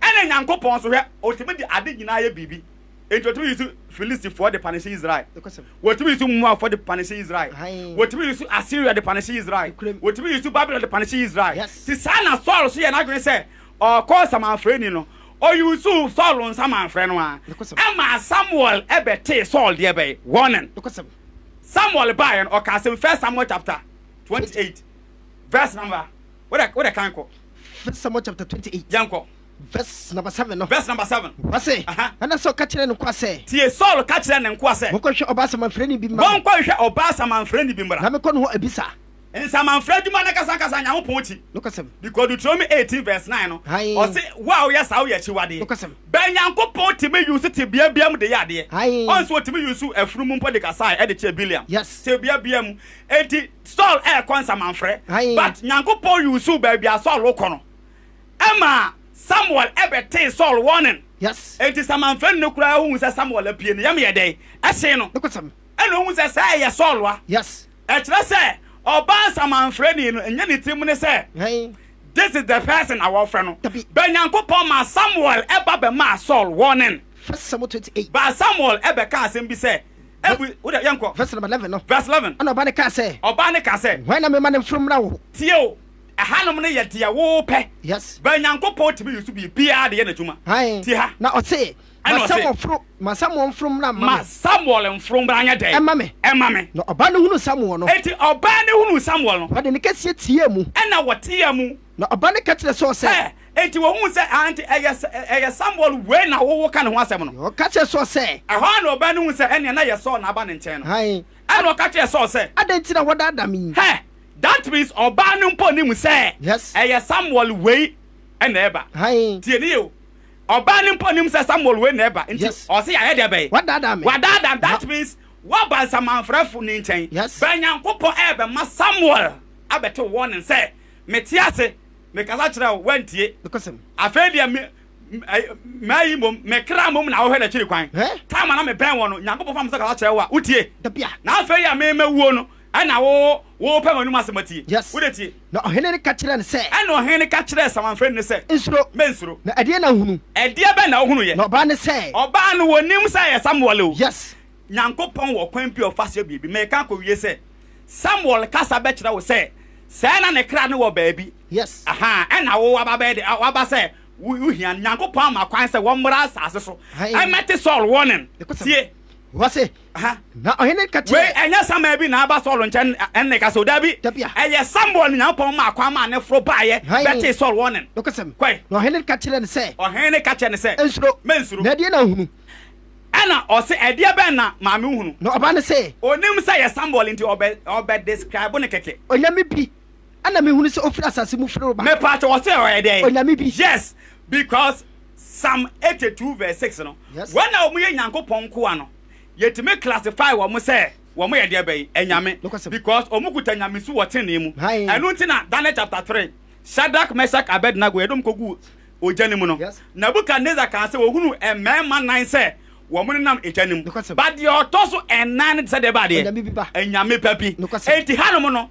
Ɛna Nyankopɔn nso hwɛ, ɔtumi de ade nyinaa yɛ biribi. Enti wɔtumi use Filistifoɔ de panishe Israel. Wɔtumi use Moabfoɔ de panishe Israel. Wɔtumi use Assyria de panishe Israel. Wɔtumi use Babylon de panishe Israel. Ti saa na Saul so yɛ n'adwene sɛ ɔkɔ samanfrɛni no. Ɔyusu Saul nsamanfrɛ no a ɛma Samuel ɛbɛtee Saul deɛ bɛyɛ warning. Samuel baeɛ no ɔka asɛm First Samuel chapter 28 verse number wode kan kɔ. First Samuel chapter 28. Yɛnkɔ. Verse number 7 no. Verse number 7. Wɔse, ɛna Saul ka kyerɛɛ ne nkoa sɛ. Tie, Saul ka kyerɛɛ ne nkoa sɛ. Monkɔhwehwɛ ɔbaa samanfrɛni bi mma me. Monkɔhwehwɛ ɔbaa samanfrɛni bi mmra. Na mekɔ ne hɔ abisa. Nsamanfrɛ adwuma no ankasa ankasa Nyankopɔn kyi. Nokwasɛm. Because Deuteronomy 18 verse 9 no, ɔse, wo a woyɛ saa woyɛ akyiwadeɛ. Nokwasɛm. Bɛ Nyankopɔn tumi use tebea bia mu de yɛ adeɛ. Aye. Ɔn sɛ ɔtumi use afunumu mpo de kasae ɛde kyerɛ Bileam. Yes. Tebea bia mu. Enti Saul ɛɛkɔ nsamanfrɛ. Aye. But Nyankopɔn use baabi a Saul kɔ no. Ɛmaa Samuel bɛtee Saul warning. Yes. Enti samanfrɛni no koraa huu sɛ Samuel apue no, yam yɛ dɛn? Ɛhyee no. Nokwasɛm. Ɛna ohuu sɛ sɛ ɛyɛ Saul a. Yes. Ɛkyerɛ sɛ ɔbaa samanfrɛni no, ɛnyɛ ne tirim ne sɛ Hɛn. this is the person a wɔfrɛ no. Dabi. But Nyankopɔn maa Samuel ɛba bɛmaa Saul warning. First Samuel 28. But Samuel ɛbɛka asɛm bi sɛ, ɛbu, wo deɛ yɛnkɔ. Verse number 11 no. Verse 11. Ɛna ɔbaa no kaa sɛ. Ɔbaa no kaa sɛ. Hwan na memma ne mforo mmra wo? Tie o. Ɛhanom no yɛ deɛ wopɛ. Yes. But Nyankopɔn tumi use biribiara de yɛ n'adwuma. Ae. Tie ha. Na ɔse, Ɛna Ma ɔse. Samuel mforo, ma Samuel mforo mmra mma Ma me. Samuel mforo mmra nyɛ dɛn? Ɛmma me. Ɛmma me. Na ɔbaa no hunuu Samuel no. Enti ɔbaa no hunuu Samuel no. Ɔde ne kɛseɛ teaa mu. Ɛna wɔteaa mu. Na ɔbaa no ka kyerɛɛ Saul sɛ. Hɛ! Enti wɔhuu sɛ, ah, enti ɛyɛ, ɛyɛ Samuel wei na wowo ka ne ho asɛm no. Na ɔka kyerɛɛ Saul sɛ. Ɛhɔ ara na ɔbaa no huu sɛ ɛnneɛ na ɛyɛ Saul na aba ne nkyɛn no. Ae. Ɛna ɔka kyerɛɛ Saul sɛ. Adɛn nti na woadaadaa me yi? Hɛ! That means ɔbaa no mpo nim sɛ Yes. ɛyɛ Samuel wei na ɛba. Ae. Tie ne yie o. Ɔbaa no mpo nim sɛ Samuel wei na ɛba. Nti Yes. ɔse yɛayɛ deɛ bɛn? Wadaadaa me. Wadaadaa me. That Na- means woaba nsamanfrɛfo no nkyɛn. Yes. But Nyankopɔn ɛɛbɛma Samuel abɛte warning sɛ mete ase, mekasa kyerɛ wo, woantie. Nokwasɛm. Afei deɛ me Mayi mmom, me kra mmom na wohwɛ n'akyiri kwan. Time a na mebɛn wɔ no, Nyankopɔn fa me so kasa kyerɛ wo a, wotie. Dabi a. Na afei a me mawuo no, ɛna wo wopɛ m'anom asɛm atie. Yes. Wode tie. Na ɔhene no ka kyerɛɛ no sɛ. Ɛna ɔhene no ka kyerɛɛ samanfrɛni no sɛ. Nsuro. Mensuro. Na ɛdeɛn na wohunu? Ɛdeɛ bɛn na wohunuiɛ? Na ɔbaa no sɛ. Ɔbaa no, wɔnnim sɛ ɛyɛ Samuel o. Yes. Nyankopɔn wɔ kwan bi a ɔfa so yɛ biribi. Mereka akɔwie sɛ, Samuel kasa bɛkyerɛ wo sɛ, sɛɛ na ne kra no wɔ baabi. Yes. Ahaa, ɛna wo waba bɛyɛ de, waba sɛ wo wohia no. Nyankopɔn ama kwan sɛ wɔmmra asase so mmɛte Saul warning. Tie. Wɔse, Aha. na ɔhene no ka Wei kyerɛɛ. ɛnyɛ Samuel bi na aba Saul nkyɛn ɛne kasa o, dabi. Dabi a. Ɛyɛ Samuel ne Nyankopɔn maa kwan maa ne foro baeɛ bɛtee Saul warning. Nokwasɛm. Kɔe. Na ɔhene no ka kyerɛɛ no sɛ. Ɔhene no ka kyerɛɛ no sɛ. Nsuro. Mensuro. Na ɛdeɛn na wohunu? Ɛna ɔse, ɛdeɛ bɛn na maame wohunu? Na ɔbaa no se. Onim sɛ ɛyɛ Samuel nti ɔbɛ ɔbɛ describe no kɛkɛ. Onyame bi. Ɛna mehunu sɛ ɔfiri asase mu firi reba. Mepatwɔ ɔse ɔyɛ dɛn? Onyame bi. Yes, because Psalm 82 verse 6 no, Yes. wɔn a wɔyɛ Nyankopɔn nkoa no, yɛtumi classify wɔn sɛ wɔn yɛ deɛ bɛn? Anyame. Nokwasɛm. Because wɔn kuta nyamesu wɔ tenenee mu. Aye. Ɛno nti na Daniel chapter 3, Shadrach, Meshach, Abednego, yɛde wɔn kɔguu ogya no mu no, Yes. Nebuchadnezzar kaa sɛ wɔhunuu mmarima nan sɛ wɔn nenam egya no mu. Nokwasɛm. But deɛ ɔtɔ so ɛnan no te sɛ deɛ ɛbaa deɛ? Onyame bi ba. Anyame ba bi. Nokwasɛm. Enti hanom no,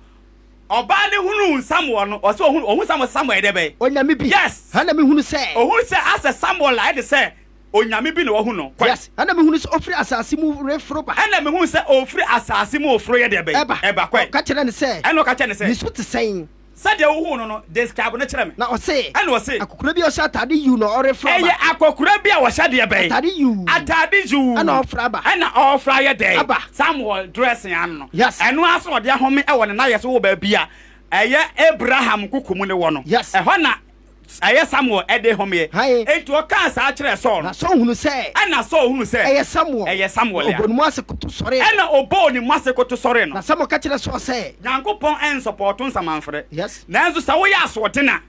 Ɔbaa no hunuu Samuel no, ɔsɛ ɔhunu, ɔhu Samuel sɛ Samuel yɛ dɛ bɛn? Onyame bi. Yes. Ɛna mehunu sɛ. Ɔhunu sɛ asɛ Samuel ayɛ te sɛ onyame bi na wahu no. Kɔ. Yes. Ɛna mehunu sɛ ɔfiri asase mu reforo ba. Ɛna mehunu sɛ ɔfiri asase mu reforo yɛ dɛ bɛn? Ɛba. Ɛba. Kɔ. Ɔka kyerɛɛ no sɛ. Ɛna ɔka kyerɛɛ no sɛ. Ne su te sɛn? Sɛdeɛ wohuu no no, describe no kyerɛ me. Na ɔse. Ɛna ɔse. Akɔkora bi a ɔhyɛ ataade yuu na ɔreforo aba. Ɛyɛ akɔkora bi a ɔhyɛ deɛ bɛn? Ataade yuu. Ataade yuu. Ɛna ɔreforo aba. Ɛna ɔreforo ayɛ dɛn? Aba. Samuel dressing ano no. Yes. Ɛno ara so na ɔde ahome wɔ ne nan yɛ so wɔ baabi a ɛyɛ Abraham nkuku mu no wɔ no. Yes. Ɛhɔ na ɛyɛ Samuel de homeɛ. Ae. Enti ɔkaa saa kyerɛɛ Saul no. Na Saul hunu sɛ. Ɛna Saul hunu sɛ. Ɛyɛ Samuel. Ɛyɛ Samuel Na a. ɔbɔɔ ne mu ase koto sɔree no. Ɛna ɔbɔɔ ne mu ase koto sɔree no. Na Samuel ka kyerɛɛ Saul sɛ. Nyankopɔn nsɔpɔɔto nsamanfrɛ. Yes. Nanso sɛ woyɛ asoɔden a,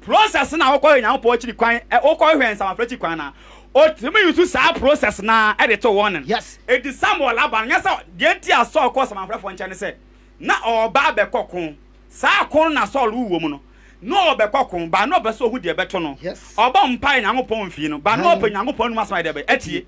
process no a wokɔhwɛ Nyankopɔn akyiri kwan, wokɔhwehwɛ nsamanfrɛ akyiri kwan no a, Ɔtumi use saa process no ara de to warning. Yes. Enti Samuel aba no, nyɛ sɛ deɛ nti a Saul kɔɔ samanfrɛfoɔ nkyɛn ne sɛ na ɔreba abɛkɔ ko. Saa ko no na Saul wu wɔ mu no, na ɔrebɛkɔ ko, but na ɔpɛ sɛ ɔhu deɛ ɛbɛto no. Yes. Ɔbɔ mpaeɛ Nyankopɔn mfii no, but na Aye. ɔpɛ Nyankopɔn anom asɛm ayɛ deɛ bɛn? Atie.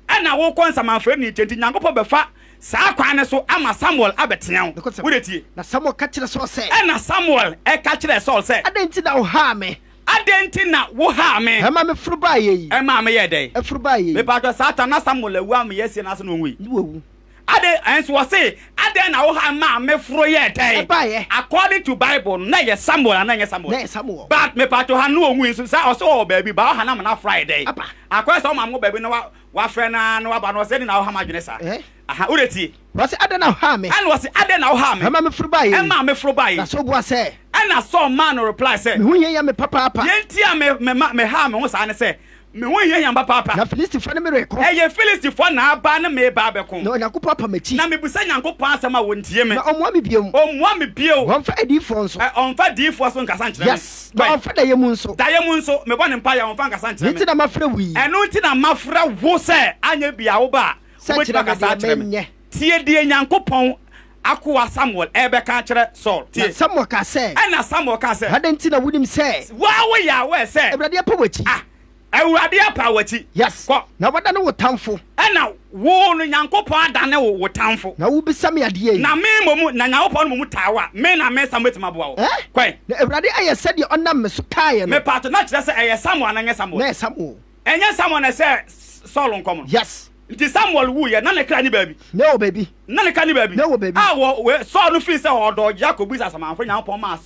Ɛna wokɔ nsamanfrɛ no nkyɛn nti Nyankopɔn bɛfa saa kwan no so ama Samuel abɛtea wo. Nokwasɛm. Wode tie. Na Samuel ka kyerɛɛ Saul sɛ. Ɛna Samuel ka kyerɛɛ Saul sɛ. Adɛn nti na wohaa me? Adɛn nti na wohaa me? Ɛmaa meforo baeɛ yi. Ɛmaa meyɛɛ dɛn? Ɛforo baeɛ yi. Mepaatwɔ, saa ta na Samuel awu ama yɛasie no ase na ɔnwui? Ne wawu. Adɛn, ɛnso wɔse, adɛn na wohaa me maa meforo yɛɛ dɛn? Ɛbaeɛ. According to Bible no, na ɛyɛ Samuel anaa ɛnyɛ Samuel? Na ɛyɛ Samuel. But mepaatwɔ ha no ɔnwui nso, saa ɔse ɔwɔ baabi, but ɔha no ama no aforo ayɛ dɛn? Aba. Akɔyɛ sɛ ɔma mo baabi na wa, wafrɛ no ara na waba no, ɔse ɛdeɛn na woha m'adwene saa? Eh? Aha, wode tie. Wɔse, Adɛn na wohaa me? Ɛna ɔse, Adɛn na wohaa me? Ɛma meforo baeɛ yi. Ɛmaa meforo baeɛ yi. Na Saul bua sɛ. Ɛna Saul maa no reply sɛ. Me ho hiahia me papaapa. Deɛ nti a me, me, mehaa me ho saa ne sɛ, me ho hiahia me papaapa. Na Filistifoɔ ne me reko. Ɛyɛ Filistifoɔ na aba ne me reba abɛko. Na Onyankopɔn apa m'akyi. Na mebisa Nyankopɔn asɛm a, ɔntie me. Na ɔmmoa me bio. Ɔmmoa me bio. Ɔmfa adiyifoɔ nso. Ɛ, ɔmfa adiyifoɔ nso nkasa nkyerɛ me. Yes, na ɔmfa daeɛ mu nso. Daeɛ mu nso, mebɔ no mpaeɛ a, ɔmfa nkasa nkyerɛ Me me. nti na mafrɛ wo yi. Ɛno nti na mafrɛ wo sɛ anyɛ bi a woba a, Sɛ Wobɛtumi kyerɛ me akasa deɛ akyerɛ me? menyɛ. Tie deɛ Nyankopɔn akoa Samuel rebɛka akyerɛ Saul. Na Tie. Samuel kaa sɛ. Ɛnna Samuel kaa sɛ. Adɛn nti na wonim sɛ. Wo ara woyɛ aware sɛ. Awurade apa w'akyi. Ah, Awurade apa w'akyi. Yes. Kɔ. Na wadane wo tamfo. Ɛnna wo no, Nyankopɔn adane wo wo tamfo. Na wobisa me adeɛ yi. Na me mmom, na Nyankopɔn no mmom taa wo a, me na me Samuel bɛtumi aboa wo. Eh? Kɔe. Na Awurade ayɛ sɛdeɛ ɔnam me so kaeɛ no. Mepatwo, na kyerɛ sɛ ɛyɛ Samuel anaa ɛnyɛ Samuel? Na ɛyɛ Samuel. Ɛnyɛ Samuel na ɛhyɛɛ Saul nkɔm no? Yes. Nti Samuel wuiɛ, na ne kra nni baabi. Na ɛwɔ baabi. Na ne kra nni baabi. Na ɛwɔ baabi. A wɔ wɔ Saul no firi sɛ ɔdɔ Jacob bisa asamanfo Nyankopɔn maa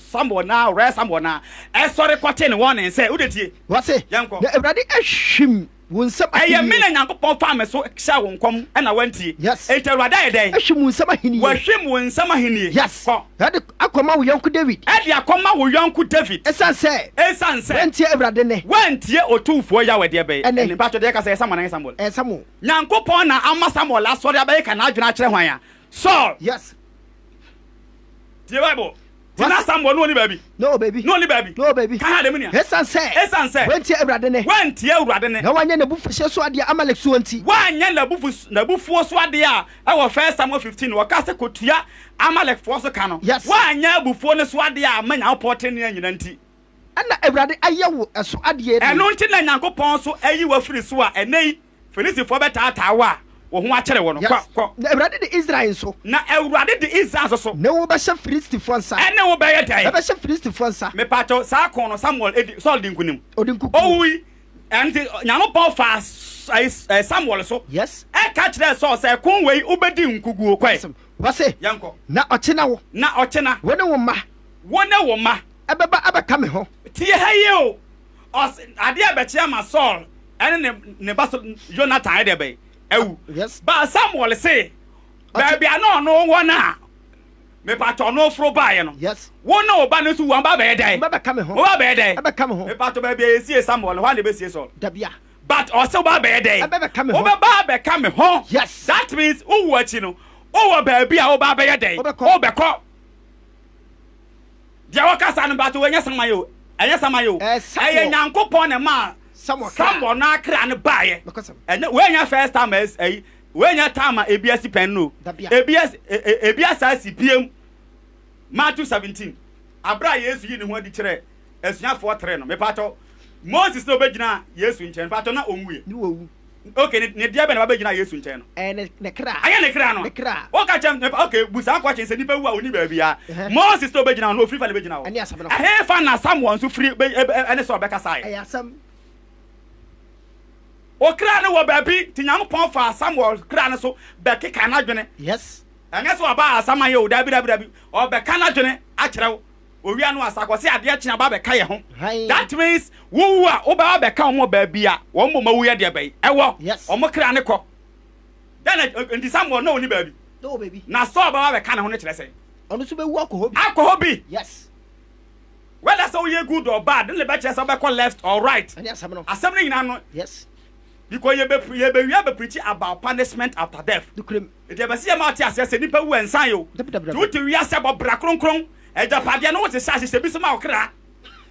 Samuel na ɔrɛ Samuel na ɛsɔre kɔte ne wɔn ne sɛ wode tie. Wɔse, Yɛnkɔ. Na Awurade ahwim wo nsam Ɛyɛ ahennie. me na Nyankopɔn faa me so hyɛɛ wo nkɔm ɛna woantie. Yes. Enti Awurade ayɛ dɛn? Ahwim wo nsam ahennie. Wahwim wo nsam ahennie. Yes. Kɔ. Ɛde akɔma wo yɔnko Dawid. Ɛde akɔma wo yɔnko David. Ɛsiane sɛ. Ɛsiane sɛ. Woantie Awurade nne. Woantie Otumfoɔ Yahweh deɛ bɛn? Ɛnne. Ɛnne. Mpakyɛ deɛ ɛka sɛ ɛyɛ Samuel anaa ɛnyɛ Samuel? Ɛyɛ Samuel. Nyankopɔn na ama Samuel asɔre abɛkeka n'adwene akyerɛ hwan a? Saul. Yes. Tie Bible. Ti na Samuel no ɔni baabi. Na ɔwɔ baabi. Na ɔni baabi. Na ɔwɔ baabi. Ka ha de me nua. Esiane sɛ. Esiane sɛ. Wantie Awurade nne. Wantie Awurade nne. Na wanyɛ n'abufuhyeɛ so adeɛ Amalek soɔ nti. Wanyɛ n'abufu n'abufuo so adeɛ a ɛwɔ First Samuel 15 wɔka sɛ kɔtua Amalekfoɔ so ka no. Yes. Wanyɛ abufuo no so adeɛ a amma Nyankopɔn tenenee anyina nti. Ɛna Awurade ayɛ wo ɛso adeɛ. Ɛno nti na Nyankopɔn nso ayi wo afiri so a ɛnnɛ yi Filistifoɔ bɛtaataa wo a wo ho akyere wo no. Yes. Kɔ, kɔ. Na Awurade de Israel nso. Na Awurade de Israel nso so. Ne wo bɛhyɛ Filistifoɔ nsa. Ɛne wo bɛyɛ dɛn? Ɛbɛhyɛ Filistifoɔ nsa. Mepaakyɛw, saa ko no Samuel di, Saul di nkonim. Ɔdi nkoguo. Owui. Ɛno nti Nyankopɔn faa Samuel so. Yes. Ɛka kyerɛɛ Saul sɛ, ko wei wobɛdi nkoguo. Kɔe. Wɔse. Yɛnkɔ. Na ɔkyena wo. Na ɔkyena. Wo ne wo mma. Wo ne wo mma. Ɛbɛba abɛka me ho. Tie ha yie o. Ɔse, adeɛ a ɛbɛkye ama Saul ɛne ne ne ba so Jonathan ayɛ deɛ bɛn? Awu. Yes. Ba Samuel se, baabi a na ɔno wɔ no a, mepatɔ ɔno foro baeɛ no. Yes. Wo ne wo ba no nso wu a, mo ba bɛyɛ dɛn? Mo bɛka me ho. Mo ba bɛyɛ dɛn? Ɛbɛka me ho. Mepatɔ baabi a yɛsie Samuel no, hɔ a na ɛbɛsie Saul. Dabia. But ɔse wo ba bɛyɛ dɛn? Ɛbɛbɛka me ho. Wobɛba abɛka me ho. Yes. That means wowu akyi no, wowɔ baabi a woba abɛyɛ dɛn? Wobɛkɔ. Wobɛkɔ. Deɛ ɔka saa no mpakyɛw ɛnyɛ saman o, ɛnyɛ saman o. Ɛyɛ Nyankopɔn na ɛmaa Samuel no akra no baeɛ. Ɛnyɛ wei nyɛ first time ɛyi wei nyɛ time a ebi asi pɛn no. Ebi asi ebi asa asi biem. Matthew 17 abere a Yesu yi ne ho adi kyerɛ asuafoɔ tere no mepakyɛw Moses na obɛgyina Yesu nkyɛn mepakyɛw na ɔnwuiɛ. Okay, ne ne deɛ bɛn na wabɛgyina Yesu nkyɛn no? Ɛyɛ ne ne kra. Ɛyɛ ne kra no. Ne kra. Woka kyerɛ me, okay, bu saa question sɛ nipa wu a onni baabi a. Moses na obɛgyina hɔ no, ofiri fa na ebɛgyina hɔ. Ɛne asɛm no. Ɛhe fa na Samuel nso firi bɛ ɛ ɛne Saul bɛkasaeɛ? Ɛyɛ asɛm. Okra no wɔ baabi, nti Nyankopɔn faa Samuel kra no so bɛkeka n'adwene. Yes. Ɛnyɛ sɛ ɔbaa asaman o, dabi dabi dabi, ɔbɛka n'adwene akyerɛ wo. Owia no asa kɔ sɛ adeɛ kye aba abɛka yɛ ho. That means wo wu a wobɛba abɛka wɔn wɔ baabi a wɔn mmom awu yɛ deɛ bɛn ɛwɔ. Yes. Wɔn kra ne kɔ. Dɛn na nti Samuel na ɔni baabi. Na ɔwɔ baabi. Na Saul bɛba abɛka ne ho no kyerɛ sɛn? Ɔno nso bɛwu akɔ hɔ bi. Akɔ hɔ bi. Yes. Whether sɛ woyɛ good or bad ne bɛkyerɛ sɛ wobɛkɔ left or right. Ɛne asɛm no. Asɛm no nyinaa no. Yes. Because yɛbɛ yɛbɛwia bɛ preach about punishment after death. Nokorɛm. Nti ɛbɛsɛ yɛma ɔte aseɛ sɛ nipa wu a nsan o. Nti wote wiase bɔ bra kronkron, agyapadeɛ no wohyehyɛ ahyehyɛ bi so ma wo kra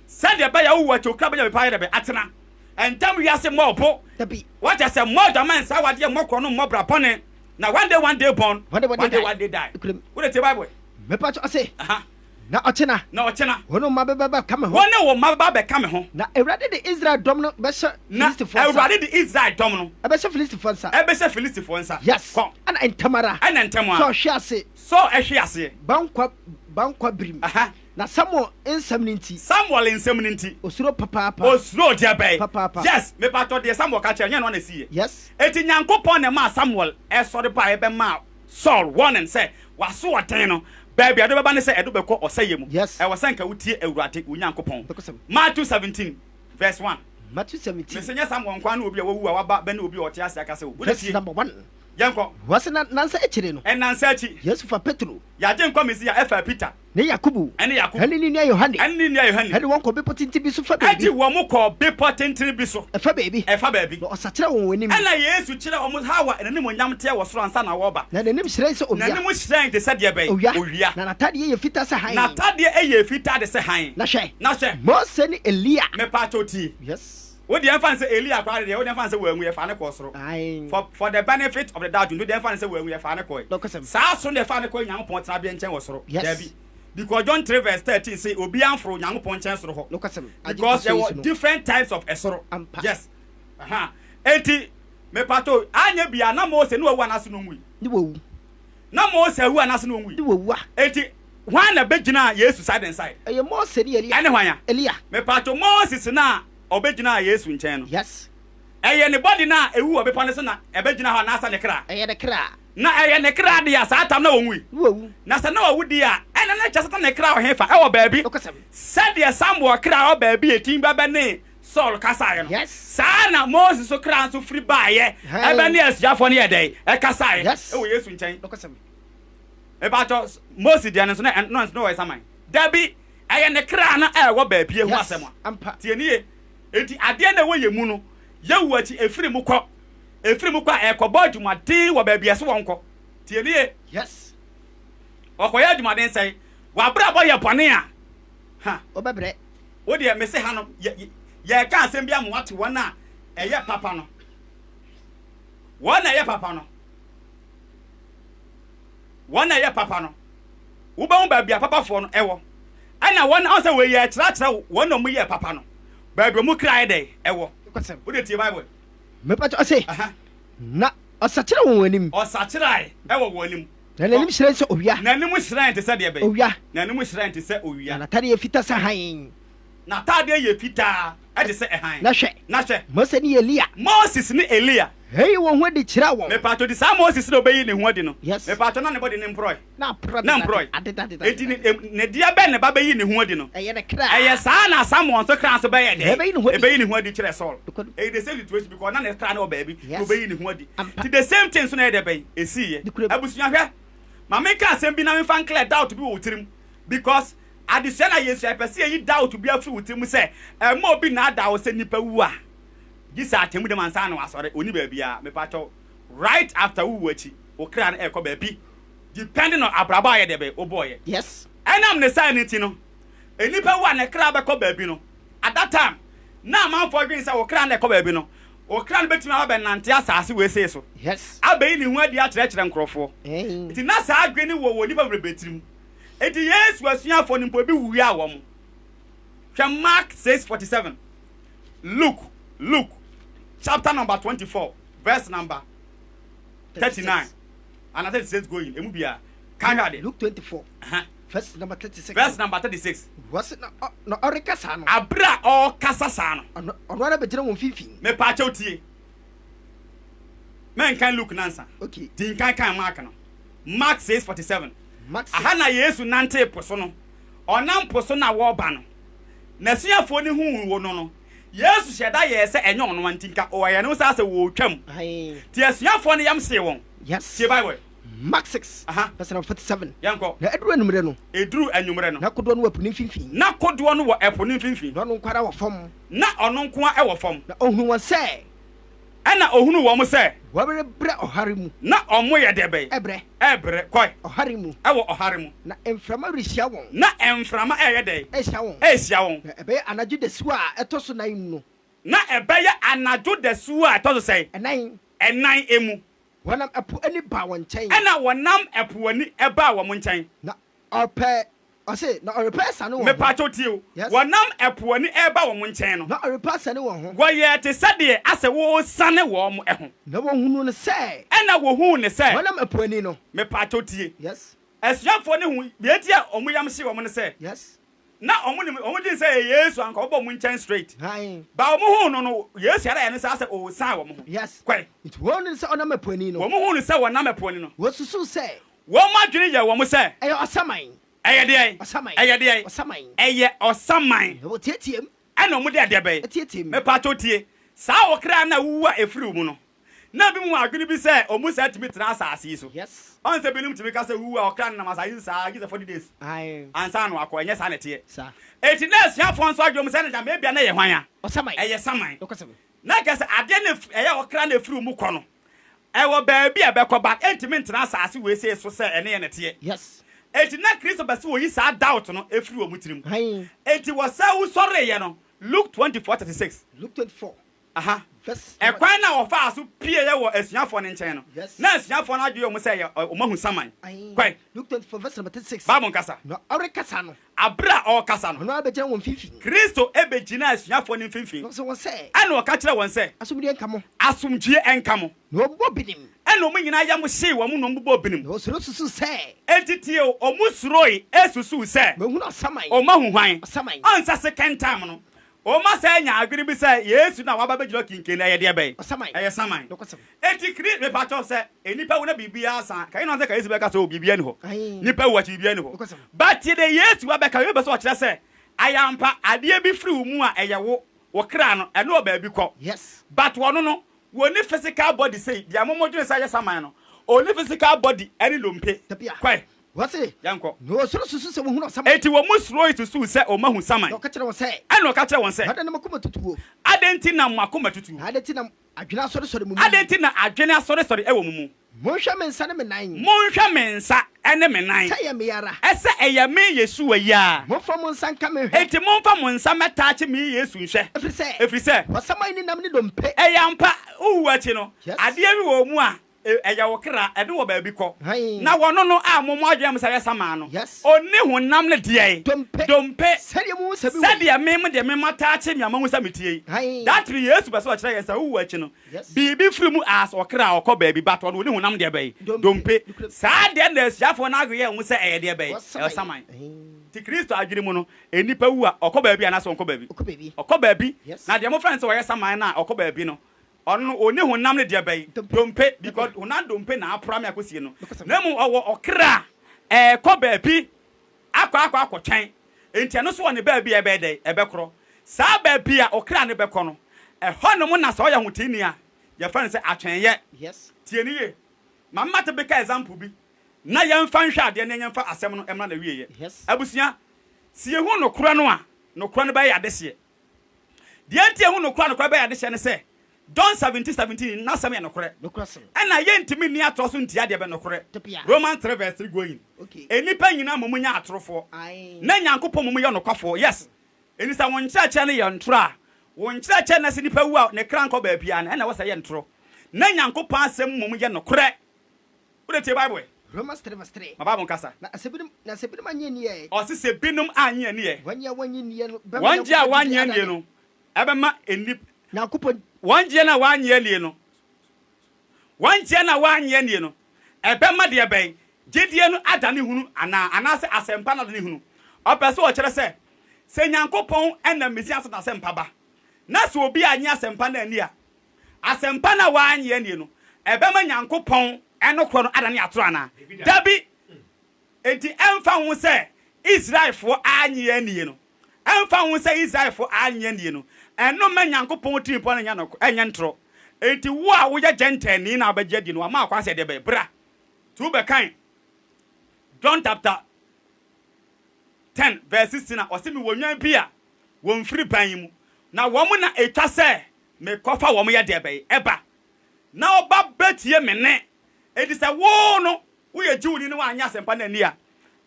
sɛdeɛ ɛbɛyɛ a wowu akyi wo kra bɛnya baabi pa ayɛ dɛ bɛ atena. Ntam wiase mmɔ ɔbo. Dabi. Wate aseɛ? Mmɔ adwaman, nsa awadeɛ, mmɔ korɔno, mmɔ bra bɔne. Na one day one day born, One day, one day one day die. Nokorɛm. Wode tie Bible? Mepakyɛ ɔse. Aha. Na ɔkyena. Na ɔkyena. Wo ne wo mma bɛba abɛka me ho. Wo ne wo mma bɛba abɛka me ho. Na Awurade de Israel dɔm no bɛhyɛ Na Filistifoɔ nsa. Awurade de Israel dɔm no. Ɛbɛhyɛ Filistifoɔ nsa. Ɛbɛhyɛ Filistifoɔ nsa. Yes. Kɔ. Ɛna ntɛm ara. Ɛna ntɛm ara. Saul hwee ase. Saul hwee aseɛ. Bankwa, bankwa birim. Aha. Na Samuel nsɛm no nti. Samuel nsɛm no nti. Osuro papaapa. Osuro deɛ bɛn? Papaapa. Yes, mepatɔ deɛ Samuel ka kyerɛ, ɛnyɛ ɛno na ɛsiiɛ. Yes. Enti Nyankopɔn na ɛmaa Samuel sɔre baeɛ bɛmaa Saul warning sɛ w'asoɔden no, baabi a ɛde bɛba ne sɛ ɛde wo bɛkɔ ɔsɛeɛ mu. Yes. Ɛwɔ sɛ nka wotie Awurade wo Nyankopɔn. Nokwasɛm. Matthew 17 verse 1. Matthew 17. Mese nyɛ Samuel nko ara ne obi a wawu a waba bɛne obi a ɔte ase aka sɛ o. Wode Verse tie. number 1. Yɛnkɔ. Wɔse na nnansa akyire no. Nnansa akyi. Yesu fa Petro. Yɛagye nkwa Mesia ɛfaa Peter. Ne Yakobo. Ɛne Yakobo. Ɛne ne nua Yohane. Ɛne ne nua Yohane. Ɛne wɔn kɔɔ bepɔ tenten bi so fa baabi. Ɛde wɔn kɔɔ bepɔ tenten bi so. Ɛfa baabi. Ɛfa baabi. Na ɔsakyera wɔn anim. Ɛna Yesu kyerɛɛ wɔn how a n'animuonyam teɛ wɔ soro ansa na wɔreba. Na n'anim hyerɛn sɛ owia. N'anim hyerɛn te sɛ deɛ bɛn? Owia. Owia. Na n'atadeɛ yɛ fitaa sɛ hann. N'atadeɛ yɛ fitaa te sɛ hann. Na hwɛ. Na hwɛ. Mose ne Elia. Mepaakyɛw tie. Yes. Wo deɛ mfa no sɛ Elia koraa deɛ, wo deɛ mfa no sɛ wanwu, yɛfaa no kɔɔ soro. For, for the benefit of the doubt nti, wo deɛ mfa no sɛ wanwu, yɛfaa no kɔe. Saa soro no yɛfaa no kɔe Nyankopɔn tenabea nkyɛn wɔ soro. Yes. Daabi. Because John 3 verse 13 se obiara mforo Nyankopɔn nkyɛn soro hɔ. Because yɛwɔ different types of ɛsoro. Yes. Aha. Enti, mepato, anyɛ bia na Mose ne wawu anaase na ɔnwui? Ne wawu. Na Mose awu anaase na ɔnwui? Ne wawu a. Enti, hwan na bɛgyinaa Yesu side and side? Ɛyɛ Mose ne Elia. Ɛne hwan a? Elia. Mepato, Moses no a ɔbɛgyinaa Yesu nkyɛn no. Yes. Ɛyɛ ne body no a ɛwu wɔ bepɔ no so na ɛbɛgyina hɔ anaasɛ ne kra? Ɛyɛ ne kra. Na ɛyɛ ne kra deɛ a, saa tam na ɔnwui. Na wawu. Na sɛ na wawu deɛ a, ɛnna na kyerɛ sɛ na ne kra wɔ hefa? Ɛwɔ baabi. Nokwasɛm. Sɛdeɛ Samuel kra wɔ baabi a ɛtumi ba bɛnee Saul kasaeɛ no, Yes. saa ara na Moses nso kra nso firi baeɛ Hey. bɛnee asuafoɔ no yɛɛ dɛn? Ɛkasaeɛ Yes. wɔ Yesu nkyɛn. Nokwasɛm. Mepakyɛw, Mose deɛ no nso na ɛno nso na ɔyɛ saman? Dabi. Ɛyɛ ne kra no a ɛwɔ baabi ho Yes, asɛm a. ampa. Tie no yie. Enti adeɛ no a ɛwɔ yɛn mu no, yɛwu akyi, ɛfiri mu kɔ. Ɛfiri mu kɔ a, ɛrekɔbɔ adwumaden wɔ baabi a ɛsɛ wɔnkɔ. Tie no yie. Yes. Ɔkɔyɛ adwumaden sɛn? W'abrabɔ yɛ bɔne a, ha. Wobɛbrɛ. Wo deɛ, mese ha no, yɛ, yɛ, yɛreka asɛm bi ama woate wɔn a ɛyɛ papa no. Wɔn a ɛyɛ papa no. Wɔn a ɛyɛ papa no, wobɛhu baabi a papafoɔ no wɔ. Ɛna wɔn a sɛ wei yɛ kyerɛkyerɛ wɔn a wɔyɛ papa no, baabi a wɔn kra yɛ dɛn ɛwɔ. Wode tie Bible. Mepatwa ɔse, na ɔsakyera wɔn anim. Ɔsakyerae ɛwɔ wɔn anim. Na n'anim hyerɛn sɛ owia. N'anim hyerɛn te sɛ deɛ bɛn? Owia. N'anim hyerɛn te sɛ owia. Na n'atadeɛ yɛ fitaa sɛ hann. N'atadeɛ yɛ fitaa te sɛ hann. Na hwɛ! Na hwɛ! Mose ne Elia. Moses ne Elia. Eyi wɔn ho adi kyerɛɛ wɔn. Mepatwo di saa Moses na obeyi ne ho adi no. Yes. Mepatwo na ne body no mporɔe. Na aporɔ Na mporɔe. adedadeda. Enti ne ne deɛ bɛn ne ba bɛyi ne ho adi no? Ɛyɛ ne kra. Ɛyɛ saa na Samuel nso kra nso bɛyɛ dɛn? Ɛbɛyi ne ho adi. Ɛbɛyi ne ho adi kyerɛ Saul. Nokware. Ɛyɛ the same situation because na ne kra no wɔ baabi na Yes. obeyi ne ho adi. Ampa. Nti the same thing nso na ɛyɛ dɛ bɛn? Esiiɛ. Nokorɛ. Abusua hwɛ, ma menka asɛm bi na memfa nclear doubt bi wɔ wo tirim because Adesua na yɛsua, yɛpɛ sɛ yɛyi doubt biara firi wo tirim sɛ ɛmma obi nnaadaa wo sɛ nipa wu a gye sɛ atemmu dam ansa na wasɔre, ɔnni baabiara. Mepakyɛw, right after wo wu akyi, wo kra no ɛrekɔ baabi depending on abrabɔ a yɛ dɛ bɛ wobɔɔyɛ. Yes. Ɛnam ne saa no nti no, nnipa wu a ne kra bɛkɔ baabi no, at that time, na amanfoɔ dwen sɛ wo kra no ɛkɔ baabi no, wo kra no bɛtumi aba bɛnante asaase wei sei so, Yes. abɛyi ne ho adi akyerɛkyerɛ nkorɔfoɔ. Nti na saa adwene no wɔ wɔ nnipa bebrebe tirim. Enti Yesu asuafoɔ no mpo ebi wuiaa wɔn. Hwɛ Mark 6:47, Luke, Luke chapter number 24 verse number 39 ana 36 going, emu biara. Ka hwɛ ade. Luke 24 verse number 36. Verse number 36. Wɔsi na na ɔreka saa no. Abere a ɔrekasa saa no. Ɔno ɔno ara bɛgyina wɔn mfimfini. Mepaakyɛw tie. Mɛnkan Luke nansa. Okay. Di nkan kan Mark no. Mark 6:47. Mark Aha na Yesu nantee po so no. Ɔnam po so na wɔreba no, n'asuafoɔ no huu no no, Yesu hyɛɛ da yɛɛ sɛ ɛnyɛ ɔno ara nti nka ɔyɛ ne ho saa sɛ wɔretwam. Nti asuafoɔ no yam hyee wɔn. Yes. Tie Bible. Mark 6, Aha. verse number 47. Yɛnkɔ. Na ɛduru anwummerɛ no. Ɛduru anwummerɛ no. Na kodoɔ no wɔ ɛpo no mfimfini. Na kodoɔ no wɔ ɛpo no mfimfini. Na ɔno nko ara wɔ fam. Na ɔno nko ara wɔ fam. Na ɔhunuu wɔn sɛ. Ɛnna ɔhunuu wɔn sɛ. Wɔrebrɛ ɔhare mu. Na wɔyɛ deɛ bɛn? Ɛbrɛ. Ɛrebrɛ. Kɔe. Ɔhare mu. Ɛwɔ ɔhare mu. Na mframa rehyia wɔn. Na mframa reyɛ dɛn? Rehyia wɔn. Rehyia wɔn. Na ɛbɛyɛ anadwo dasuo a ɛtɔ so nan mu no. Na ɛbɛyɛ anadwo dasuo a ɛtɔ so sɛn? Ɛnan. Ɛnan mu. Wɔnam ɛpo ani baa wɔn nkyɛn. Ɛnna wɔnam ɛpo ani baa wɔn nkyɛn. Na ɔrepɛ, ɔse, na ɔrepɛ asiane wɔn ho. Mepaakyɛw tie o. Yes. Wɔnam ɛpo ani reba wɔn nkyɛn no. Na ɔrepɛ asiane wɔn ho. Wɔyɛɛ te sɛ deɛ asɛ wɔresiane wɔn ho. Na wɔhunuu no sɛ. Ɛnna wɔhuu no sɛ. Wɔnam ɛpo ani no. Mepaakyɛw tie. Yes. Asuafoɔ no hu, deɛ enti a wɔn yam hyee wɔn ne sɛ. Yes. Na wɔn nim, wɔn dwen sɛ ɛyɛ Yesu anka ɔbɔ wɔn nkyɛn straight. Ae. But wɔn huu no no, Yesu ara yɛ no saa sɛ ɔresan wɔn ho. Yes. Kɔe. Nti wɔn huu no sɛ ɔnam ɛpo ani no. Wɔn huu no sɛ ɔnam ɛpo ani no. Wɔsusuu sɛ. Wɔn adwene yɛɛ wɔn sɛ. Ɛyɛ ɔsaman. Ɛyɛ deɛn? Ɔsaman. Ɛyɛ deɛn? Ɔsaman. Ɛyɛ ɔsaman. Na wɔteateaam. Ɛna wɔn de adeɛ bɛn? Teateaam. Mepaakyɛw tie, saa ɔkra no a wuwu a ɛfiri wo mu no, Na ebinom wɔ adwene bi sɛ wɔn saa tumi tra asase yi so. Yes. Ɔn sɛ binom tumi ka sɛ wuwu a ɔkra no nam asase yi so saa gye sɛ 40 days Ae. ansa na wakɔ. Ɛnyɛ saa na ɛteɛ. Saa. Enti na asuafoɔ nso adwene mu sɛ na gyama ebia na ɛyɛ hwan a? Ɔsaman. Ɛyɛ saman. Nokwasɛm. Na kyerɛ sɛ adeɛ no ɛyɛ ɔkra no ɛfiri wo mu kɔ no, ɛwɔ baabi a ɛbɛkɔ but ɛntumi ntena asase wei sei so sɛ ɛne yɛn na ɛteɛ. Yes. Enti na Kristo pɛ sɛ ɔyi saa doubt no firi wɔn tirim. Ae. Enti wɔsan wusɔreeɛ no, Luke 24, 36. Luke 24. Aha. Ɛkwan no a wɔfaa so pieeɛ wɔ asuafoɔ no nkyɛn no, na asuafoɔ no adwene yɛ wɔn sɛ ɛyɛ wɔahu saman. Kɔe. Luke 24 verse number 36. Bible nkasa. Na ɔrekasa no. Aberɛ a ɔrekasa no. Ɔno ara bɛgyina wɔn mfimfini. Kristo bɛgyinaa asuafoɔ no mfimfini. Na ɔsee wɔn sɛ. Ɛnna ɔka kyerɛɛ wɔn sɛ. Asomdwoeɛ nka mo. Asomdwoeɛ nka mo. Na wɔbobɔɔ binim. Ɛnna wɔn nyinaa yam hyee wɔn na wɔbobɔɔ binim. Na wɔsuro susuu sɛ. Enti tie o, wɔsuroe susuu sɛ. Wɔahunu ɔsaman. Wɔahu hwan? Ɔsaman. Ɔnsɛ second time no, Wɔma saa nya adwene bi sɛ Yesu no a waba abɛgyina hɔ kinkin no, ɛyɛ deɛ bɛn? Ɔsaman. Ɛyɛ saman. Nokwasɛm. Enti Kri, mepakyɛw, sɛ nnipa wu na biribiara sa a, ka yɛn sɛ ka Yesu bɛka sɛ, oh, biribiara nni hɔ. Ae. Nnipa wu akyi, biribiara nni hɔ. Nokwasɛm. But tie deɛ Yesu ba bɛka, Yesu pɛ sɛ ɔkyerɛ sɛ, ayɛ ampa, adeɛ bi firi wo mu a, ɛyɛ wo, wo kra no, ɛno wɔ baabi kɔ. Yes. But ɔno no, wɔnni physical body sei, deɛ mo modwene sɛ ɛyɛ saman no, ɔnni physical body ɛne nnompe. Dabi a. Kɔe. Wɔse, Yɛnkɔ. Na wɔsuro susu sɛ wɔhunu ɔsaman. Enti wɔn mu suroe susuu sɛ wɔahu saman. Na ɔka kyerɛɛ wɔn sɛ. Ɛnna ɔka kyerɛɛ wɔn sɛ. Na adɛn na mo akoma tutuo? Adɛn nti na mo akoma tutuo? Na adɛn nti na adwene asɔresɔre mo mu yi? Adɛn nti na adwene asɔresɔre wɔ mo mu? Monhwɛ me nsa ne me nan. Monhwɛ me nsa ne me nan. Sɛ ɛyɛ me ara. Sɛ ɛyɛ me Yesua yi ara. Momfa mo nsa nka me nhwɛ. Enti momfa mo nsa mmɛtaakye me Yesu nhwɛ. Ɛfiri sɛ. Ɛfiri sɛ. Ɔsaman nni nam ne dompe. Ɛyɛ ampa, wowu akyi no. Yes. Adeɛ bi wɔ wo mu a Ɛyɛ wo kra, ɛne wɔ baabi kɔ. Hann. Na wɔno no a mo mo adwene mo sɛ yɛ saman no, Yes. ɔnni honam ne deɛn? Dompe. Dompe. Sɛdeɛ mohu sɛ mewɔ yi. Sɛdeɛ me mo deɛ me moataakye me a moahu sɛ metie yi. Hann. That means Yesu pɛ sɛ ɔkyerɛ yɛn sɛ wowu akyi no, Yes. biribi firi mu as ɔkra a ɔkɔ baabi but ɔno ɔnni honam deɛ bɛn? Dompe. Dompe. Nokorɛ. Saa deɛ na asuafoɔ no adwene yɛɛ wɔn sɛ ɛyɛ deɛ bɛn? Ɛyɛ Ɛyɛ saman. saman. Hann. Nti Kristo adwene mu no, nnipa wu a, ɔkɔ baabi anaasɛ ɔnkɔ baabi? Ɔkɔ baabi. Ɔkɔ baabi. Yes. Na deɛ mofrɛ no sɛ ɔyɛ saman no a ɔkɔ baabi no, Ɔno no, ɔnni honam ne deɛ bɛn? Dompe, because honam dompe na apora me akɔsie no. Na mmom ɔwɔ ɔkra a ɛrekɔ baabi akɔ akɔ akɔtwɛn. Enti ɛno nso wɔ ne baabi a ɛbɛyɛ dɛn? Ɛbɛkorɔ. Saa baabi a ɔkra no bɛkɔ no, ɛhɔnom na sɛ ɔyɛ hoteeni a, yɛfrɛ no sɛ atwɛnyɛ. Tie no yie. Ma me mma typical example bi na yɛmfa nhwɛ adeɛ na yɛmfa asɛm no mmra n'awieɛ. Abusua, sɛ yɛhu nokorɛ no a, nokorɛ no bɛyɛ yɛn adehyeɛ. Deɛ enti a ɛho nokorɛ a nokorɛ bɛyɛ adehyɛ ne sɛ, John 17, 17, n'asɛm yɛ nokorɛ. Ɛna yɛntumi nni atorɔ so ntia deɛ bɛ nokorɛ. Romans 3 verse 3 going. Nnipa nyinaa mmom nyɛ atorofoɔ, na Nyankopɔn mmom yɛ ɔnokwafoɔ. Yes. Enti sɛ wo nkyerɛkyerɛ no yɛ ntorɔ a, wo nkyerɛkyerɛ no sɛ nipa wu a ne kra nkɔ baabiara no, ɛna ɛwɔ sɛ ɛyɛ ntorɔ. Na Nyankopɔn asɛm mmom yɛ nokorɛ. Wode tie Bible ɛ? Romans 3 vs 3. Ma Bible nkasa. Na sɛ binom, na sɛ binom annye anni ɛ? Ɔse sɛ binom annye anni ɛ? Wɔn a wɔnnye nnie no bɛma Wɔn gye a Nyankopɔn wɔannye gyidie annie adane. no, ɛbɛma nnip. Nyankopɔn. Wɔn gyeɛ no a wɔannye annie no, wɔn gyeɛ no a wɔannye annie no, ɛbɛma deɛ bɛn? Gyedie no adane hunu anaa? Anaasɛ asɛmpa no adane hunu? Ɔpɛ sɛ ɔkyerɛ sɛ, sɛ Nyankopɔn nam Mesia so de n'asɛmpa ba, na sɛ obi annye asɛmpa no anni a, Asɛmpa no a wɔannye annie no, ɛbɛma Nyankopɔn nokorɛ no adane atorɔ anaa? Dabi! Enti ɛmfa ho sɛ Israelfoɔ annye annie no, ɛmfa ho sɛ Israelfoɔ annye annie no, ɛno mma Nyankopɔn tirimpɔ no nyɛ noko, ɛnyɛ ntorɔ. Enti wo a woyɛ Gentile-ni na wobɛgye adie no, wama wo kwan sɛ ɛdeɛ bɛn? Bra! Nti wobɛkan John chapter 10 verse 16 a, ɔse, Mewɔ nnwan bi a wɔmfiri ban yi mu, na wɔn na ɛtwa sɛ Mekɔfa wɔn yɛ deɛ bɛn? Ɛba, na ɔba bɛtie me nne. Enti sɛ wo no, woyɛ Jewni na woannye asɛmpa no anni a,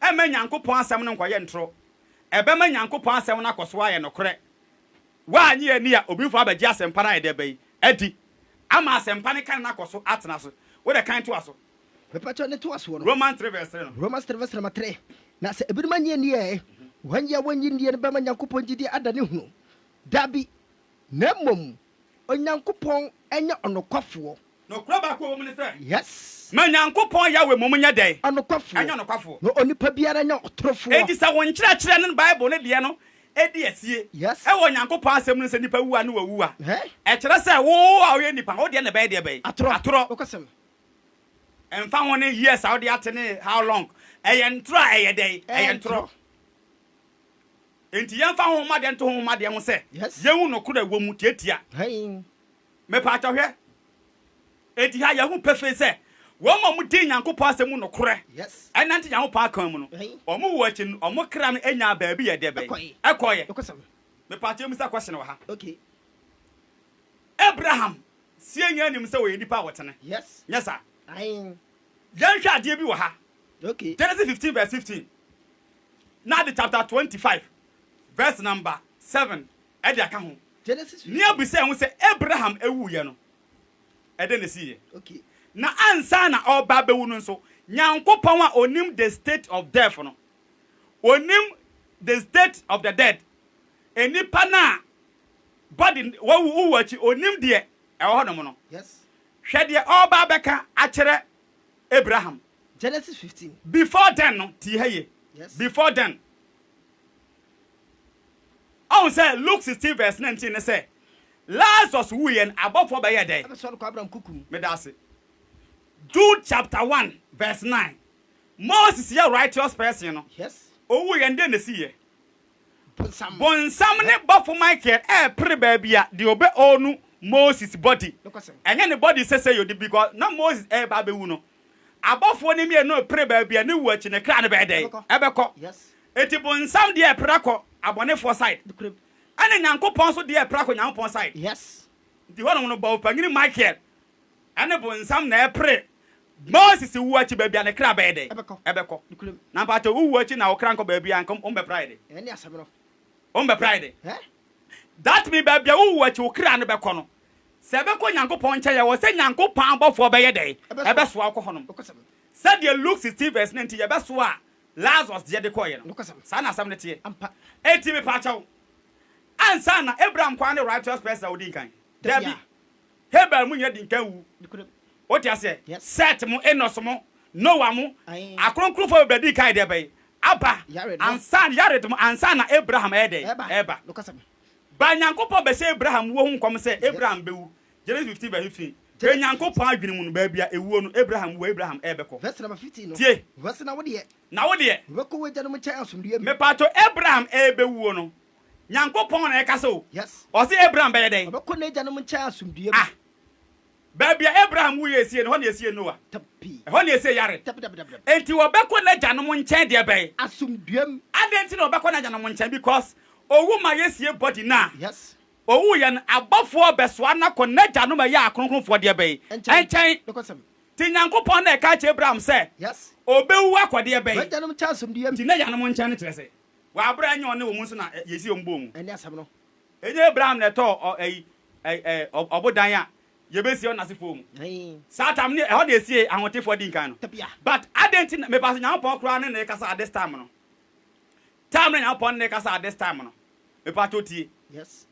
ɛmma Nyankopɔn asɛm no nkɔyɛ ntorɔ. Ɛbɛma Nyankopɔn asɛm no akɔ so ayɛ nokorɛ. Woannye anni a, obi mfa abɛgye asɛmpa no ayɛ dɛ bɛn? Adi. Ama asɛmpa no kane no akɔ so atena so. Wo dɛ kan toa so. Mepakyɛw ne toasoɔ no. Romans 3 verse 3 no. Romans 3 verse number 3, Na sɛ ebinom annye anni ɛ, wɔn a wɔnnye nnie no bɛma Nyankopɔn gyidie ada ne hunu? Dabi, na mmom Onyankopɔn nyɛ ɔnokwafoɔ. Nokorɛ baako a ɛwɔ mu ne sɛ. Yes. Ma Nyankopɔn Yahweh mmom nyɛ dɛn? Ɔnokwafoɔ. Ɛnyɛ ɔnokwafoɔ. Na onipa biara nyɛ ɔtorofoɔ. Enti sɛ wo nkyerɛkyerɛ ne Bible no deɛ no di asie Yes. wɔ Nyankopɔn asɛm no mu sɛ nipa wu a ne wawu a, Hɛ? ɛkyerɛ sɛ wo a woyɛ nipa no, wo deɛ na ɛbɛyɛ deɛ bɛn? Atorɔ. Atorɔ. Nokwasɛm. Ɛmfa ho ne years a wode ate ne how long, ɛyɛ ntorɔ a ɛyɛ dɛn? Ɛyɛ Ɛyɛ ntorɔ. ntorɔ. Enti yɛmfa honhom adeɛ nto honhom adeɛ ho sɛ Yes. yɛnhu nokorɛ a ɛwɔ mu tiatia. Hɛn. Mepaakyɛw hwɛ, enti ha yɛhu pefee sɛ wɔn a wɔdii Nyankopɔn asɛm mu nokorɛ, nante Nyankopɔn akwan mu no, wɔn wu akyi no, wɔn kra no nyaa baabi yɛ deɛ bɛn? Ɛkɔeɛ. Mepaakyɛw mmisa question wɔ ha. Abraham sie nyinaa nim sɛ ɔyɛ nipa a ɔtene. Nyɛ saa? Yɛnhwɛ adeɛ bi wɔ ha. Genesis 15 verse 15 na de chapter 25 verse number 7 ɛde aka ho. Genesis Nea 15. bisa ho sɛ Abraham wuiɛ no, ɛdɛn na ɛsiiɛ? Na ansa na ɔreba abɛwu no nso, Nyankopɔn a ɔnim the state of death no, ɔnim the state of the dead, nnipa no a body wawu wowu akyi, ɔnim deɛ ɛwɔ hɔnom no. Hwɛ deɛ ɔreba abɛka akyerɛ Abraham. Genesis 15. Before then no, tie ha yie. Before then. Ɔhu sɛ Luke 16 verse 19 ne sɛ Lazarus wuiɛ no abɔfoɔ bɛyɛɛ dɛn? Ɛbɛsoa no kɔ Abraham kuku mu. Meda ase. Jude chapter 1 verse 9 Moses yɛ righteous person no, owuiɛ no dɛn na ɛsiiɛ? Bonsam. Bonsam ne bɔfo Michael ɛɛpere baabi a deɛ ɔbɛ own Moses body. Ɛnyɛ ne body sɛsɛi ɔde because na Moses ɛɛba abɛwu no abɔfoɔ no mmienu repere baabi a ne wu akyi ne kra no bɛyɛ dɛn? Ɛbɛkɔ. Enti bonsam deɛ ɛpere akɔ abɔnefoɔ side, ɛna Nyankopɔn nso deɛ ɛpere akɔ Nyankopɔn side. Nti hɔnom no bɔfopanyini Michael ɛne bonsam na ɛpere Moses wu akyi baabi a ne kra bɛyɛ dɛn? Ɛbɛkɔ. Na mpakyɛw wo wu akyi na wo kra nkɔ baabi a nka wɔn bɛpere ayɛ dɛn? Wɔn bɛpere ayɛ dɛn? That mean baabi a wo wu akyi wo kra no bɛkɔ no, sɛ ɛbɛkɔ Nyankopɔn nkyɛn a, ɛwɔ sɛ Nyankopɔn abɔfoɔ bɛyɛ dɛn? Ɛbɛsoa wo kɔ hɔnom. Sɛdeɛ Luke 16 verse 19 yɛbɛsoa Lazarus deɛ de kɔeɛ no, saa na asɛm no teɛ. Enti mepaakyɛw, ansa na Abraham nkoaa ne righteous person a ɔdi nkan? Dabi. Habel mo nyina di nkan wu. Wote aseɛ? Seth mo, Enos mo, Noah mo, akronkronfoɔ bebree dii kan deɛ bɛn? Aba. Ansa, Yared mo, ansa na Abraham ɛyɛ dɛn? Ɛreba. Ba Nyankopɔn bɛhyɛ Abraham wuo ho nkɔm sɛ Abraham bɛwu. Genesis 15 verse 15. Hwɛ Nyankopɔn adwene mu no, baabi a ewuo no, Abraham wu a, Abraham ɛrebɛkɔ. Verse number 15 no. Tie. Verse na wo deɛ. Na wo deɛ. Wobɛkɔ w'agyanom nkyɛn asomdwoeɛ mu. Mepatwo, Abraham ɛrebɛwuo no, Nyankopɔn na ɛkasa o. Yes. Ɔse Abraham bɛyɛ dɛn? Ɔbɛkɔ n'agyanom nkyɛn asomdwoeɛ mu. Ah! Baabi a Abraham wuiɛ esie no, ɛhɔ na esie Noah. Dabi. Ɛhɔ na esie Yared. Dabi, dabi, dabi, dabi. Enti wɔbɛkɔ n'agyanom nkyɛn deɛ bɛn? Asomdwoeɛ mu. Adɛn nti na wɔbɛkɔ n'agyanom nkyɛn? Because owu ma yɛsie body no a. Yes. Owuiɛ no, abɔfoɔ bɛsoa no akɔ n'agyanom a ɛyɛ akronkronfoɔ deɛ bɛn? Nkyɛn. Nkyɛn. Nokwasɛm. Nti Nyankopɔn na ɛka kyerɛ Abraham sɛ, Yes. ɔbɛwu akɔ deɛ bɛn? W'agyanom nkyɛn asomdwoeɛ mu. Nti n'agyanom nkyɛn no kyerɛ sɛ, wɔ aberɛ a ɛnyɛ ɔne wɔn nso na yɛsi wɔn bɔɔ mu. Ɛne asɛm no. Ɛnyɛ Abraham na ɛtɔɔ ɔ, ɛyi, ɛ, ɛ, ɔ, ɔbodan a yɛbɛsie ɔno n'asefoɔ mu. Ae. Saa tam no, ɛhɔ na yɛsiee ahotefoɔ di nkan no. Dabia. But adɛn nti na, mepa sɛ Nyankopɔn koraa ne na ɛkasa at this time no. Time na Nyankopɔn ne na ɛkasa at this time no. Mepakyɛw tie. Yes.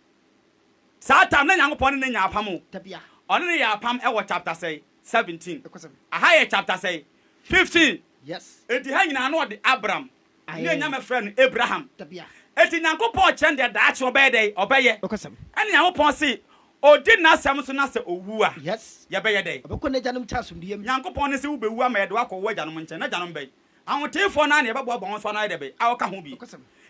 Saa time na Nyankopɔn ne no nya apam o. Dabia. Ɔne no yɛ apam ɛwɔ chapter sɛn? 17. Ɛkɔsɛm. Aha yɛ chapter sɛn? 15. Yes. Enti ha nyinaa na ɔde Abram Aye. ne Nyame frɛ no Abraham. Dabia. Enti Nyankopɔn kyerɛ no deɛ daakye ɔbɛyɛ dɛn? Ɔbɛyɛ. Ɛkɔsɛm. Ɛna Nyankopɔn se ɔdi n'asɛm so na sɛ ɔwu a, Yes. yɛbɛyɛ dɛn? Ɔbɛkɔ n'agyanom nkyɛn asomdwoeɛ mu. Nyankopɔn ne se wobɛwu ama yɛde wo akɔ w'agyanom nkyɛn. N'agyanom bɛn? Ahoteefoɔ no ara na yɛbɛboaboa wɔn so ano ayɛ dɛ bɛn? A ɔka ho bi.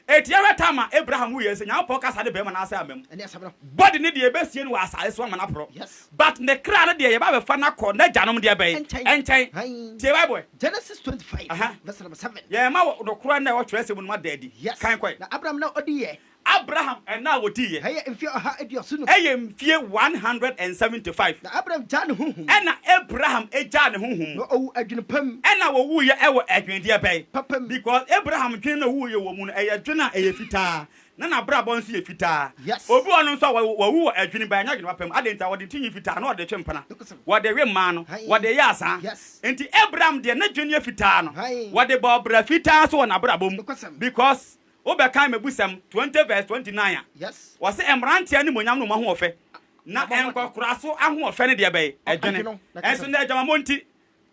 Enti yɛhwɛ time a Abraham wuiɛ sɛ Nyankopɔn kasa ne barima no ara sɛ amma mu. Body no deɛ yɛbɛsie no wɔ asaase so ama no aporɔ. But ne kra no deɛ yɛba abɛfa no akɔ n'agyanom deɛ bɛn? Nkyɛn. Tie Bible ɛ. Genesis 25 verse number 7. Yɛrema wo nokorɛ no a ɛwɔ twerɛsɛm mu no mu ada adi. Kan kɔ ɛ. Na Abraham nna a ɔdiiɛ. Abraham nna a ɔdiiɛ. Ɛyɛ mfeɛ 175. Ɛyɛ mfeɛ 175. Na Abraham gyaa ne honhom mu. Ɛna Abraham gyaa ne honhom mu. Na ɔwuu adwene pa mu. Ɛna ɔwuiɛ wɔ adwenedeɛ bɛn? Papa mu. Because Abraham dwene na ɔwuiɛ wɔ mu no, ɛyɛ dwene a ɛyɛ fitaa. Na n'abrabɔ nso yɛ fitaa. Obi wɔ hɔ no nso a, wawu wɔ adwene ba, ɛnyɛ adwene papa mu. Adɛn nti a? Wɔde ti nwi fitaa na wɔde twe mpena, wɔde we mmaa no, wɔde yɛ asaa. Nti Abraham deɛ, n'adwene yɛ fitaa no, wɔde bɔɔ bra fitaa nso wɔ n'abrabɔ mu. Because wobɛkan Mmebusɛm 20 verse 29 a, wɔse mmeranteɛ animuonyam ne wɔn ahoɔfɛ, na nkɔkoraa so ahoɔfɛ ne deɛ bɛn? Adwene. Nso na adwamammɔ nti,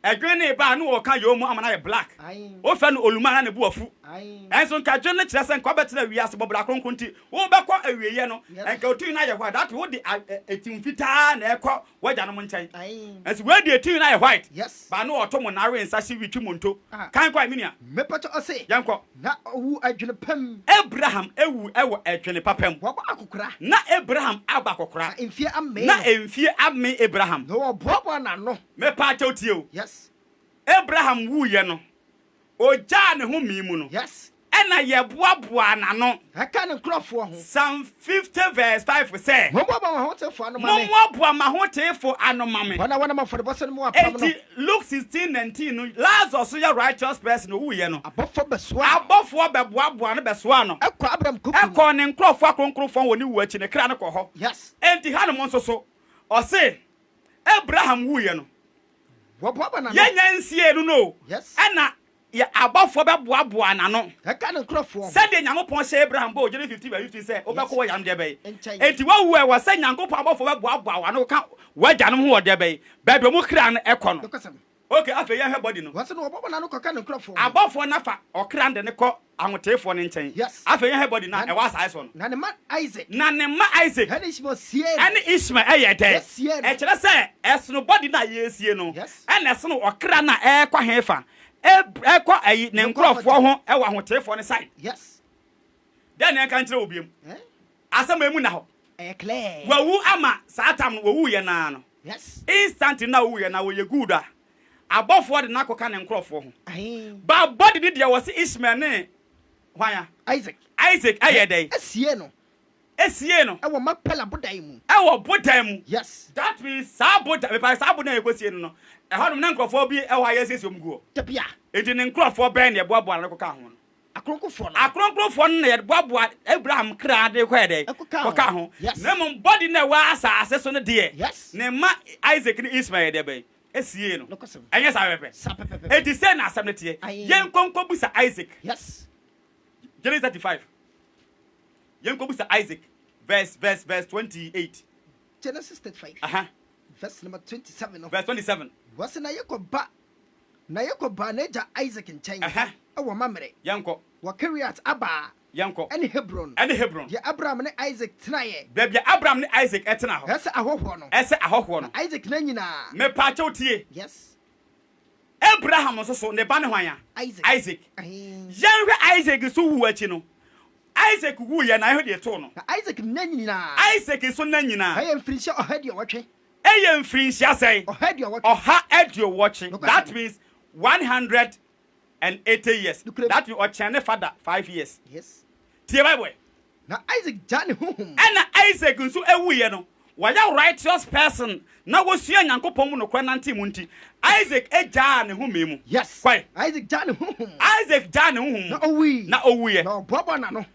Ɛdwene no reba a na wɔka yoo mu ama no ayɛ black. Wofrɛ no oluma a na ne bo afu. Ɛnso nka dwene no kyerɛ sɛ nka wobɛtena wiase bɔ bra kronkron nti wobɛkɔ awieɛ no nka wo no ayɛ white that wode etim fitaa na ɛkɔ w'agyanom nkyɛn. Nso wei deɛ ti no ayɛ white ba na ɔto mo na awe nsa hye wi twi monto. Kan kɔ ɛ me nua. Mepatɔ ɔse. Yɛnkɔ. Na ɔwu adwene pa mu. Abraham wu wɔ adwene papa mu. Wabɔ akokora. Na Abraham abɔ akokora. Na mfie amee no. Na mfie amee Abraham. Na wɔboaboa n'ano. Mepaakyɛw tie o. Yes. Abraham wuiɛ no, ogyaa ne ho mee mu no. Yes. Ɛna yɛboaboaa n'ano. Ɛka ne nkurɔfoɔ ho. Psalm 50 verse 5 sɛ. Mommoaboa m'ahotefoɔ ano ma me. Mommoaboa m'ahotefoɔ ano ma me. Wɔn a wɔnam afɔrebɔ so ne mo apam no. Enti Luke 16 19 no, Lazarus nso yɛ righteous person, owuiɛ no. Abɔfoɔ bɛsoaa no. Abɔfoɔ bɛboaboaa no bɛsoaa no. Ɛkɔɔ Abraham kokom. Ɛkɔɔ ne nkurɔfoɔ akronkronfoɔ wɔ ne wuo akyi, ne kra no kɔ hɔ. Yes. Enti hanom nso so, ɔse. Abraham wuiɛ no, Wɔboaboa n'ano. yɛnnya nsiee no no o, Yes. ɛna yɛ abɔfoɔ bɛboaboa n'ano. Ɛka ne nkurɔfoɔ ho. Sɛdeɛ Nyankopɔn hyɛɛ Abraham bɔ wɔ Genesis 15 verse 15 sɛ, Wobɛkɔ Yes. w'agyanom deɛ bɛn? Nkyɛn. Enti woawu a, ɛwɔ sɛ Nyankopɔn abɔfoɔ bɛboaboa w'ano ka w'agyanom ho wɔ deɛ bɛn? Baabi a wɔn kra no kɔ no. Nokwasɛm. Ok, afei yɛnhwɛ body no. Wɔse na wɔboaboa n'ano kɔka ne nkurɔfoɔ ho. Abɔfoɔ no afa ɔkra no de no kɔ ahoteefoɔ no nkyɛn. Yes. Afei yɛnhwɛ body no a Na, ɛwɔ asaase soɔ no. na ne mma Isaac. Na ne mma Isaac. Ɛne Ishmael siee no. Ɛne Ishmael ɛyɛɛ dɛn? Wɔsiee no. Ɛkyerɛ sɛ ɛsono body no a yɛresie no, Yes. ɛna ɛsono ɔkra no a ɛrekɔ hefa? Ɛrekɔ ayi, ne Ne nkurɔfoɔ nkurɔfoɔ nkyɛn. ho ɛwɔ ahoteefoɔ no side. Yes. Dɛn na yɛnka nkyerɛ wo biom? Eh? Asɛm a emu nna hɔ. Ɛyɛ clear. Wawu ama saa tam no, wɔwuiɛ no ara no. Yes. Instantly na owuiɛ na wɔyɛ good a, abɔfoɔ de no akɔka ne nkorɔfoɔ ho. Ahe. But body no deɛ wɔse Ishmael ne hwan a? Isaac. Isaac ɛyɛ dɛn? Esiee no. Esiee no. Ɛwɔ Makpela bodan mu. Ɛwɔ bodan mu. Yes. That means saa bodan, mepa saa bodan a yɛkɔsie no no, ɛhɔnom na nkorɔfoɔ bi ɛwɔ hɔ a yɛasiesie wɔn gu hɔ. Dabia. Enti ne nkorɔfoɔ bɛn na yɛboaboa no kɔkaa ho no? Akronkronfoɔ no. Akronkronfoɔ no na yɛboaboa Abraham kra de kɔɛ dɛn? Ɛkɔkaa ho. Kɔkaa ho. Yes. Na mmom body no a ɛwɔ asase so no deɛ, Yes. ne mma Isaac ne Ismael yɛ deɛ bɛn? Esiee no. Nokwasɛm. Ɛnyɛ saa pɛpɛpɛ? Saa pɛpɛpɛ. Enti sei na asɛm no teɛ. Aye. Yɛnkɔ nkɔbisa Isaac. Yes. Genesis 35. Yɛnkɔbisa Isaac verse verse verse 28. Genesis 35. Aha. Verse number 27 no. Verse 27. Wɔse na Yakob ba Na Yakob baa n'agya Isak nkyɛn Ɛhɛ. wɔ Mamre, Yɛnkɔ. wɔ Kiriat-Arba Yɛnkɔ. ne Hebron, Ɛne Hebron. deɛ Abraham ne Isak tenaeɛ. Baabi a Abraham ne Isak tena hɔ. Sɛ ahɔhoɔ no. Sɛ ahɔhoɔ no. Na Isak nna nyinaa. Mepaakyɛw tie. Yes. Abraham nso so, ne ba ne hwan a? Isak. Isak. Ahe. Yɛnhwɛ Isak nso wu akyi no. Isak wuiɛ na yɛnhwɛ deɛ ɛtoo no. Na Isak nna nyinaa. Isak nso nna nyinaa. Ɛyɛ mfirinhyia 180. Ɛyɛ mfirinhyia sɛn? 180. 180. Nokwasɛm. That means 180 years. Nokorɛ. That means ɔkyɛn ne father 5 years. Yes. Tie Bible ɛ. Na Isaac gyaa ne honhom. Ɛna Isaac nso wuiɛ no, wɔyɛ righteous person na wɔsua Nyankopɔn mu nokorɛ nante mu nti, Isaac gyaa ne home mu. Yes. Kwae. Isaac gyaa ne honhom. Isaac gyaa ne honhom mu. Na owui. Na owuiɛ. Na ɔboaboa n'ano.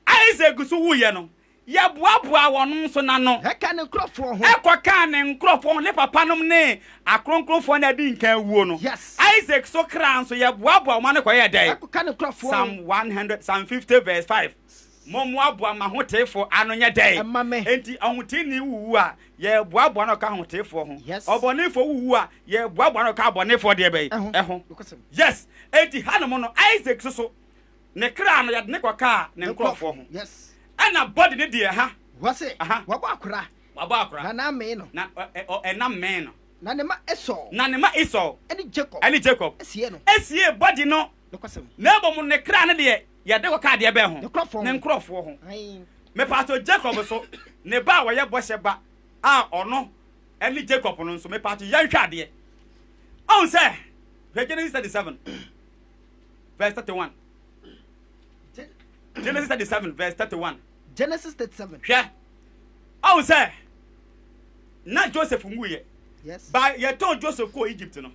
Isaac nso wuiɛ no, yɛboaboaa wɔn nso n'ano. Ɛka ne nkurɔfoɔ ho. Ɛkɔkaa ne nkurɔfoɔ ho, ne papanom ne akronkronfoɔ no a adi nkan wuo no. Yes. Isaac so kra nso, yɛboaboaa wɔn ano kɔyɛɛ dɛn? Ɛkɔka ne nkurɔfoɔ ho. Psalm 100, Psalm 50 verse 5. Mommoaboa m'ahoteefoɔ ano nyɛ dɛn? Ɛmma me. Enti ɔhoteeni wuwu a, yɛboaboa no ka ahoteefoɔ ho. Yes. Ɔbɔnefoɔ wuwu a, yɛboaboa no ka abɔnefoɔ deɛ bɛn? Ɛho. Ɛho. Nokwasɛm. Yes. Enti hanom no, Isaac nso so, ne kra no, yɛde ne kɔkaa ne nkurɔfoɔ ho. Yes. Ɛna body ne deɛ, ha. Wɔse, Aha. wabɔ akora. Wabɔ akora. Na n'amee no. Na ɛnam mee no. Na ne ma Esau. Na ne ma Esau. Ɛne Jacob. Ɛne Jacob. Esie no. Esie body no. Nokwasɛm. Na mmom ne kra no deɛ, yɛde kɔkaa deɛ bɛn ho? Ne nkurɔfoɔ ho. Ne nkurɔfoɔ ho. Ae. Mepaakyɛw Jacob so, ne ba a wɔyɛ bɔhyɛ ba a ɔno ɛne Jacob no nso, mepaakyɛw yɛnhwɛ adeɛ. Ɔhu sɛ, hwɛ Genesis 37 verse 31. Genesis 37 verse 31. Genesis 37. Hwɛ, ɔhu sɛ na Joseph nwuiɛ. Yes. Ba yɛtɔn Joseph kɔɔ Egypt no,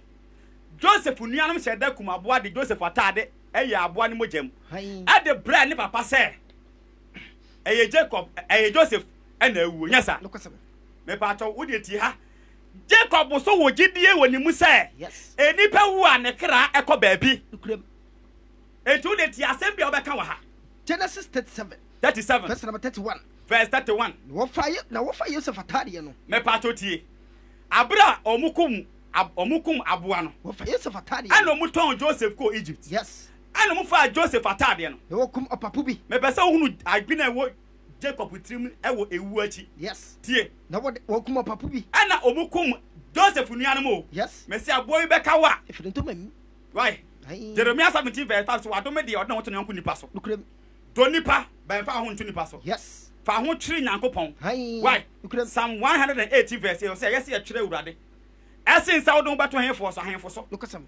Joseph nuanom hyɛ da kum aboa de Joseph ataade ɛyɛ aboa no mogya mu Ae. ɛde brɛ ne papa sɛ Ɛyɛ Jacob, ɛyɛ Joseph ɛna awuo, nyɛ saa? Nokwasɛm. Mepaakyɛw, wo deɛ tie ha. Jacob so wɔ gyidie wɔ ne mu sɛ Yes. nnipa wu a ne kra ɛkɔ baabi. Nokorɛm. Enti wo deɛ tie asɛm bi a wobɛka wɔ ha. Genesis 37. 37. Verse number 31. Verse 31. Na wɔfa na wɔfa Yosef ataadeɛ no. Mepaakyɛw tie. Abere a wɔn kum wɔn kum aboa no. Wɔfa Yosef ataadeɛ. Ɛna wɔn tɔn Joseph kɔɔ Egypt. Yes. Ɛna wɔn faa Joseph ataadeɛ no. Na wɔkum ɔpapo bi. Mepɛ sɛ wohunu adwene a ɛwɔ Jacob tirim wɔ ewu akyi. Yes. Tie. Na wɔde wɔkum ɔpapo bi. Ɛna wɔn kum Joseph nuanom o. Yes. Mesi aboa bi bɛka wo a. Efiri ntoma mu. Why? Jeremiah 17 verse 5 so wadome deɛ ɔde ne ho to ne yɔnko nipa so. Nokorɛm. Dɔ nipa, bɛn fa ho nto nipa so. Yes. Fa ho twere Nyankopɔn. Ayi. Why? Nokorɛm. Psalm 118 verse 8 ɔsɛ ɛyɛ sɛ yɛtwerɛ Awurade. Ɛsen sɛ wode ho bɛto henfoɔ so, ahemfo so. Nokwasɛm.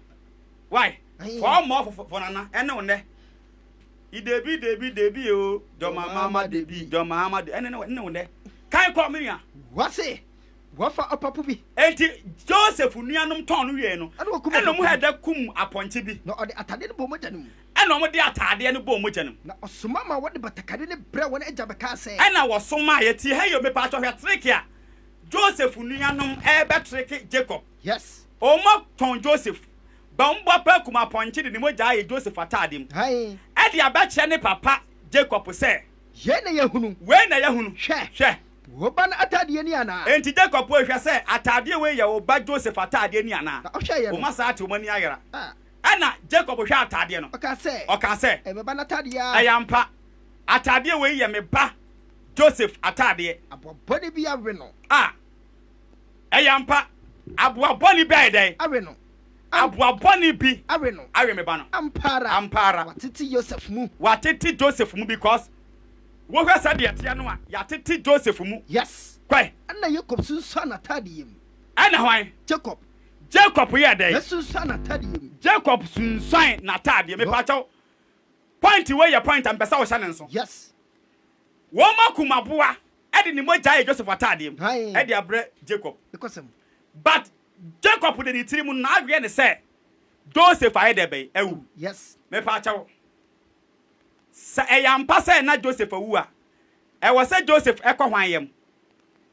Why? Ayi. For ɔmmɔ fo nana ɛne wo nnɛ. Idebi debi debi o, dɔma mama debi, dɔma mama debi, ɛne ne wo nnɛ. Kan kɔ me nua. Wɔse wɔfa ɔpapo bi. Enti Joseph nuanom tɔn no wiei no, Ɛna wɔkum ɛna ɔpapo wɔn bi. hɛda kum apɔnkye bi. Na ɔde atadeɛ no bɔɔ mogya no mu. Ɛna wɔde ataadeɛ no bɔɔ mogya no mu. Na ɔsoma ma wɔde batakari no brɛɛ wɔn agya bɛkaa sɛ. Ɛna wɔsomaa, yɛtie ha yi o, mepatwɔ hwɛ treke a Joseph nuanom ɛrebɛtreke Jacob. Yes. Wɔatɔn Joseph, ba wɔn bɔ akum apɔnkye de ne mogya ayɛ Joseph ataade mu. Ae. Ɛde abɛkyerɛ ne papa Jacob sɛ. Yei na yɛahunu. Wei na yɛahunu. Hwɛ. Hwɛ. Wo ba no ataadeɛ ni anaa? Enti Jacob hwɛ sɛ ataadeɛ wei yɛ wo ba Joseph ataadeɛ ni anaa? Na ɔhwɛeɛ no. Wɔn asan ate wɔn ani ayera. Ah. Ɛnna Jacob hwɛɛ ataadeɛ no. Ɔkaa sɛ. Ɔkaa sɛ. Ɛyɛ me ba no ataadeɛ ara. Ɛyɛ ampa, ataadeɛ wei yɛ me ba Joseph ataadeɛ. Aboa bɔne bi awe no. Ah, ɛyɛ ampa, aboa bɔne bi ayɛ dɛn? Awe no. Aboa bɔne bi awe no. Awe me ba no. Ampa ara. Ampa ara. Watete Joseph mu. Watete Joseph mu because wohwɛ sɛdeɛ ɛteɛ no a, yɛatete Joseph mu. Yes. Kɔe. Ɛnna Jacob sunsuan n'ataadeɛ mu. Ɛnna hwan? Jacob. Jacob yɛɛ dɛn? Sunsuan n'ataadeɛ mu. Jacob sunsuan n'ataadeɛ. Mepakyɛw, point wei yɛ point a mepɛ sɛ wohyɛ ne nso. Yes. Wɔn akum aboa de ne mogya ayɛ Joseph ataadeɛ mu de abrɛ Jacob. Nokwasɛm. But Jacob de ne tiri mu n'adwene ne sɛ Joseph ayɛ dɛ bɛn awu. Yes. Mepakyɛw, sɛ ɛyɛ ampa sɛ na Joseph awu a, ɛwɔ sɛ Joseph kɔ hwan yam?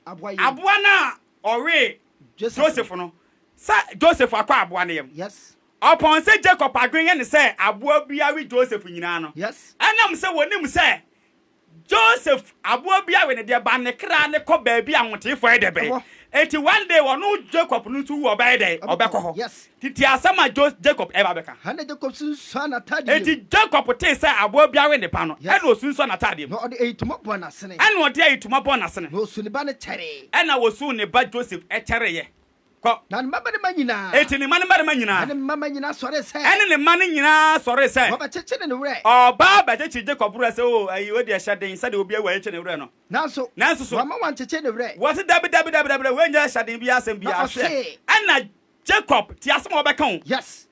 Aboa yam. Aboa no a ɔwee Joseph no, sɛ Joseph akɔ aboa no yam. Yes. Ɔpɔn sɛ Jacob adwene yɛ ne sɛ aboa bi awe Joseph nyinaa no, Yes. ɛnam sɛ wɔnim sɛ Joseph aboa bi awe ne deɛ ba ne kra ne kɔ baabi a ahoteefoɔ yɛ dɛ bɛn. Enti one day ɔno Jacob no nso wu ɔbɛyɛ dɛn? Ɔbɛkɔ hɔ. Yes. Titi asɛm a Jo Jacob ɛba bɛka. Ɛnna Jacob sunsuan n'ataadeɛ mu. Enti Jacob tee sɛ aboa bi awe ne ba no, Yes. ɛnna ɔsunsuan n'ataadeɛ mu. Na ɔde ayitoma bɔɔ n'asene. Ɛnna ɔde ayitoma bɔɔ n'asene. Na ɔsuu ne ba no kyɛree. Ɛnna ɔsuu ne ba Joseph kyɛreeɛ. Kɔ. Na ne mmabarima nyinaa. Enti ne mma no mmarima nyinaa. Ɛne ne mmammaa nyinaa sɔree sɛ. Ɛne ne mma no nyinaa sɔree sɛ. Wɔbɛkyekyere ne werɛ. Ɔba bɛkyekyere Jacob werɛ sɛ, O, ayi, wei deɛ hyɛ den, sɛdeɛ obi awu a yɛkyekye ne werɛ no. Nanso. Nanso so. Wamma wɔankyekyere ne werɛ. Wɔse, Dabi, dabi, dabi, dabi, wei nyɛ hyɛ den biara asɛm biara. Na Hwɛ. ɔse. Ɛnna Jacob, tie asɛm a wɔbɛka o. Yes.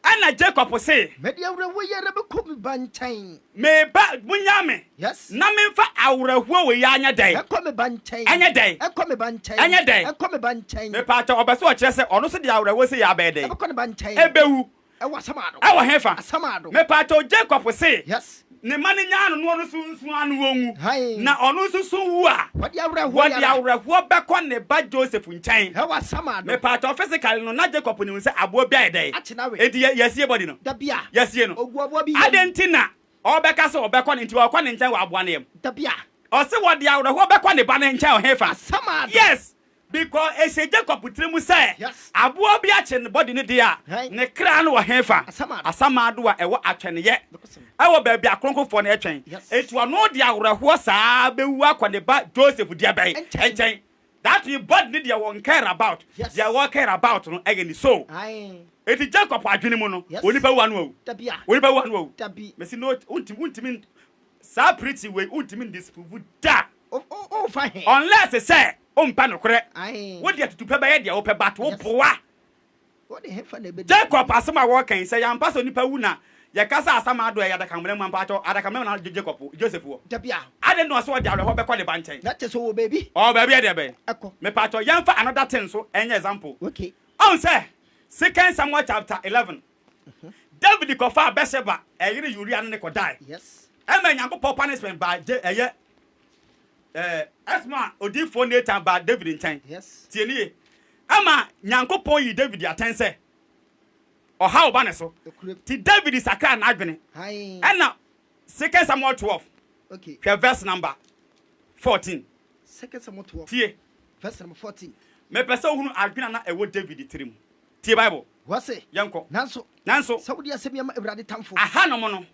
Ɛnna Jacob se. Mede awerɛhoɔ yi ara bɛkɔ me ba nkyɛn. Me ba, monnyaa me. Yes. Na memfa awerɛhoɔ wei ara nyɛ dɛn? Nkɔ me ba nkyɛn. Ɛnyɛ dɛn? Nkɔ me ba nkyɛn. Ɛnyɛ dɛn? Nkɔ me ba nkyɛn. Mepaakyɛw, ɔpɛ sɛ ɔkyerɛ sɛ ɔno nso de awerɛhoɔ sei ara bɛyɛ dɛn? Ɛbɛkɔ ne ba nkyɛn. Ɛbɛwu. Ɛwɔ Asamado. Ɛwɔ hefa? Asamado. Mepaakyɛw, Jacob se. Yes. Ne mma no nyaa no na ɔno nso nsu ano ɔnwu. Ae. Na ɔno nso so wu a, Wɔde awerɛhoɔ wɔde yara. awerɛhoɔ bɛkɔ ne ba Joseph nkyɛn. Ɛwɔ Asamado. Mepaakyɛw, physically no, na Jacob nim sɛ aboa bi ayɛ dɛn? Akye no awe. Enti yɛ, yɛasie body no? Dabi a. Yɛasie no. Ɔgu aboa bi yam. Adɛn nti na ɔbɛka sɛ ɔbɛkɔ ne, nti ɔrekɔ ne nkyɛn wɔ aboa no yam? Dabi a. Ɔse wɔde awerɛhoɔ bɛkɔ ne ba no nkyɛn wɔ hefa? Asamado. Yes! Because ɛhyɛ Jacob tiri mu sɛ Yes. aboa bi akye ne body no deɛ a, Right. ne kra no wɔ hefa? Asamado. Asamado a ɛwɔ atwɛneyɛ, Nokwasɛm. ɛwɔ baabi a akronkronfoɔ no twɛn. Yes. Enti ɔno de awerɛhoɔ saa bɛwu akɔ ne ba Joseph deɛ bɛn? Nkyɛn. Nkyɛn. That means body no deɛ wɔn care about. Yes. Deɛ wɔ care about no ɛyɛ ne soul. Ae. Enti Jacob adwene mu no, Yes. onipa wu a na wawu. Dabi a. Onipa wu a na wawu. Dabi. Mesi no, wontumi, wontumi, saa preaching wei wontumi ndisprove da. O, o, o, fa he. Unless sɛ wompɛ nokorɛ. Ae. Wo deɛ tutupɛ bɛyɛ deɛ wopɛ but wo Yes. boa. Wode he fa na ɛbɛdi Jacob asɛm a wɔka yi, sɛ yɛampa sɛ onipa wu na yɛka sɛ asamado a ɛyɛ adakamena mu ampa akyɛw, adakamena mu na Jacob, Joseph wɔ. Dabi a. Adɛn na ɔsɛ ɔde awerɛhoɔ bɛkɔ ne ba nkyɛn? Na kyerɛ sɛ ɔwɔ baabi. Ɔwɔ baabi a ɛdeɛ bɛn? Ɛkɔ. Mepaakyɛw, yɛmfa another thing nso ɛnyɛ example. Okay. Ɔhu sɛ, Second Samuel chapter 11, David kɔfaa Bathsheba ɛyere Uria ne no kɔdae. Yes. Ɛma Nyankopɔn punishment baa J ɛyɛ. Ɛɛ, ɛsoma odiyifoɔ Natan baa David nkyɛn. Yes. Tie nie. Ɛma Nyankopɔn yii David atɛn sɛ ɔhaw ba ne so. Nokorɛ. Nti David sakraa n'adwene. Ae. Ɛna Second Samuel 12, Okay. hwɛ verse number 14. Second Samuel 12. Tie. Verse number 14. Mepɛ sɛ wohunu adwene a na ɛwɔ David tirim. Tie Bible. Wɔse. Yɛnkɔ. Nanso. Nanso. Sɛ wode asɛm yi ama Awurade tamfo. Ahanom no,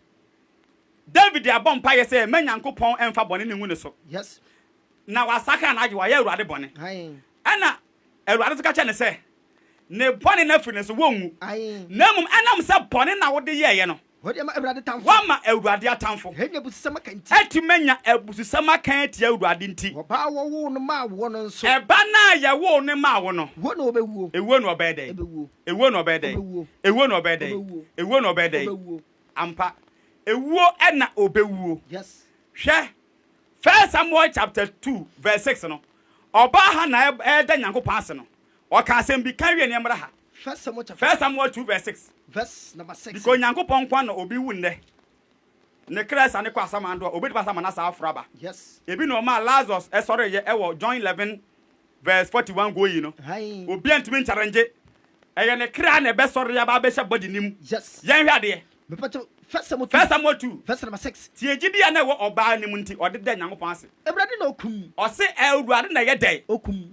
David abɔ mpaeɛ sɛ mma Nyankopɔn mfa bɔne no ngu ne so. Yes. Na wasakra n'adwene, wayɛ Awurade bɔne. Ae. Ɛna Awurade nso ka kyerɛɛ no sɛ, ne bɔne no afiri ne so, wɔnwu. Ae. Na mmom ɛnam sɛ bɔne na wode yɛeɛ no, Wode ama Awurade tamfo. Woama Awurade atamfo. Anya abususɛm aka nti. Atumi anya abususɛm aka atia Awurade nti. Ɔba a wɔwoo no maa woɔ no nso. Ɛba no a yɛwoo no maa wo no. Wuo na ɔbɛwuo. Ewuo na ɔbɛyɛ dɛn? Ɛbɛwuo. Ewuo na ɔbɛyɛ dɛn? Ɔbɛwuo. Ewuo na ɔbɛyɛ dɛn? Ɔbɛwuo. Ewuo na ɔbɛyɛ dɛn? Ɔbɛwuo. Ampa, ewuo na ɔbɛwuo. Yes. Hwɛ, First Samuel chapter 2 verse 6 no, ɔbaa ha na ɛreda Nyankopɔn ase no, ɔka asɛm bi, kan wie na yɛmmra ha. First Samuel chapter. First Samuel 2 verse 6. Verse number 6. Because Nyankopɔn nko na obi wu nnɛ, ne kra sane kɔ asamando a, obetumi asa ama no asa aforo aba. Yes. Ebi na ɔmaa Lazarus sɔreeɛ ɛwɔ John 11 verse 41 going no. Aye. Obi antumi nkyarengye. Ɛyɛ ne kra na ɛbɛsɔre aba abɛhyɛ body no mu. Yes. Yɛnhwɛ adeɛ. Mepatɔ First Samuel 2. First Samuel 2. Verse number 6. Tie gyidi a na ɛwɔ ɔbaa no mu nti ɔde da Nyankopɔn ase. Awurade na okum. Ɔse Awurade na ɛyɛ dɛn? Okum.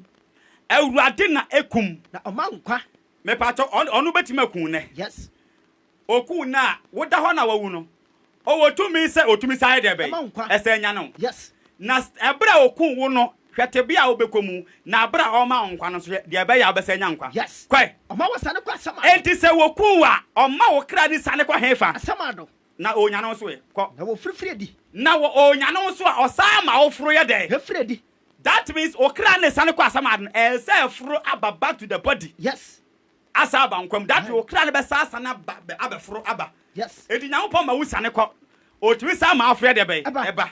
Awurade na ekum. Na ɔma nkwa. Mepatɔ ɔno bɛtumi aku nnɛ. Yes. Oku nnɛ a woda hɔ na wawu no, ɔwɔ tumi sɛ otumi san yɛ dɛ bɛn? Ɛma nkwa. Ɛsɛ nya no. Yes. Na ɛberɛ a oku wo no, hwɛ tebea a wobɛkɔ mu, na berɛ a ɔma wo nkwa no nso hwɛ deɛ ɛbɛyɛ a wobɛsan anya nkwa. Yes. Kɔe. Ɔma wo sane kɔ asamado. Enti sɛ woku wo a, ɔma wo kra no sane kɔ hefa? Asamado. Na ɔnyane wo nso ɛ? Kɔ. Na wɔfirifiri adi. Na wɔ ɔnyane wo nso a, ɔsan ma wo foro yɛ dɛn? Ɛfiri adi. That means wo kra no sane kɔ asamado no, ɛsɛ sɛ ɛforo aba back to the body. Yes. Asan aba nkwa mu. That means wo kra no bɛsan asane aba, abɛforo aba. Yes. Enti Nyankopɔn ma wo sane kɔ. Ɔtumi san ma aforo yɛ dɛ bɛn? Ɛba. Ɛba.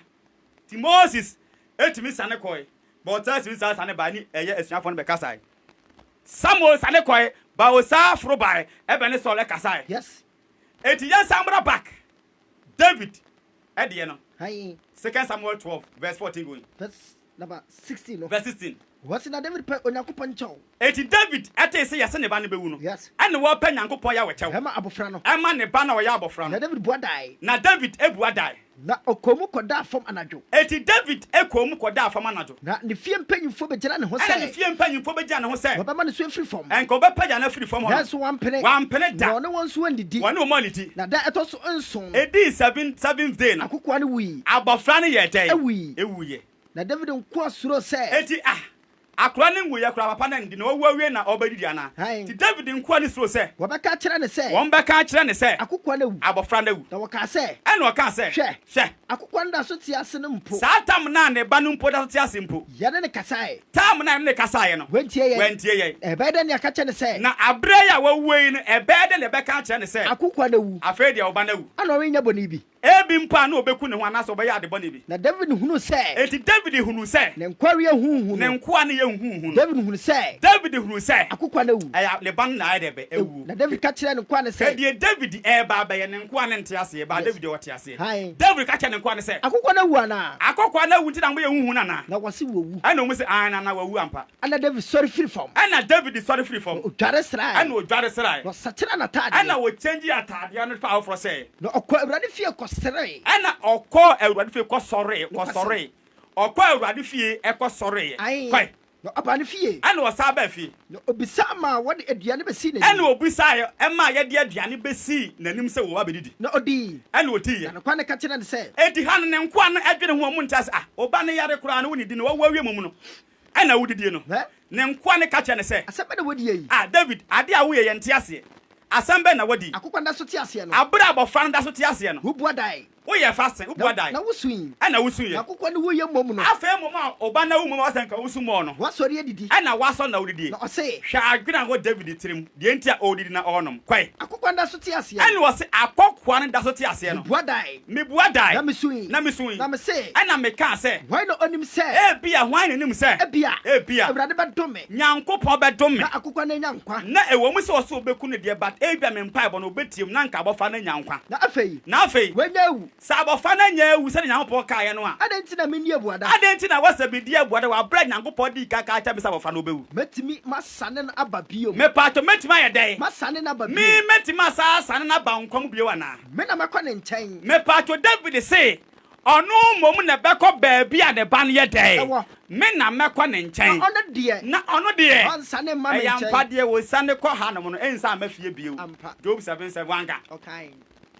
Nti Moses tumi sane kɔe, but ɔtaa tumi san sane bae ne ɛyɛ asuafoɔ no bɛkasae. Samuel sane kɔe, but ɔsan foro bae ɛbɛne Saul ɛkasae. Yes. Enti yɛnsan mmra back, David ɛdeɛ no, Aye. Second Samuel 12 verse 14 going. Verse number 16 no. Verse 16. Wɔse na David pɛ Onyankopɔn nkyɛw. Enti David tee sɛ yɛse ne ba no bɛwu no, Yes. ɛna ɔrepɛ Nyankopɔn Yahweh kyɛw Ɛma abofra no. ɛma ne ba no a ɔyɛ abɔfra no. Na David bua dae. Na David bua dae. Na ɔkɔɔ mu kɔdaa fam anadwo. Enti David kɔɔ mu kɔdaa fam anadwo. Na ne fie mpanyimfoɔ bɛgyina ne ho Ɛna ne sɛ. fie mpanyimfoɔ bɛgyina ne ho sɛ. Wɔbɛma ne so afiri fam. Anka wɔbɛpagya no afiri fam hɔ no. Nanso wampene. Wampene da. Na ɔne wɔn nso annidi. Wɔne wɔn annidi. Na da a ɛtɔ so nson no. Ɛdii seventh day no. Akokoaa no wui. Abɔfra no yɛɛ dɛn? Ɛwui. Ɛwuiɛ. Na David nkoa suroo sɛ. Enti ah, akwadaa no nwuiɛ koraa, papa no annidi, na wawu awie na ɔrebɛdidi anaa? Aane. Enti David nkoa no suroo sɛ. Wɔbɛka akyerɛ no sɛ. Wɔbɛka akyerɛ no sɛ. Akokoaa no awu. Abɔfra no awu. Na wɔkaa sɛ. Ɛnna ɔkaa sɛ. Hwɛ! Hwɛ! Akokoaa no da so te ase no mpo. Saa tam no a ne ba no mpo da so te ase mpo. Yɛne no kasaeɛ. Tam no a yɛne no kasaeɛ no. Wantie yɛn. Wantie yɛn. Na ɛbɛyɛ dɛn na yɛaka akyerɛ no sɛ. Na aberɛ yi a wawuo yi no, ɛbɛyɛ dɛn na yɛbɛka akyerɛ no sɛ. Akokoaa no awu. Afei deɛ wo ba no awu. Ana ɔrenyɛ bɔne bi? Ebi mpo a na obeku ne ho anaasɛ ɔbɛyɛ ade bɔne bi. Na Dawid hunuu sɛ. Enti Dawid hunuu sɛ. Ne nkoa reyɛ huhuuhu no. Ne nkoa no yɛ huhuuhu no. Dawid hunuu sɛ. Dawid hunuu sɛ. Akokoa no awu. Ɛyɛ ne ba no na ayɛ dɛ bɛ awuo. Na Dawid ka kyerɛɛ ne nkoa no sɛ. Hwɛ deɛ Dawid reba abɛyɛ, ne nkoa no nte aseɛ, but Yes. Dawid deɛ ɔte aseɛ. Ae. Dawid ka kyerɛɛ ne nkoa no sɛ. Akokoa no awu anaa? Akokoa no awu nti na moyɛ huhu no anaa? Na wɔse wawu. Ɛnna wɔn se, Aane, nana, wawu ampa. Ɛnna Dawid sɔre firii fam. Ɛnna Dawid sɔre firii fam. Na ɔdware srae. Ɛnna ɔdware srae. Na ɔsakyera n'ataadeɛ. Ɛnna ɔkyɛngyee ataadeɛ no faa foforɔ sɛɛ. Na ɔkɔɔ Awurade fie kɔsrɛe. Ɛnna ɔkɔɔ Awurade fie kɔsɔree, kɔsɔree. Ɔkɔɔ Awurade fie kɔsɔreeɛ. Ae. Kɔe. Na ɔbaa ne fie. Ɛnna ɔsan baa fie. Na ɔbisaa maa wɔde aduane bɛsii n'anim. Ɛnna ɔbisaeɛ maa yɛde aduane bɛsii n'anim sɛ wɔba abɛdidi. Na ɔdii. Ɛnna ɔdiiɛ. Na ne nkoa no ka kyerɛɛ no sɛ. Enti ha no, ne nkoa no dwene ho, wɔnte ase, Ah, wo ba no yare koraa no, wonnidi no, wawu awie mmom no. Ɛnna wodidie no, ne nkoa no ka kyerɛɛ no sɛ. Asɛm bɛn na woadie yi? Ah, Dawid, adeɛ a woyɛ yɛnte aseɛ. Asɛm bɛn na woadi yi? Akokoa no da so te aseɛ no. Aberɛ a abɔfra no da so te aseɛ no. Wobua dae. Woyɛ fasting, wobua dae. Na wosui. Ɛnna wosuiɛ. Na akokoa no wuiɛ mmom no. Afei mmom a wo ba no awu mmom a woasɛ nka wosu mmɔɔ no. Woasɔre adidi. Ɛnna woasɔre na wodidie. Na ɔse. Hwɛ adwene a ɛwɔ Dawid tirim, deɛ nti a ɔredidi na ɔrenom. Kɔe. Akokoa no da so te aseɛ no. Ɛnna ɔse, Akɔkoa no da so te aseɛ no. Mebua dae. Mebua dae. Na misui. Na misui. Na mise. Ɛnna mekaa sɛ. Hwan na onim sɛ. Ebia, hwan na onim sɛ. Ebia. Ebia. Awurade bɛdom me. Nyankopɔn bɛdom me. Na akokoa no anya nkwa. Na ɛwɔ mu sɛ ɔse obeku no deɛ, but ebia me mpaebɔ no obetie mu na anka abɔfra no anya nkwa. Na afei. Na afei. Wanya awu. Sɛ abɔfra no anya awu sɛdeɛ Nyankopɔn kaeɛ no a. Adɛn nti na menni abuada? Adɛn nti na ɛwɔ sɛ medi abuada wɔ aberɛ a Nyankopɔn dii kan kaa kyerɛɛ me sɛ abɔfra no ɔbɛwu? Mɛtumi masane no aba bio? Mepaatɔ, mɛtumi ayɛ dɛn? Masane no aba bio? Me, mɛtumi asan asane no aba nkwa mu bio anaa? Me na mɛkɔ ne nkyɛn. Mepaatɔ, David se, ɔno mmom na ɛbɛkɔ baabi a ne ba no yɛ dɛn? Ɛwɔ. Me na mɛkɔ ne nkyɛn. Na ɔno deɛ. Na ɔno deɛ. Ɔnsane mma me Ɛyɛ nkyɛn. ampa deɛ ɔsiane kɔ hanom no, ɛnsan mma fie bio. Ampa. Job 7, 7, wanka? Ɔkae.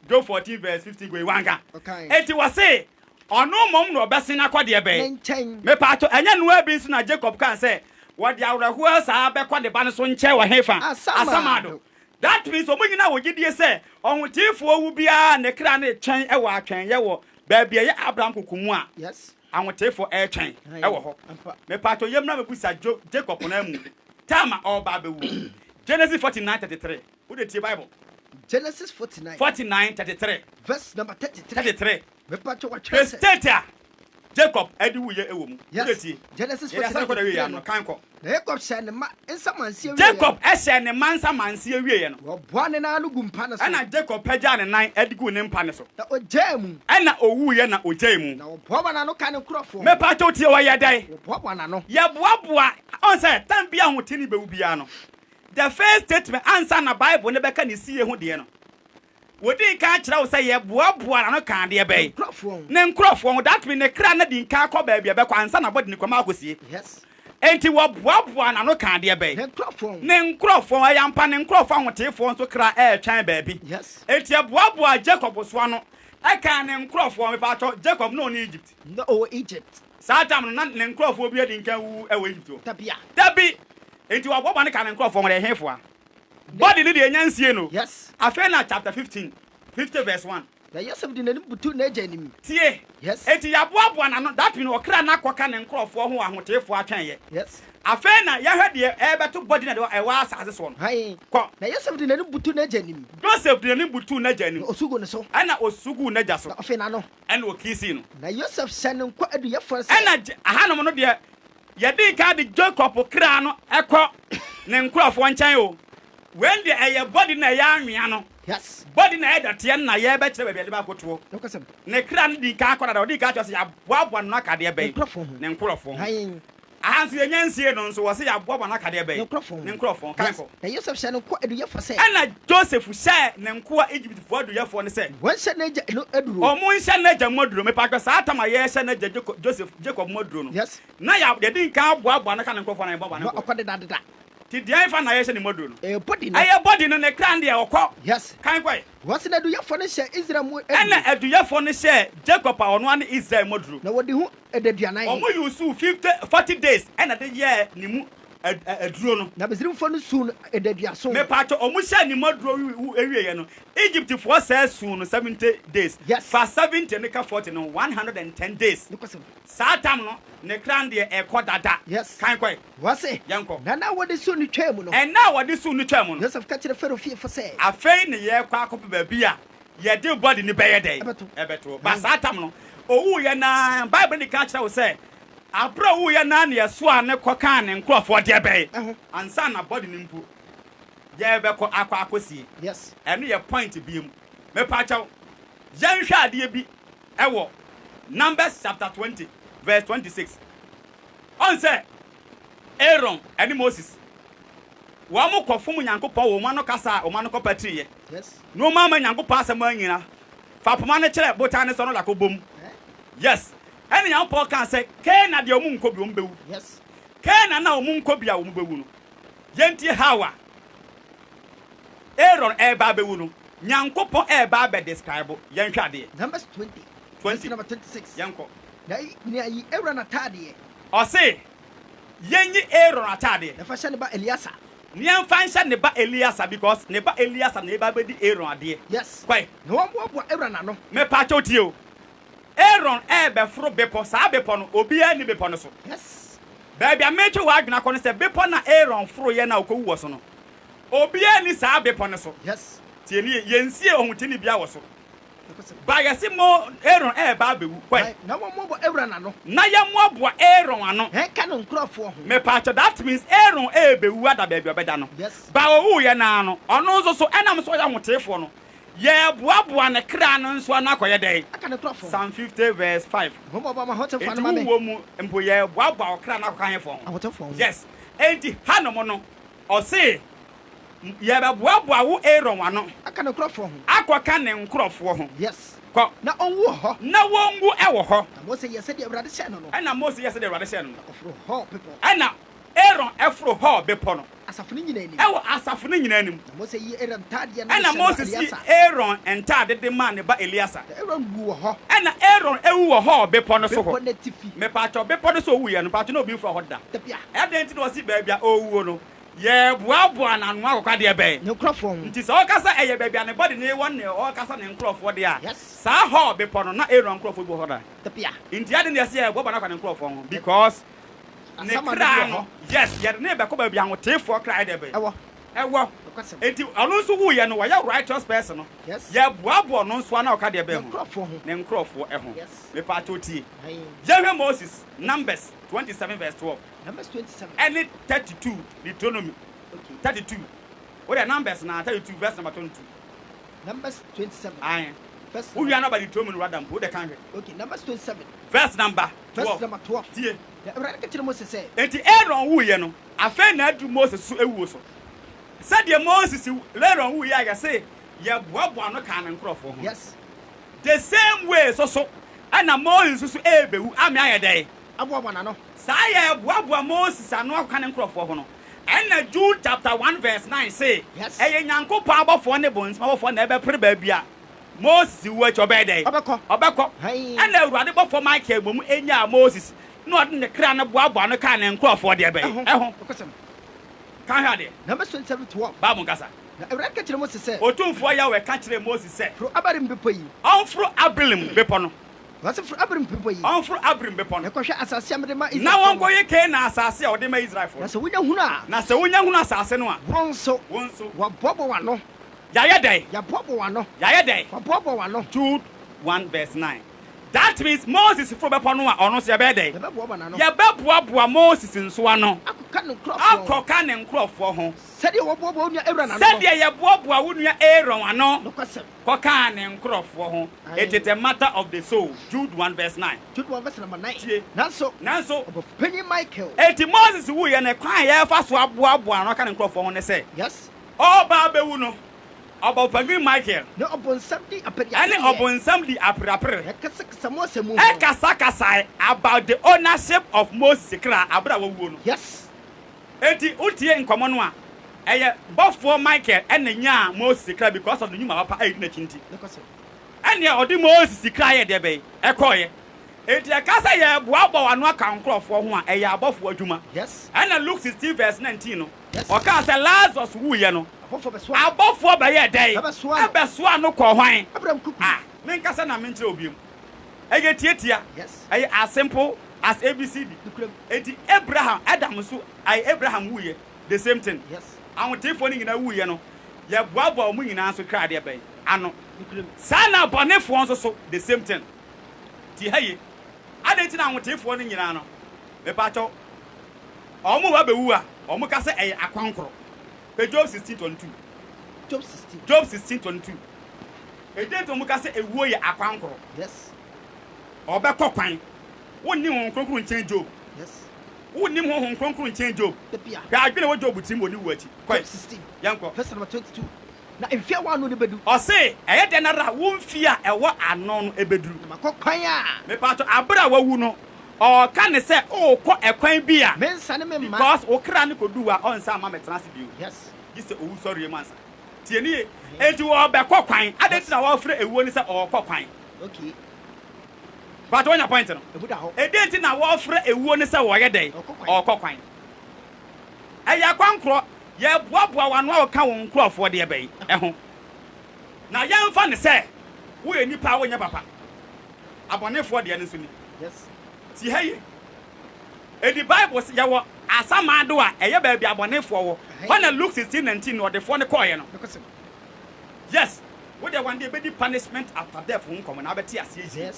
Job 14 verse 15 going, wanka? Ɔkae. Enti wɔse, ɔno mmom na ɔbɛsen akɔ deɛ bɛn? Ne nkyɛn. Mepaakyɛw, ɛnyɛ noaa bi nso na Jacob kaa sɛ wɔde awerɛhoɔ saa bɛkɔ ne ba no so nkyɛn wɔ hefa? Asamando. That means wɔn nyinaa wɔ gyidie sɛ ɔhoteefoɔ wu biara ne kra no retwɛn wɔ atwɛnyɛ wɔ baabi a ɛyɛ Abraham koko mu a Yes. ahoteefoɔ retwɛn wɔ hɔ. Ampa. Mepaakyɛw, yɛmmra mmɛbusa Jo, Jacob no amu, time a ɔreba abɛwu. Genesis 49 33. Wo de tie Bible. Genesis 49. 49 33. Verse number 33. 33. Mepatwa wa The state a Jacob ɛde wuyɛ ɛwɔ mu. Yes. Wo de tie. Genesis 49. 49. 33 wie ano kan kɔ. Na Jacob hyɛ ne ma nsamanseɛ wieɛ. Jacob ɛhyɛ ne ma nsamanseɛ wieɛ no. Wɔboa ne nan ano gu mpa no so. Ɛna Jacob pagyaa ne nan ɛde gu ne mpa no so. Na ogyaa mu. Ɛna owuiɛ na ogyaa mu. Na wɔboaboa n'ano ka ne nkurɔfoɔ ho. Mepatwa tie wɔyɛ dɛn? Wɔboaboa n'ano. Yɛboaboa ɔn sɛ time bi a ahoteni bɛwu biara no. The first statement ansa na Bible no bɛka ne sie ho deɛ no, wɔdii kan kyerɛ wo sɛ yɛboaboa n'ano kaa adeɛ bɛn? Ne Ne nkurɔfoɔ ho. That means ne kra no di nkan kɔ baabi a ɛbɛkɔ ansa na body no kɔma akɔsie. Enti wɔboaboa n'ano kaa adeɛ bɛn? Ne nkurɔfoɔ ho. Ne nkurɔfoɔ ho. Ɛyɛ ampa, ne nkurɔfoɔ ahoteefoɔ nso kra ɛretwɛn baabi. Enti yɛboaboaa Jacob so ano kaa ne nkurɔfoɔ ho. Mepaatɔ, Jacob na ɔne Egypt. Na ɔwɔ Egypt. Saa tam no, na ne nkurɔfoɔ bi adi nkan wuwu wɔ Egypt hɔ. Dabia. Dabi! Enti wɔbɔ bɔne ka ne nkurɔfoɔ ho dɛ, Ɛhefoa? Body no deɛ ɛnya nsie no. Yes. Afei na chapter 15, 50 verse 1. Na Yosef de n'anim butuu n'agya anim. Tie! Yes. Enti yɛaboaboa n'ano, that means ɔkra no akɔka ne nkurɔfoɔ ho wɔ ahoteefoɔ atwɛnyɛ. Yes. Afei na yɛhwɛ deɛ ɛrebɛto body no a ɛwɔ asase soɔ no. Hann. Kɔ. Na Yosef de n'anim butuu n'agya anim. Joseph de n'anim butuu n'agya anim. Na osu guu ne so. Ɛna osu guu n'agya so. Na ɔfee n'ano. Ɛna ɔkiisii no. Na Yosef hyɛɛ ne nkoa aduyɛfoɔ no sɛ. Ɛna ahanom no deɛ, yɛdii kan de Jacob kra no kɔ ne nkurɔfoɔ nkyɛn o. Wei deɛ ɛyɛ body no a ɛyɛ anwea no. Yes. Body no a ɛyɛ dɔteɛ no na yɛrebɛkyerɛ baabi a yɛde bɛakɔtoɔ. Nokwasɛm. Ne kra no dii kan kɔ dada, ɔdii kan kyerɛ sɛ yɛaboaboa no akadeɛ Ne bɛn? nkurɔfoɔ ho. Ne nkurɔfoɔ ho. Hann. Aha nso yɛnya nsiee no nso, wɔse yɛaboaboa no akadeɛ bɛn? Ne nkurɔfoɔ ho. Ne nkurɔfoɔ ho. Kan Yes. kɔ. Na Yosef hyɛɛ ne nkoa aduyɛfoɔ sɛ. Ɛnna Joseph hyɛɛ ne nkoa Egyptfoɔ aduyɛfoɔ no sɛ. Wɔnhyɛ n'agya no aduro. Wɔnhyɛ n'agya mu aduro. Mepatwɔ, saa tam a yɛrehyɛ n'agya Jacob, Joseph, Jacob mu aduro no, Yes. na yɛ, yɛdi nkan aboaboa no ka ne nkurɔfoɔ anaa yɛboaboa ne Na nkoa? ɔkɔ dedadeda. Nti deɛn fa na yɛrehyɛ ne mu aduro no? Ɛyɛ body no. Ɛyɛ body no, ne kra no deɛ, ɔkɔ. Yes. Kan kɔ ɛ. Wɔse na aduyɛfoɔ no hyɛɛ Israel mu aduro. Ɛnna aduyɛfoɔ no hyɛɛ Jacob a ɔno ara ne Israel mu aduro. Na wɔde ho adaduanan. Wɔn usuu 50, 40 days ɛna de yɛɛ ne mu aduro no. Na Misrimfoɔ no suu no adaduason. Mepatwɔ, wɔn hyɛɛ ne mu aduro wieɛ no, Egyptfoɔ sɛɛ suu no 70 days. Yes. Fa 70 no ka 40 no ho, 110 days. Nokwasɛm. Saa tam no, ne kra no deɛ ɛkɔ dada. Yes. Kan kɔ ɛ. Wɔse, Yɛnkɔ. Na nna a wɔde suu no twaa mu no. Nna a wɔde suu no twaa mu no. Yosef ka kyerɛɛ Farao fiefo sɛ. Afei ne yɛrekɔ akɔpɛ baabi a yɛde body no bɛyɛ dɛn? Ɛbɛto. Ɛbɛto. But saa tam no, owuiɛ no ara, Bible no ka kyerɛ wo sɛ, aberɛ a owuiɛ no ara na yɛsoaa no kɔkaa ne nkorɔfoɔ deɛ bɛn? Ɛho. Ansa na body no mpo yɛrebɛkɔ akɔ akɔsie. Yes. Ɛno yɛ point biom. Mepakyɛw, yɛnhwɛ adeɛ bi ɛwɔ Numbers chapter 20 verse 26. Ɔn sɛ Aaron ɛne Moses, wɔn kɔ fom Nyankopɔn wɔ wɔn ano kasa a wɔn ano kɔ patiriiɛ. Yes. Na wɔn amma Nyankopɔn asɛm anyina. Fa poma no kyerɛ botan no so na ɔde akɔ bom. Yes. Ɛna Nyankopɔn kaa sɛ, Canaan deɛ wɔn nkɔ bi, wɔn bɛwu. Yes. Canaan a wɔn nkɔ bi a wɔn bɛwu no, yɛntie how a Aaron ɛreba abɛwu no, Nyankopɔn ɛreba abɛ describe. Yɛnhwɛ adeɛ. Numbers 20. 20. Verse number 26. Yɛnkɔ. Na yi, na yi Aaron ataadeɛ. Ɔse, yɛnyi Aaron ataadeɛ. Na fa hyɛ ne ba Eleasa. Na yɛmfa nhyɛ ne ba Eleasa because ne ba Eleasa na ɛreba abɛdi Aaron adeɛ. Yes. Kɔe. Na wɔmmoaboa Aaron ano. Mepaakyɛw tie o. Aaron ɛrebɛforo bepɔ, saa bepɔ no, obiara nni bepɔ no so. Yes. Baabi a meretwe w'adwene akɔ ne sɛ, bepɔ no a Aaron foroeɛ no a ɔkɔwu wɔ so no, obiara nni saa bepɔ no so. Yes. Tie nie, yɛnsiee ɔhoteni biara wɔ so. Ba yɛse mo Aaron ɛɛba abɛwu. Kɔe. Na wɔmmoaboa Aaron ano. Na yɛmmoaboa Aaron ano. Na ɛnka ne nkurɔfoɔ ho. Mepaakyɛ that means Aaron ɛɛbɛwu ada baabi ɔbɛda no. Yes. Ba ɔwuiɛ no ara no, ɔno nso so ɛnam sɛ ɔyɛ ahoteefoɔ no, Yɛreboaboa ne kra no nso ano akɔyɛ dɛn? Aka ne nkurɔfoɔ ho. Psalm 50 verse 5. Mommoaboa mo ahotefoɔ Enti ano ma me. wo wuo mu mpo yɛreboaboa wo kra no akɔka hefoɔ ho? Ahotefoɔ ho. Yes. Enti hanom no, ɔse yɛbɛboaboa wo Aaron ano. Aka ne nkurɔfoɔ ho. Akɔka ne nkurɔfoɔ ho. Yes. Kɔ. Na ɔnwu wɔ hɔ. Na wɔnwu wɔ hɔ. Na Mose yɛɛ sɛdeɛ Awurade hyɛɛ no no. Ɛnna Mose yɛɛ sɛdeɛ Awurade hyɛɛ no no. Na ɔforoo Hor bepɔ. Ɛnna Aaron foro Hor bepɔ no. Asafo no nyinaa anim. Wɔ asafo no nyinaa anim. Na Mose yii Aaron ntaadeɛ no de Ɛnna hyɛɛ ne ba Mose yii Eleasa. Aaron ntaade de maa ne ba Eleasa. Na Aaron wuu wɔ hɔ. Ɛnna Aaron wu wɔ Hor bepɔ no so hɔ. Bepɔ no atifi. Mepaakyɛw, bepɔ no so a owuiɛ no, mpaakyɛw na obi mforo hɔ da? Dabi a. Ɛdɛn nti na ɔse baabi a ɔrewuo no, yɛreboaboa n'ano akɔka deɛ bɛn? Ne nkurɔfoɔ ho. Nti sɛ ɔka sɛ ɛyɛ baabi a ne body no wɔ na ɔrekasa ne nkurɔfoɔ deɛ a, Yes. saa Hor bepɔ no, na Aaron nkurɔfoɔ bi wɔ hɔ da? Dabi a. Nti adɛn na yɛse yɛreboaboa no akɔ ne nkurɔfoɔ ho? Because Ne kra no, yes, yɛde no rebɛkɔ baabi ahoteefoɔ kra yɛ dɛ bɛn? Ɛwɔ. Ɛwɔ. Enti ɔno nso wuiɛ no, wɔyɛ righteous person no, yɛboaboa ɔno nso ano a ɔka deɛ bɛn ho? Ne nkorɔfoɔ ho. Mepaakyɛw tie. Yɛnhwɛ Moses, Numbers 27 verse 12 ɛne 32, Deuteronomy 32. Wo deɛ Numbers na 32 verse number 22. Numbers 27. Ae. Wo wia no aba Deuteronomy no wura da mpo, wo deɛ kan hwɛ. Okay, Numbers 27. Verse number Verse 12. number 12. Tie. Na Awurade ka kyerɛɛ Mose sɛ. Enti Aaron wuiɛ no, afei na aduru Moses so awuo so. Sɛdeɛ Moses, Aaron wuiɛ a yɛse yɛboaboa ano kaa ne nkorɔfoɔ ho no, Yes. the same way so so ɛna Moses nso so ɛrebɛwu ame ayɛ dɛn? Aboaboa n'ano. Saa yɛreboaboa Moses ano akɔka ne nkorɔfoɔ ho no, ɛna Jude chapter 1 verse 9 se, Yes. ɛyɛ Nyankopɔn abɔfoɔ ne bonsam abɔfoɔ na ɛbɛpere baabi a Moses wu akyi ɔbɛyɛ dɛn? Ɔbɛkɔ. Ɔbɛkɔ. Hann. Ɛnna Awurade bɔfoɔ Mikael mmom nyaa Moses, na ɔde ne kra no boaboaa ano kaa ne nkurɔfoɔ deɛ bɛn? Ɛho. Ɛho. Nokwasɛm. Ka hwɛ adeɛ. Numbers 27, 12. Bible nkasa. Na Awurade ka kyerɛɛ Mose sɛ. Otumfoɔ Yahweh ka kyerɛɛ Moses sɛ. Foro Abarim bepɔ yi. Ɔmforo Abirim bepɔ no. Ɔse foro Abarim bepɔ yi. Ɔmforo Abirim bepɔ no. Na kɔhwɛ asase a mede ma Na Israelfoɔ no. wɔnkɔyɛ Kanaan asase a ɔde ma Israelfoɔ Na no. sɛ wonya hunu a. Na sɛ wonya hunu asase no a. Wo nso. Wo nso. Wɔaboaboa w'ano. Yɛayɛ dɛn? Yɛaboaboa w'ano. Yɛayɛ dɛn? Wɔaboaboa w'ano. Jude 1 verse 9. That means Moses foro bɛpɔ no a, ɔno nso yɛbɛyɛ dɛn? Yɛbɛboaboa n'ano. Yɛbɛboaboa Moses nso ano. Akɔka ne nkurɔfoɔ ho. Akɔka ne nkurɔfoɔ ho. Sɛdeɛ wɔboaboa wo nua Aaron ano no. Sɛdeɛ yɛboaboa wo nua Aaron ano. Nokwasɛm. Kɔkaa ne nkurɔfoɔ ho. It is a matter of the soul. Jude 1 verse 9. Jude 1 verse number 9. Tie. Nanso. Nanso. Ɔbɔfopanyin Michael. Enti Moses wuiɛ no, kwan a yɛfa so aboaboa ano aka ne nkurɔfoɔ ho ne sɛ. Yes. Ɔreba abɛwu no, ɔbɔfopanyin Michael. Ne ɔbonsam di apereapereɛ. Ɛne ɔbonsam di apereapere. Ɛkasakasa Mose mu ho. Ɛkasakasae about the ownership of Moses kra abere a wawuo no. Yes. Enti wotie nkɔmmɔ no a, ɛyɛ bɔfoɔ Michael ɛna nyaa Moses kra because of ne nnwuma papa a ɛdi n'akyi nti. Nokwasɛm. Ɛnneɛ ɔde Moses kra yɛɛ deɛ bɛn? Ɛkɔeɛ. Enti ɛka sɛ yɛreboaboa w'ano aka nkorɔfoɔ ho a, ɛyɛ abɔfoɔ adwuma. Yes. Ɛna Luke 16 verse 19 no. Yes. Ɔkaa sɛ Lazarus wuiɛ no, Abɔfoɔ bɛsoaa no. abɔfoɔ bɛyɛɛ dɛn? Ɛbɛsoaa no. Ɛbɛsoaa no kɔɔ hwan? Abraham kuku. Ah, menkasa na menkyerɛ wo biom. Ɛyɛ tiatia. Yes. Ɛyɛ as simple as ABCD. Nokorɛm. Enti Abraham, Adam nso, ayi Abraham wuiɛ, the same thing. Yes. Ahoteefoɔ no nyinaa wuiɛ no, yɛboaboa wɔn nyinaa nso kra adeɛ bɛn? Ano. Nokorɛm. Saa na abɔnefoɔ nso so, the same thing. Tie ha yie. Adɛn nti na ahoteefoɔ no nyinaa no, mepaakyɛw, Wɔn ba bɛwu a, wɔka sɛ ɛyɛ akwankorɔ. Hwɛ Job 16:22. Job 16. Job 16:22. Ɛdɛn nti na wɔka sɛ ewuo yɛ akwankorɔ? Yes. Ɔbɛkɔ kwan. Wonnim Honhom Kronkron nkyɛn Job. Yes. Wonnim Honhom Kronkron nkyɛn Job. Dabia. Hwɛ adwene a ɛwɔ Job tirim wɔ ne wuo akyi. Kɔe. Job 16. Yɛnkɔ. Verse number 22. Na mfe a ɛwɔ ano no bɛdu. Ɔse, ɛyɛ dɛn ara a, wo mfe a ɛwɔ ano no bɛduru. Na makɔ kwan a. Mepaatɔ, abere a wawu no, ɔɔka ne sɛ ookɔ ɛkwan bi a. Mensane memma. Because wo kra no kɔduu hɔ a, ɔnsan mma mɛtena ase bio. Yes. Gye sɛ owu sɔreɛ mu ansa. Tie no yie. Enti ɔɔbɛkɔ kwan. Adɛn nti na wɔɔfrɛ ewuo no sɛ ɔɔkɔ kwan? Okay. Paatɔ woanya point no? Emu da hɔ. Ɛdɛn nti na wɔɔfrɛ ewuo no sɛ ɔɔyɛ dɛn? Ɔɔkɔ kwan. Ɔɔkɔ kwan. Ɛyɛ akwankorɔ. Yɛboaboa w'ano a woka wo nkurɔfoɔ deɛ bɛn ho? Na yɛmfa no sɛ woyɛ nipa a wonyɛ papa. Abɔnefoɔ deɛ no nso ni. Tie ha yie. Enti Bible se yɛwɔ asamando a ɛyɛ baabi abɔnefoɔ wɔ. Hɔ na Luke 16:19 no ɔdefoɔ no kɔeɛ no. Yes, wo deɛ one day bɛdi punishment after death ho nkɔmmɔ na wobɛte aseɛ yie.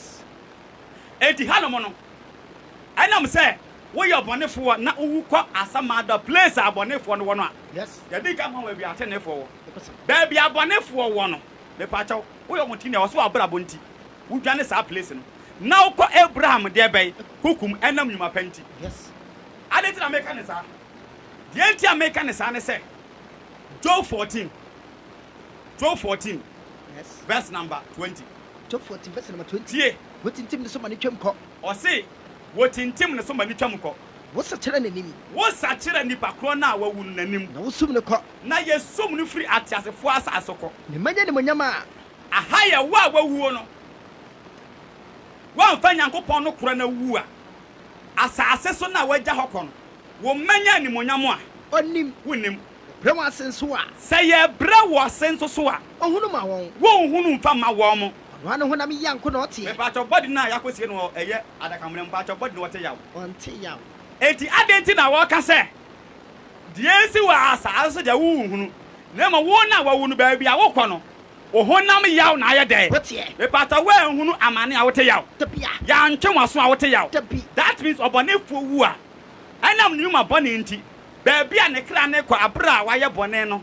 Enti hanom no, ɛnam sɛ woyɛ ɔbɔnefoɔ na wowu kɔ asamando a, place a abɔnefoɔ no wɔ no a, yɛdi kan ma baabi a ateneneefoɔ wɔ. Baabi a abɔnefoɔ wɔ no, Mepaakyɛw, woyɛ ɔmotini a, ɔse w'abrabɔ nti, wodwane saa place no, na wokɔ Abraham deɛ bɛn kokum ɛnam nnwuma pa nti. Adɛn nti na meka no saa? Deɛ nti a meka no saa ne sɛ, Job 14, Job 14 verse number 20. Job 14 verse number 20. Tie. Wotintim ne so ma no twam kɔ. Ɔse, wotintim ne so ma no twam kɔ. Wosakyera n'anim. Wosakyera nipa korɔ no a wawu no n'anim. Na wosum no kɔ. Na yɛsum no firi ateasefoɔ asase so kɔ. Ne mma nya animuonyam a. Aha yɛ wo a wawuo no. Woamfa Nyankopɔn nokorɛ no awu a, asase so no a woagya hɔ kɔ no, wo mma nya animuonyam a. Ɔnnim. Wonnim. Yɛbrɛ wɔn ase nso a. Sɛ yɛbrɛ wo ase nso so a. Ɔnhunu ma wɔn. Wonhunu mfa mma wɔn. Ɔno ara ne honam yea nko na ɔteɛ. Mepakyɛw, body no a yɛakɔsie no wɔ ɛyɛ adakamena mu, mpakyɛw, body no ɔte yaw? Ɔnte yaw. Enti adɛn nti na wɔka sɛ, Deɛ ɛresi wɔ asaase so deɛ worenhunu, na mmom wo na wɔawu no, baabi a wokɔ no, wo honam yaw na ayɛ dɛn? Woteɛ. Mepakyɛw, woanhunu amane a wote yaw? Dabi a. Yɛantwe w'aso a wote yaw? Dabi. That means ɔbɔnefoɔ wu a, ɛnam ne nnwuma bɔne nti, baabi a ne kra no rekɔ bere a wayɛ bɔne no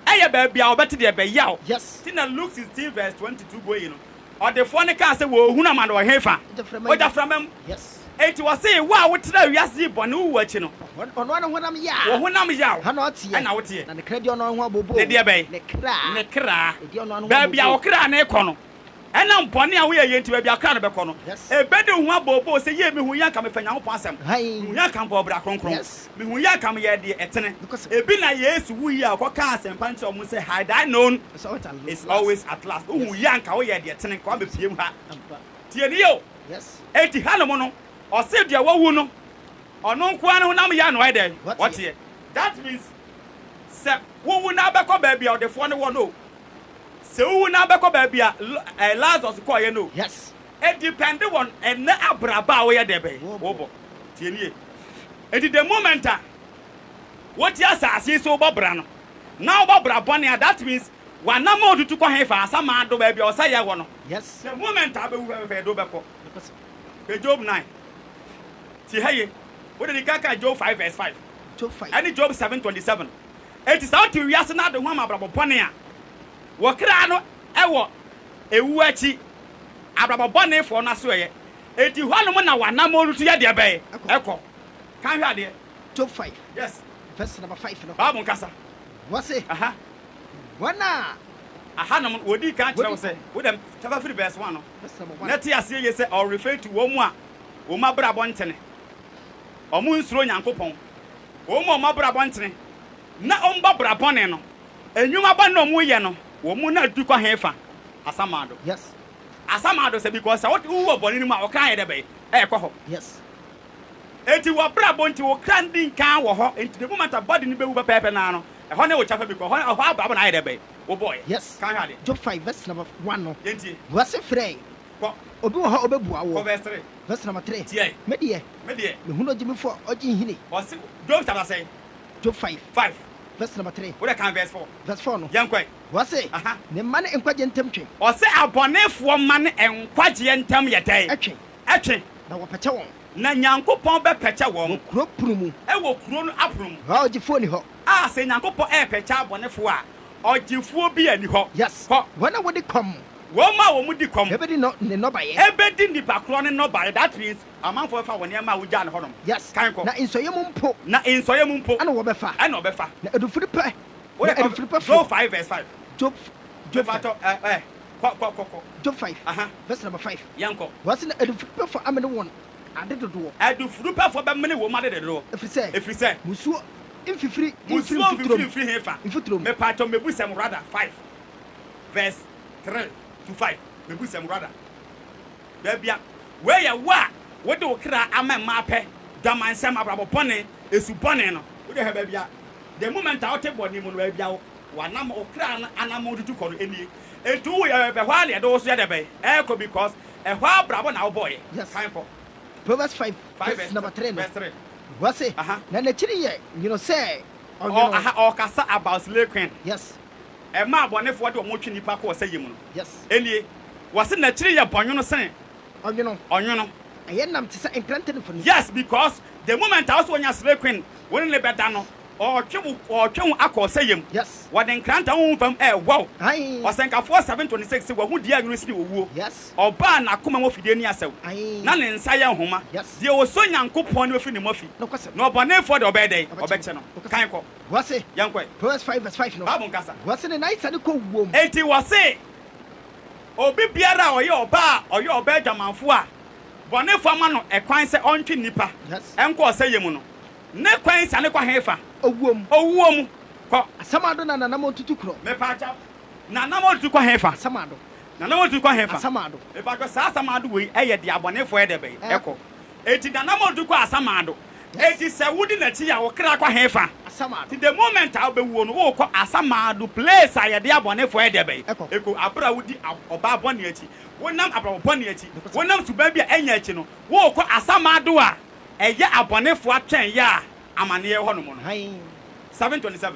yɛ baabi a ɔbɛte deɛ ɛbɛyaw. Yes. Nti na Luke 16 verse 22 going no, ɔdefoɔ no kaa sɛ wɔrehunu amane wɔ hefa? Ogyaframa mu. Ogyaframa mu. Yes. Enti wɔse wo a wotra wiase yi bɔne wo wu akyi no. Ɔno ara ne honam yaw. Wo honam yaw. Ha na ɔteɛ. Ɛna woteɛ. Na ne kra di ɔno ara ho abooboo. Ne deɛ bɛn? Ne kra. Ne kra. Ɛdi ɔno ara ho Baabi a abooboo. wo kra no rekɔ no, Ɛnam bɔne a woyɛ yɛ nti, baabi a kra no bɛkɔ no, ebedi wo ho abooboo sɛ, 'Yie, mihui yi anka mefa Nyankopɔn asɛm. Mihui yi anka mebɔɔ bra kronkron. Mihui yi anka meyɛɛ deɛ ɛtene. Ebi na Yesu wui a ɔkɔkaa asɛmpa no kyerɛɛ wɔn sɛ, Had I known, it's always at last. Wohu yi anka woyɛɛ deɛ ɛtene, nka woabɛpue mu ha. Tie no yie o. Enti hanom no, ɔse deɛ wawu no, ɔno nko ara ne honam yea na ɔyɛ dɛn? Ɔteɛ. That means, sɛ wowu na wobɛkɔ baabi a ɔdefoɔ no wɔ no o, Sɛ wowu na wobɛkɔ baabi a Lazarus kɔeɛ no o, Yes. ɛdepɛnde wɔ ɛnnɛ abrabɔ a woyɛ dɛ bɛn? Wobɔ. Tie nie. Enti the moment a wote asase yi so wobɔ bra no, na wobɔ bra bɔne a, that means w'anamɔn tutu kɔ hefa? Asamando, baabi a ɔsɛeɛ wɔ no. Yes. The moment a wobɛwu pɛpɛpɛ yɛde wo bɛkɔ. Hwɛ Job 9. Tie ha yie. Wode di kan kan Job 5 verse 5. Job 5. Ɛne Job 7 27. Enti sɛ wote wiase no ade ho ama abrabɔ bɔne a, wɔ kra no wɔ ewu akyi, abrabɔ bɔnefoɔ no asoɛeɛ. Enti hɔnom na w'anammɔn no tu yɛ deɛ bɛn? Ɛkɔ. Kan hwɛ adeɛ. Job 5 Yes. verse number 5 no. Bible nkasa. Wɔse, Aha. Wɔn a. Ahanom no, wɔdii kan kyerɛ wo Wɔdi sɛ, kɔm. wo dɛm, fa firi verse 1 no, Verse number 1. na te aseɛ yie sɛ ɔrefer to wɔn a wɔn abrabɔ ntene, wɔn nsuro Nyankopɔn, Wɔn a wɔn abrabɔ ntene na wɔbɔ bra bɔne no, nnwuma bɔne na wɔyɛ no, wɔn na adu kɔ hefa? Asamando. Yes. Asamando sɛ because sɛ wote wowɔ bɔne no mu a, wo kra yɛ dɛ bɛn? Ɛɛkɔ hɔ. Yes. Enti w'abrabɔ nti wo kra no di nkan wɔ hɔ, enti the moment a body no bɛwu pɛpɛɛpɛ no ara no, ɛhɔ ne wo kyɛfa because ɛhɔ ɛhɔ abrabɔ na ayɛ dɛ bɛn? Wobɔeɛ. Yes. Kan hwɛ adeɛ. Job 5 verse number 1 no. Yɛntie. Wiase frɛe. Kɔ. Obi wɔ hɔ a ɔbɛbua woɔ. Kɔ verse 3. Verse number 3. Tiae. Me deɛ. Me deɛ. Mehunu ogyimifoɔ a ɔgye nhini. Ɔse, Job chapter sɛn? Job 5. 5. Verse number 3. Wode kan verse 4. Verse 4 no. Yɛnkɔ ɛ. Ɔse, Aha. Ne mma ne nkwagyeɛ ntam twe. Ɔse abɔnefoɔ mma ne nkwagyeɛ ntam yɛ dɛn? Ɛtwe. Ɛtwe. Na wɔpɛkyɛ wɔn. Na Nyankopɔn bɛpɛkyɛ wɔn. Wɔ kuro pono mu. Ɛwɔ kuro no apono mu. Hɔ a ɔgyefoɔ nni hɔ. A sɛ Nyankopɔn ɛɛpɛkyɛ abɔnefoɔ a, ɔgyefoɔ bi nni hɔ. Yes. Kɔ. Wɔn a wɔdi kɔm. Wɔn a wɔn di kɔm. Ɛbɛdi nɔ, ne nnɔbaeɛ. Ɛbɛdi nnipa korɔ no nnɔbaeɛ, that means amanfoɔ bɛfa wɔn nneɛma a wogyaa no hɔnom. Yes. Kan kɔ. Na nsɔeɛ mu mpo. Na nsɔeɛ mu mpo. Ɛna wɔbɛfa. Ɛna wɔbɛfa. Na adufudepɛ, Wo na deɛ kɔ, adufudepɛfoɔ. Job 5 verse 5. Job, Job 5. Mepakyɛw, ɛ, ɛ, kɔ, kɔ, kɔ, kɔ. Job 5, Aha. verse number 5. Yɛnkɔ. Wɔse na adufudepɛfoɔ amene wɔn ade dodoɔ. Adufudepɛfoɔ bɛmene wɔn ade dodoɔ. Ɛfiri sɛ. Ɛfiri sɛ. Musuo mfifiri mfiri Musuo mfuturo mfifiri mu. mfiri hefa? Mfuturo mu. Mepakyɛw, mebusɛm rather, 5 verse 3 to 5, mebusɛm rather. Baabi a, wei yɛ wo a wode wo kra ama mmaa pɛ, dwamansɛm, abrabɔ bɔne, esu bɔne no. Wode hwɛ baabi a, the moment a wote bɔne mu no, baabi a w'anam, wo kra no anammɔn tutu kɔ no nie. Enti wo yɛ ɛhɔ ara na yɛde wo so yɛ dɛ bɛn? Ɛrekɔ because ɛhɔ abrabɔ na wobɔeɛ. Yes. Kan kɔ. Proverbs 5 5 verse number 3 no. Verse 3. Wɔse, Aha. na n'akyiri yɛ nwono sɛ Ɔ, ɔnwono. aha, ɔrekasa about slay queen. Yes. Ɛma abɔnefoɔ de wɔn twe nnipa kɔ ɔsɛeɛ mu no. Yes. Enie, wɔse n'akyiri yɛ bɔnwono sene Ɔnwono. ɔnwono. Ɛyɛ nam te sɛ nkrante nufunu. Yes, because the moment a wose wonya slay queen, wo ne no bɛda no, Ɔretwe wo, ɔretwe wo akɔ ɔsɛeɛ mu. Yes. Wɔde nkrantɛ honhom fam rewɔ wo. Ae. Ɔsɛnkafoɔ 7:26 se, Wahu deɛ ɛnwono sene owuo. Yes. Ɔbaa a n'akoma mu afidie nni asau, Ae. na ne nsa yɛ nhoma. Yes. Deɛ ɔsɔ Nyankopɔn ani bɛfiri ne mu afi, Nokwasɛm. na ɔbɔnefoɔ deɛ ɔbɛyɛ dɛn? Ɔbɛkyɛ Ɔbɛkyɛ no. no. Nokwasɛm. Kan kɔ. Wɔse, Yɛnkɔ ɛ. Proverbs 5 verse 5 no. Bible nkasa. Wɔse ne nan siane kɔ owuo mu. Enti wɔse, obi biara a ɔyɛ ɔbaa a ɔyɛ ɔbaa adwamanfoɔ a bɔnefoɔ ama no ɛkwan sɛ ɔntwe nnipa Yes. nkɔ ɔsɛeɛ mu no, Ne kwan siane kɔ hefa? Owuo mu. Owuo mu. Kɔ. Asamado na n'anamɔn tutu korɔ. Mepaakyɛw, n'anamɔn tutu kɔ hefa? Asamado. N'anamɔn tutu kɔ hefa? Asamado. Mepaakyɛw, saa asamado wei yɛ deɛ abɔnefoɔ yɛ dɛ bɛn? Ɛkɔ. Ɛkɔ. Enti n'anamɔn tutu kɔ asamado. Yes. Enti sɛ wodi n'akyi a, wo kra kɔ hefa? Asamado. Nti the moment a wobɛwuo no, worekɔ asamado, place a yɛde abɔnefoɔ yɛ dɛ bɛn? Ɛkɔ. Ɛkɔ. Aberɛ a wodi ɔbaa bɔne akyi, wonam abrabɔ bɔne akyi, Nokwasɛm. wonam suban bi a ɛnyɛ akyi no, worekɔ asamado a Ɛyɛ abɔnefoɔ atwɛn yɛ a amaneɛ wɔ hɔ nom no. Hann. 7:27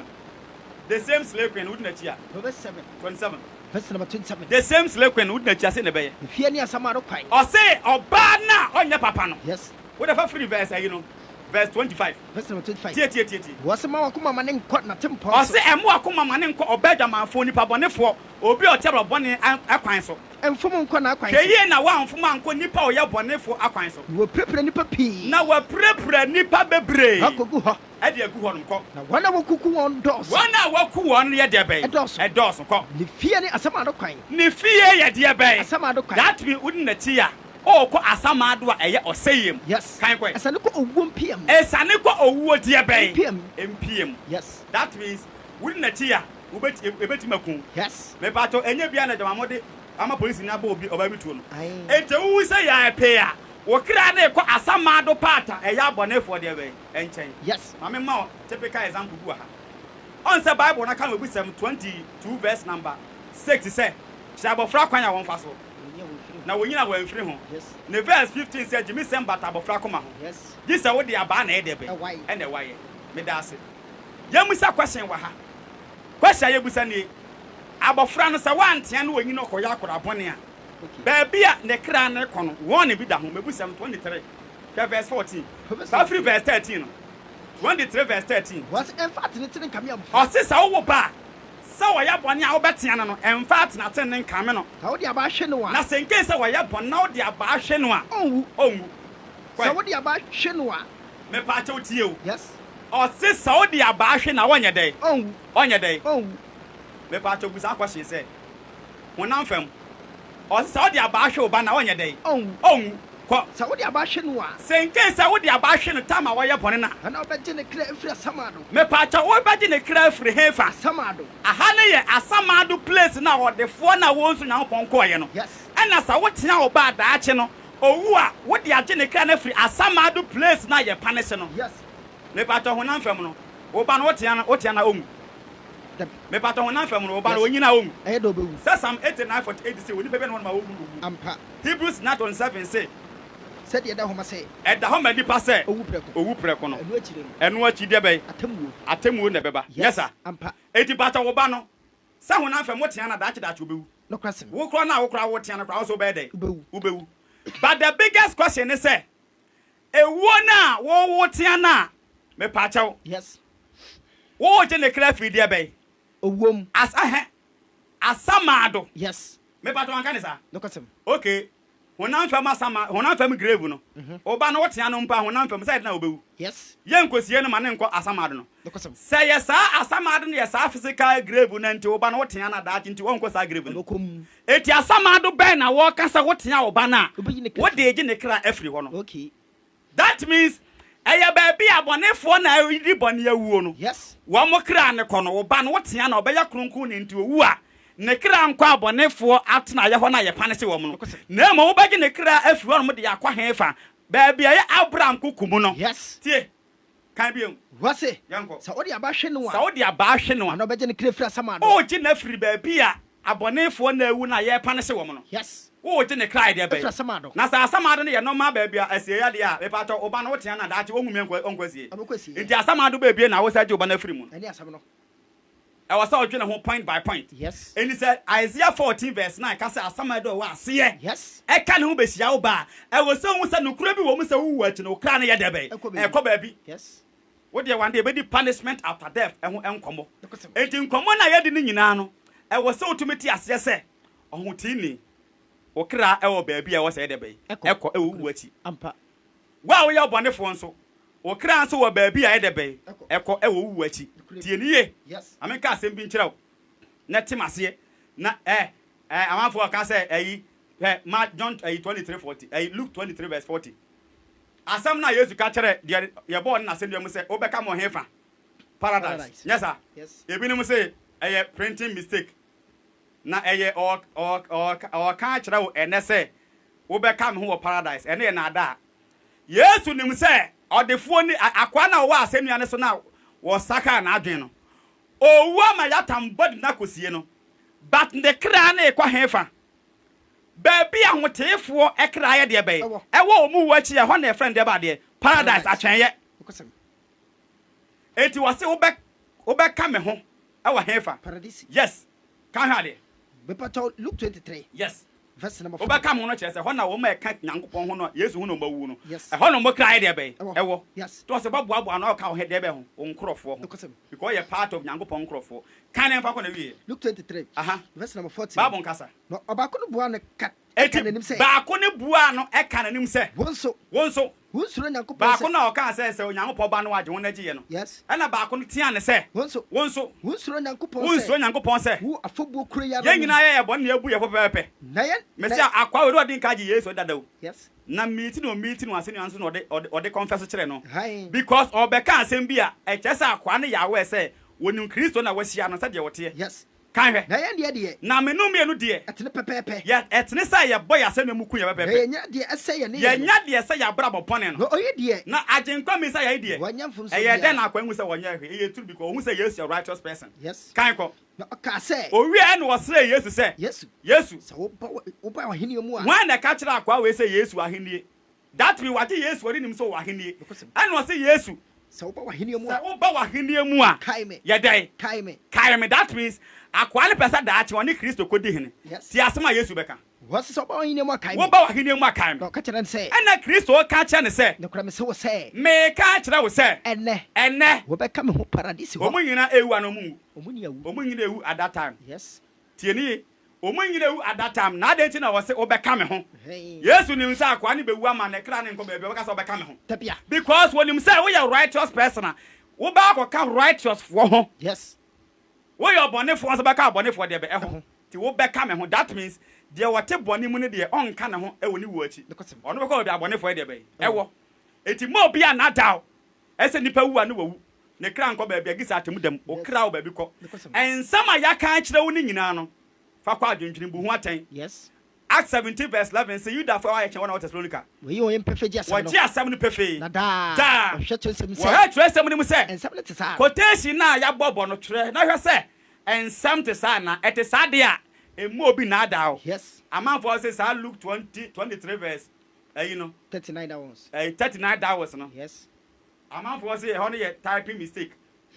The same slay queen wodi n'akyi a. Proverbs 7. 27. Verse number 27. The same slay queen wodi n'akyi a sei na ɛbɛyɛ. Ne fie ne asamando kwan. Ɔse ɔbaa no a ɔnyɛ papa no. Yes. Wode fa firi verse ayi no, verse 25. Verse number 25. Tie tie tie tie. Wɔse ma w'akoma ma ne nkɔ n'atempɔn so. Ɔse ɛmma w'akoma ma ne nkɔ ɔbaa adwamanfoɔ, nipa bɔnefoɔ, obi a ɔte abrabɔ bɔne kwan so. Mfom nkɔ n'akwan Hwɛ so. yie na woamfom ankɔ nnipa a wɔyɛ bɔnefoɔ akwan so. Na wɔapirapira nnipa pii. Na wɔapirapira nnipa bebree. Akɔgu hɔ. De agu hɔnom. Kɔ. Na wɔn a wɔkuku wɔn dɔɔso. Wɔn a wɔku wɔn no yɛ deɛ bɛn? Ɛdɔɔso. Ɛdɔɔso. Kɔ. Ne fie ne asamando kwan. Ne fie yɛ deɛ bɛn? Asamando kwan. That means wodi n'akyi a, ɔrekɔ asamando a ɛyɛ ɔsɛeɛ mu. Yes. Kan kɔ ɛ. Ɛsiane kɔ owuo mpia mu. Ɛsiane kɔ owuo deɛ bɛn? Mpia mu. Mpia mu. Yes. That means wodi n'akyi a, wobɛti, ɛbɛtumi aku wo. Yes. Mepakyɛw, ɛnyɛ biara na agyamammɔ de ama polisini abɔ obi ɔbaa bi tuo no. Ae. Enti wohu sɛ yɛayɛ pee a, wo kra no rekɔ asamando part a ɛyɛ abɔnefoɔ deɛ bɛn? Nkyɛn. Yes. Ma me mma wo typical example bi wɔ ha. Ɔn sɛ Bible no ka no Mebusɛm 22 verse number 6 sɛ, Kyerɛ abɔfra kwan a wɔmfa so, na wɔnyini a wɔamfiri ho. Yes. Ne verse 15 sɛ, Gyimisɛm bata abɔfra koma ho, Yes. gye sɛ wode abaa na ɛyɛ deɛ bɛn? Ɛwae. Ɛna ɛwaeɛ. Meda ase. Yɛmmisa question wɔ ha. Question a yɛbisa nie, Abɔfra no, sɛ wantea na ɔnyini ɔkɔyɛ akwadaa bɔne a, baabi a ne kra no rekɔ no, warning bi da ho. Mebusɛm 23, hwɛ verse 14. Fa firi verse 13 no. 23 verse 13. Wɔse ɛmfa atenetene nkame abɔfra. Ɔse sɛ wowo ba a, sɛ ɔyɛ bɔne a wobɛtea no no, ɛmfa atenatene nkame no. Na wode abaa hwe no a. Na sɛ in case sɛ ɔyɛ bɔne na wode abaa hwe no a, Ɔnwu. ɔnwu. Sɛ wode abaa hwe no a. Mepaakyɛw tie o. Yes. Ɔse sɛ wode abaa hwe no a ɔnyɛ dɛn? Ɔnwu. Ɔnyɛ dɛn? Ɔnwu. Mepaakyɛw bisa question sɛ, honam fam, ɔse sɛ wode abaa hwe wo ba no a ɔnyɛ dɛn? Ɔnwu. Ɔnwu. Kɔ. Sɛ wode abaa hwe no a. Sɛ in case sɛ wode abaa hwe no time a ɔyɛ bɔne no a. Ɛna wobɛgye ne kra afiri asamado. Mepaakyɛw wobɛgye ne kra afiri hefa? Asamado. Aha no yɛ asamado place no a ɔdefoɔ no a wɔnsu Nyankopɔn kɔɔeɛ no. Yes. Ɛna sɛ wotea wo ba a daakye no owu a wode agye ne kra no afiri asamado place no a yɛ punish no. Yes. Mepatɔ honam fam no, wo ba no wotea no wotea no a onwu. Dabi. Mepatɔ honam fam no, wo ba no Yes. onyin a onwu. Ɛyɛ dɛ ɔbɛwu. Sɛ Psalm 89 48 se onipa bi ne hɔ nom a onwu owu. Ampa. Hebrews 9 27 se. Sɛdeɛ ɛda hɔ ma sɛ. Ɛda hɔ ma nnipa sɛ. Owu prɛko. Owu prɛko no. Ɛno akyire no. Ɛno akyi deɛ bɛn? Atemmuo. Atemmuo na ɛbɛba. Nyɛ Yes. saa? Ampa. Enti patɔ wo ba no, sɛ honam fam wotea no a daakye daakye obewu. Nokwasɛm. Wo koraa no a wo koraa wotea no koraa wo nso wobɛyɛ dɛn? Wobɛwu. Wobɛwu. But the biggest question ne sɛ, Ewuo no a wo wo tea no a, mepaakyɛw. Yes. Wo gye ne kra firi deɛ bɛn? Owuo mu. As ɛhɛ, asamaado. Yes. Mepaakyɛw wanka ne saa? Nokwasɛm. Okay, honam fam asama, honam fam grave no, wo ba no wo tea no mpo a honam fam sɛ ɛde na obewu. Yes. Yɛ nkosie no ma ne nkɔ asamaado no. Nokwasɛm. Sɛ yɛ saa asamaado no yɛ saa physical grave no nti wo ba no wo tea no a daakye nti ɔnkɔ saa grave no. Ɔbɛkɔ mu. Enti asamando bɛn na wɔka sɛ wotea wo ba no a, wode regye ne kra afiri hɔ no? That means ɛyɛ baabi a abɔnefoɔ na redi bɔne awuo no, wɔn kra no kɔ no, wo ba no wotea no a ɔbɛyɛ kronkronni nti owu a, ne kra nkɔ abɔnefoɔ atenaeɛ hɔ no a yɛpanehye wɔn no, na mmom wobɛgye ne kra afiri hɔnom de akɔ hefa? Baabi a ɛyɛ Abraham koko mu no. Tie! Kan bio. Wɔse, Yɛnkɔ. Sɛ wode abaa hwe no a. Sɛ wode abaa hwe no a. Anaa ɔbɛgye ne kra afiri asamando. Woregye no afiri baabi a abɔnefoɔ no awu no a yɛrepanehye wɔn no. Yes. Woregye ne kra ayɛ deɛ bɛn? Afiri asamando. Na sɛ asamando no yɛ normal baabi a asieeɛ adeɛ a, mepakyɛw, wo ba no wotea no a, daakye ɔnwu mmea nkɔ asieeɛ. Ɔbɛkɔ asieeɛ. Nti asamando baabi na wosan gye wo ba no afiri mu no. Ɛne asɛm no. Ɛwɔ sɛ ɔdwene ho point by point. Yes. Enti sɛ Isaiah 14 verse 9 ka sɛ asamando a ɛwɔ aseɛ Yes. ɛka ne ho bɛhyia wo ba a, ɛwɔ sɛ wohu sɛ nokorɛ bi wɔ mu sɛ wowu akyi no wo kra no yɛ dɛ bɛn? Ɛkɔ baabi. Ɛkɔ baabi. Yes. Wo deɛ one day yɛbɛdi punishment after death ɛho nkɔmmɔ. Enti nkɔmmɔ no a yɛadi no nyinaa no, ɛwɔ sɛ wotumi te aseɛ sɛ ɔhoteeni, wo kra ɛwɔ baabi a ɛwɔ sɛ ɛyɛ dɛ bɛn? Ɛkɔ, ɛwɔ wo wu akyi. Wo a woyɛ ɔbɔnefoɔ nso, wo kra nso wɔ baabi a ɛyɛ dɛ bɛn? Ɛkɔ, ɛwɔ wo wu akyi. Tie no yie. Ma menka asɛm bi nkyerɛ wo na te m'aseɛ. Na ɛ, ɛ, amanfoɔ ka sɛ ɛyi, hwɛ, ma John ɛyi 23 40, ɛyi Luke 23 verse 40. Asɛm no a Yesu ka kyerɛɛ deɛ yɛbɔɔ no n'asɛnnua mu sɛ, Wobɛka me wɔ hefa? Paradise. Nyɛ saa? Ebinom se ɛyɛ printing mistake. Na ɛyɛ ɔreka akyerɛ wo ɛnnɛ sɛ wobɛka me ho wɔ Paradise. Ɛno yɛ nnaadaa. Yesu nim sɛ ɔdefoɔ ni, akoa no a ɔwɔ asɛnnua no so no a wɔsakraa n'adwene no, ɔrewu ama yɛatam body no akɔsie no, but ne kra no rekɔ hefa? Baabi a ahoteefoɔ kra yɛ deɛ bɛn? Ɛwɔ wɔn wuo akyi, ɛhɔ na yɛfrɛ no deɛ bɛn adeɛ? Paradise, atwɛnyɛ. Enti wɔse wobɛ, wobɛka me ho wɔ hefa? Yes, ka hwɛ adeɛ. Mepakyɛw, Luke 23. Yes. Verse number 40. Wobɛka me ho no kyerɛ sɛ ɛhɔ na wɔn a ɛka Nyankopɔn ho no, Yesu ho na wɔn awuwu no. Yes. Ɛhɔ na wɔn kra yɛ deɛ bɛn? Ɛwɔ. Yes. Nti wɔse bɛboaboa ano aka wo deɛ bɛn ho? Wo nkorɔfoɔ ho. Because woyɛ part of Nyankopɔn nkorɔfoɔ. Kan na yɛmfa kɔ n'awieɛ. Luke 23. Aha. Verse number 40. Bible nkasa. Na ɔbaako no buaa no ka, ɛka Enti n'anim sɛ. baako no buaa no ɛka n'anim sɛ. Wo nso. Wo nso. Wonsuro Nyankopɔn sɛ. Baako no a ɔkaa sɛ, Sɛ Onyankopɔn Ba no agye wo no agye yɛ no. Yes. Ɛnna baako no teaa no sɛ. Wo nso. Wo nso. Wonsuro Nyankopɔn sɛ. Wonsuro Nyankopɔn sɛ. Wo afɔbuo kuro yi ara Yɛn mu. nyinaa yɛyɛ bɔne na yɛabu yɛn fɔ pɛpɛɛpɛ. Na yɛn. Mese akoa wei na ɔdi nka agye Yesu adi dada o. Yes. Na meeti no meeti no asɛnnua no so na ɔde ɔde ɔde confess kyerɛ no. Ae. Because ɔrebɛka asɛm bi a ɛkyerɛ sɛ akoa no yɛ aware sɛ wɔnim Kristo na wahyia no sɛdeɛ ɔteɛ. Yes. Kan hwɛ. Na yɛn deɛ deɛ. Na me no mmienu deɛ. Ɛtene pɛpɛɛpɛ. Yɛ, ɛtene sɛ yɛbɔ yɛn asɛnnua mu ku yɛn pɛpɛɛpɛ. Na yɛnya deɛ ɛsɛ yɛn nneyɛɛ no. Yɛnya deɛ ɛsɛ yɛn abrabɔ bɔne no. Na oyi deɛ. Na Agyenkwa misa yɛn deɛ. Wanyɛ mfomsoɔ Ɛyɛɛ biara. dɛn na akoa hu sɛ ɔnyɛɛ hwee? Ɛyɛ true because ɔhu sɛ Yesu yɛ righteous person. Yes. Kan kɔ. Na ɔkaa sɛ. Ɔwieɛ na ɔsrɛɛ Yesu sɛ, Yesu. Yesu. Sɛ woba wo, woba w'ahennie mu a. Hwan na ɛka kyerɛɛ akoa wei sɛ Yesu ahennie? That mean wagye Yesu ɔde nim sɛ ɔwɔ ahennie. Nokwasɛm. Ɛna ɔse Yesu. Sɛ woba w'ahennie mu a. Sɛ woba w'ahennie mu a. Kae me. Yɛ dɛn? Kae me. Kae me. That means akoa no pɛ sɛ daakye ɔne Kristo kɔdi hene. Yes. Tie asɛm a Yesu bɛka. Wɔse sɛ woba w'ahennie mu a kae me. Woba w'ahennie mu a kae me. Na ɔka kyerɛɛ no sɛ. Ɛna Kristo ka kyerɛ no sɛ. Nokorɛ mese wo sɛ. Meka akyerɛ wo sɛ. Ɛnnɛ. Ɛnnɛ. Wobɛka me ho Paradise hɔ. Wɔn nyinaa ɛwu anaa wɔn nwu? Wɔn nyinaa wu. Wɔn nyinaa ɛwu at that time. Yes. Tie no yie. Wɔn nyina awu at that time, na adɛn nti na wɔse wobɛka me ho? Yesu nim sɛ akoa no bɛwu ama ne kra no nkɔ baabi a, ɔbɛka sɛ wobɛka me ho. Because wɔnim sɛ woyɛ righteous person a, wobɛ akɔka righteous foɔ ho. Yes. Woyɛ ɔbɔnefoɔ nso bɛka ɔbɔnefoɔ deɛ bɛ ɛho. Nti wobɛka me ho. That means deɛ ɔte bɔne mu no deɛ ɔnka ne ho wɔ ne wuo akyi. Ɔno bɛkɔ baabi a abɔnefoɔ deɛ bɛ ɛwɔ. Nti mma obi annaadaa wo. Ɛsɛ nipa wu a ne wawu. Ne kra nkɔ baabi a gye sɛ atemmu da mu. Wo kra wɔ baabi kɔ. Nsɛm a yɛaka akyerɛ wo no nyinaa no, fa kɔ adwendwene, bu ho atɛn. Acts 17 verse 11 se Yudafo a wɔayɛ kyɛn wɔn a wɔwɔ Tesalonika. Wɔyi wɔn yam pefee gye asɛm no. Wɔgye asɛm no pefee. Na daa. Daa. Wɔhwehwɛ Kyerɛwnsɛm mu sɛ. Wɔhwɛ Kyerɛwnsɛm no mu sɛ. Nsɛm no te saa. Quotation no a yɛabɔbɔ no, twerɛ na hwɛ sɛ nsɛm te saa anaa. Ɛte saa deɛ a, mma obi nnaadaa wo. Amanfoɔ se saa Luke 20, 23 verse ɛyi no. 39 dawons. Ɛyi 39 dawons no. Yes. Amanfoɔ se ɛhɔ no yɛ typing mistake.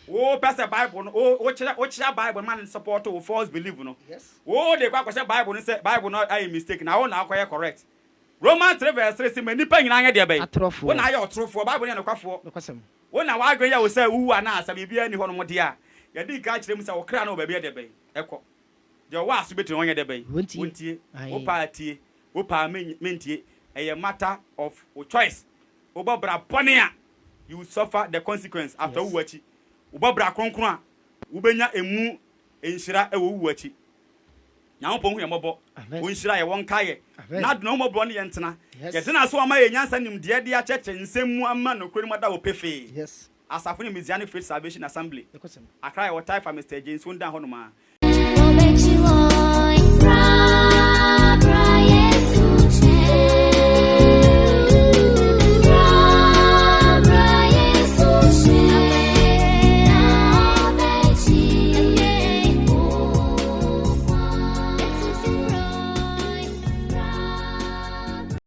Wo pɛ sɛ bible no wo wo kyerɛ wo kyerɛ bible no ma no support wo false belief no. Yes. Wo de kɔ akɔhyɛ bible no sɛ bible no ayɛ mistake na wo na akɔyɛ correct. Romans 3 verse 3 se ma nnipa nyinaa nyɛ deɛ bɛn? Atorofoɔ. Wo na ayɛ ɔtorofoɔ. Bible no yɛ nokwafoɔ. Nokwasɛm. Wo na w'adwene yɛ wo sɛ wowu anaa sɛ biribiara nni hɔ nom deɛ a, yɛdi kan kyerɛ mu sɛ wo kra no wɔ baabi yɛ deɛ bɛn? Ɛkɔ. Deɛ ɔwɔ aso bɛtumi ɔnyɛ deɛ bɛn? Wontie. Wontie. Ae. Wo paa tie, wo paa mentie. Ɛyɛ matter of wo choice. Wobɔ bra bɔne a, you will suffer the consequence after wo wu akyi. Wobɔ bra kronkron a, wobɛnya ɛmu nhyira wɔ wo wu akyi. Nyankopɔn hu yɛn mmɔbɔ, Ɔnhyira yɛn, Ɔnkae yɛn, N'adom ne N'ahummɔborɔ ne yɛn ntena. Yɛde no ase Wama yɛn nyansa nimdeɛ de akyerɛkyerɛ nsɛm mu ama nokorɛ no mu ada hɔ pefee. Asafo no yɛ Messianic Faith Salvation Assembly, Accra. Yɛwɔ Taifa, Mister James Wondan hɔnom ara.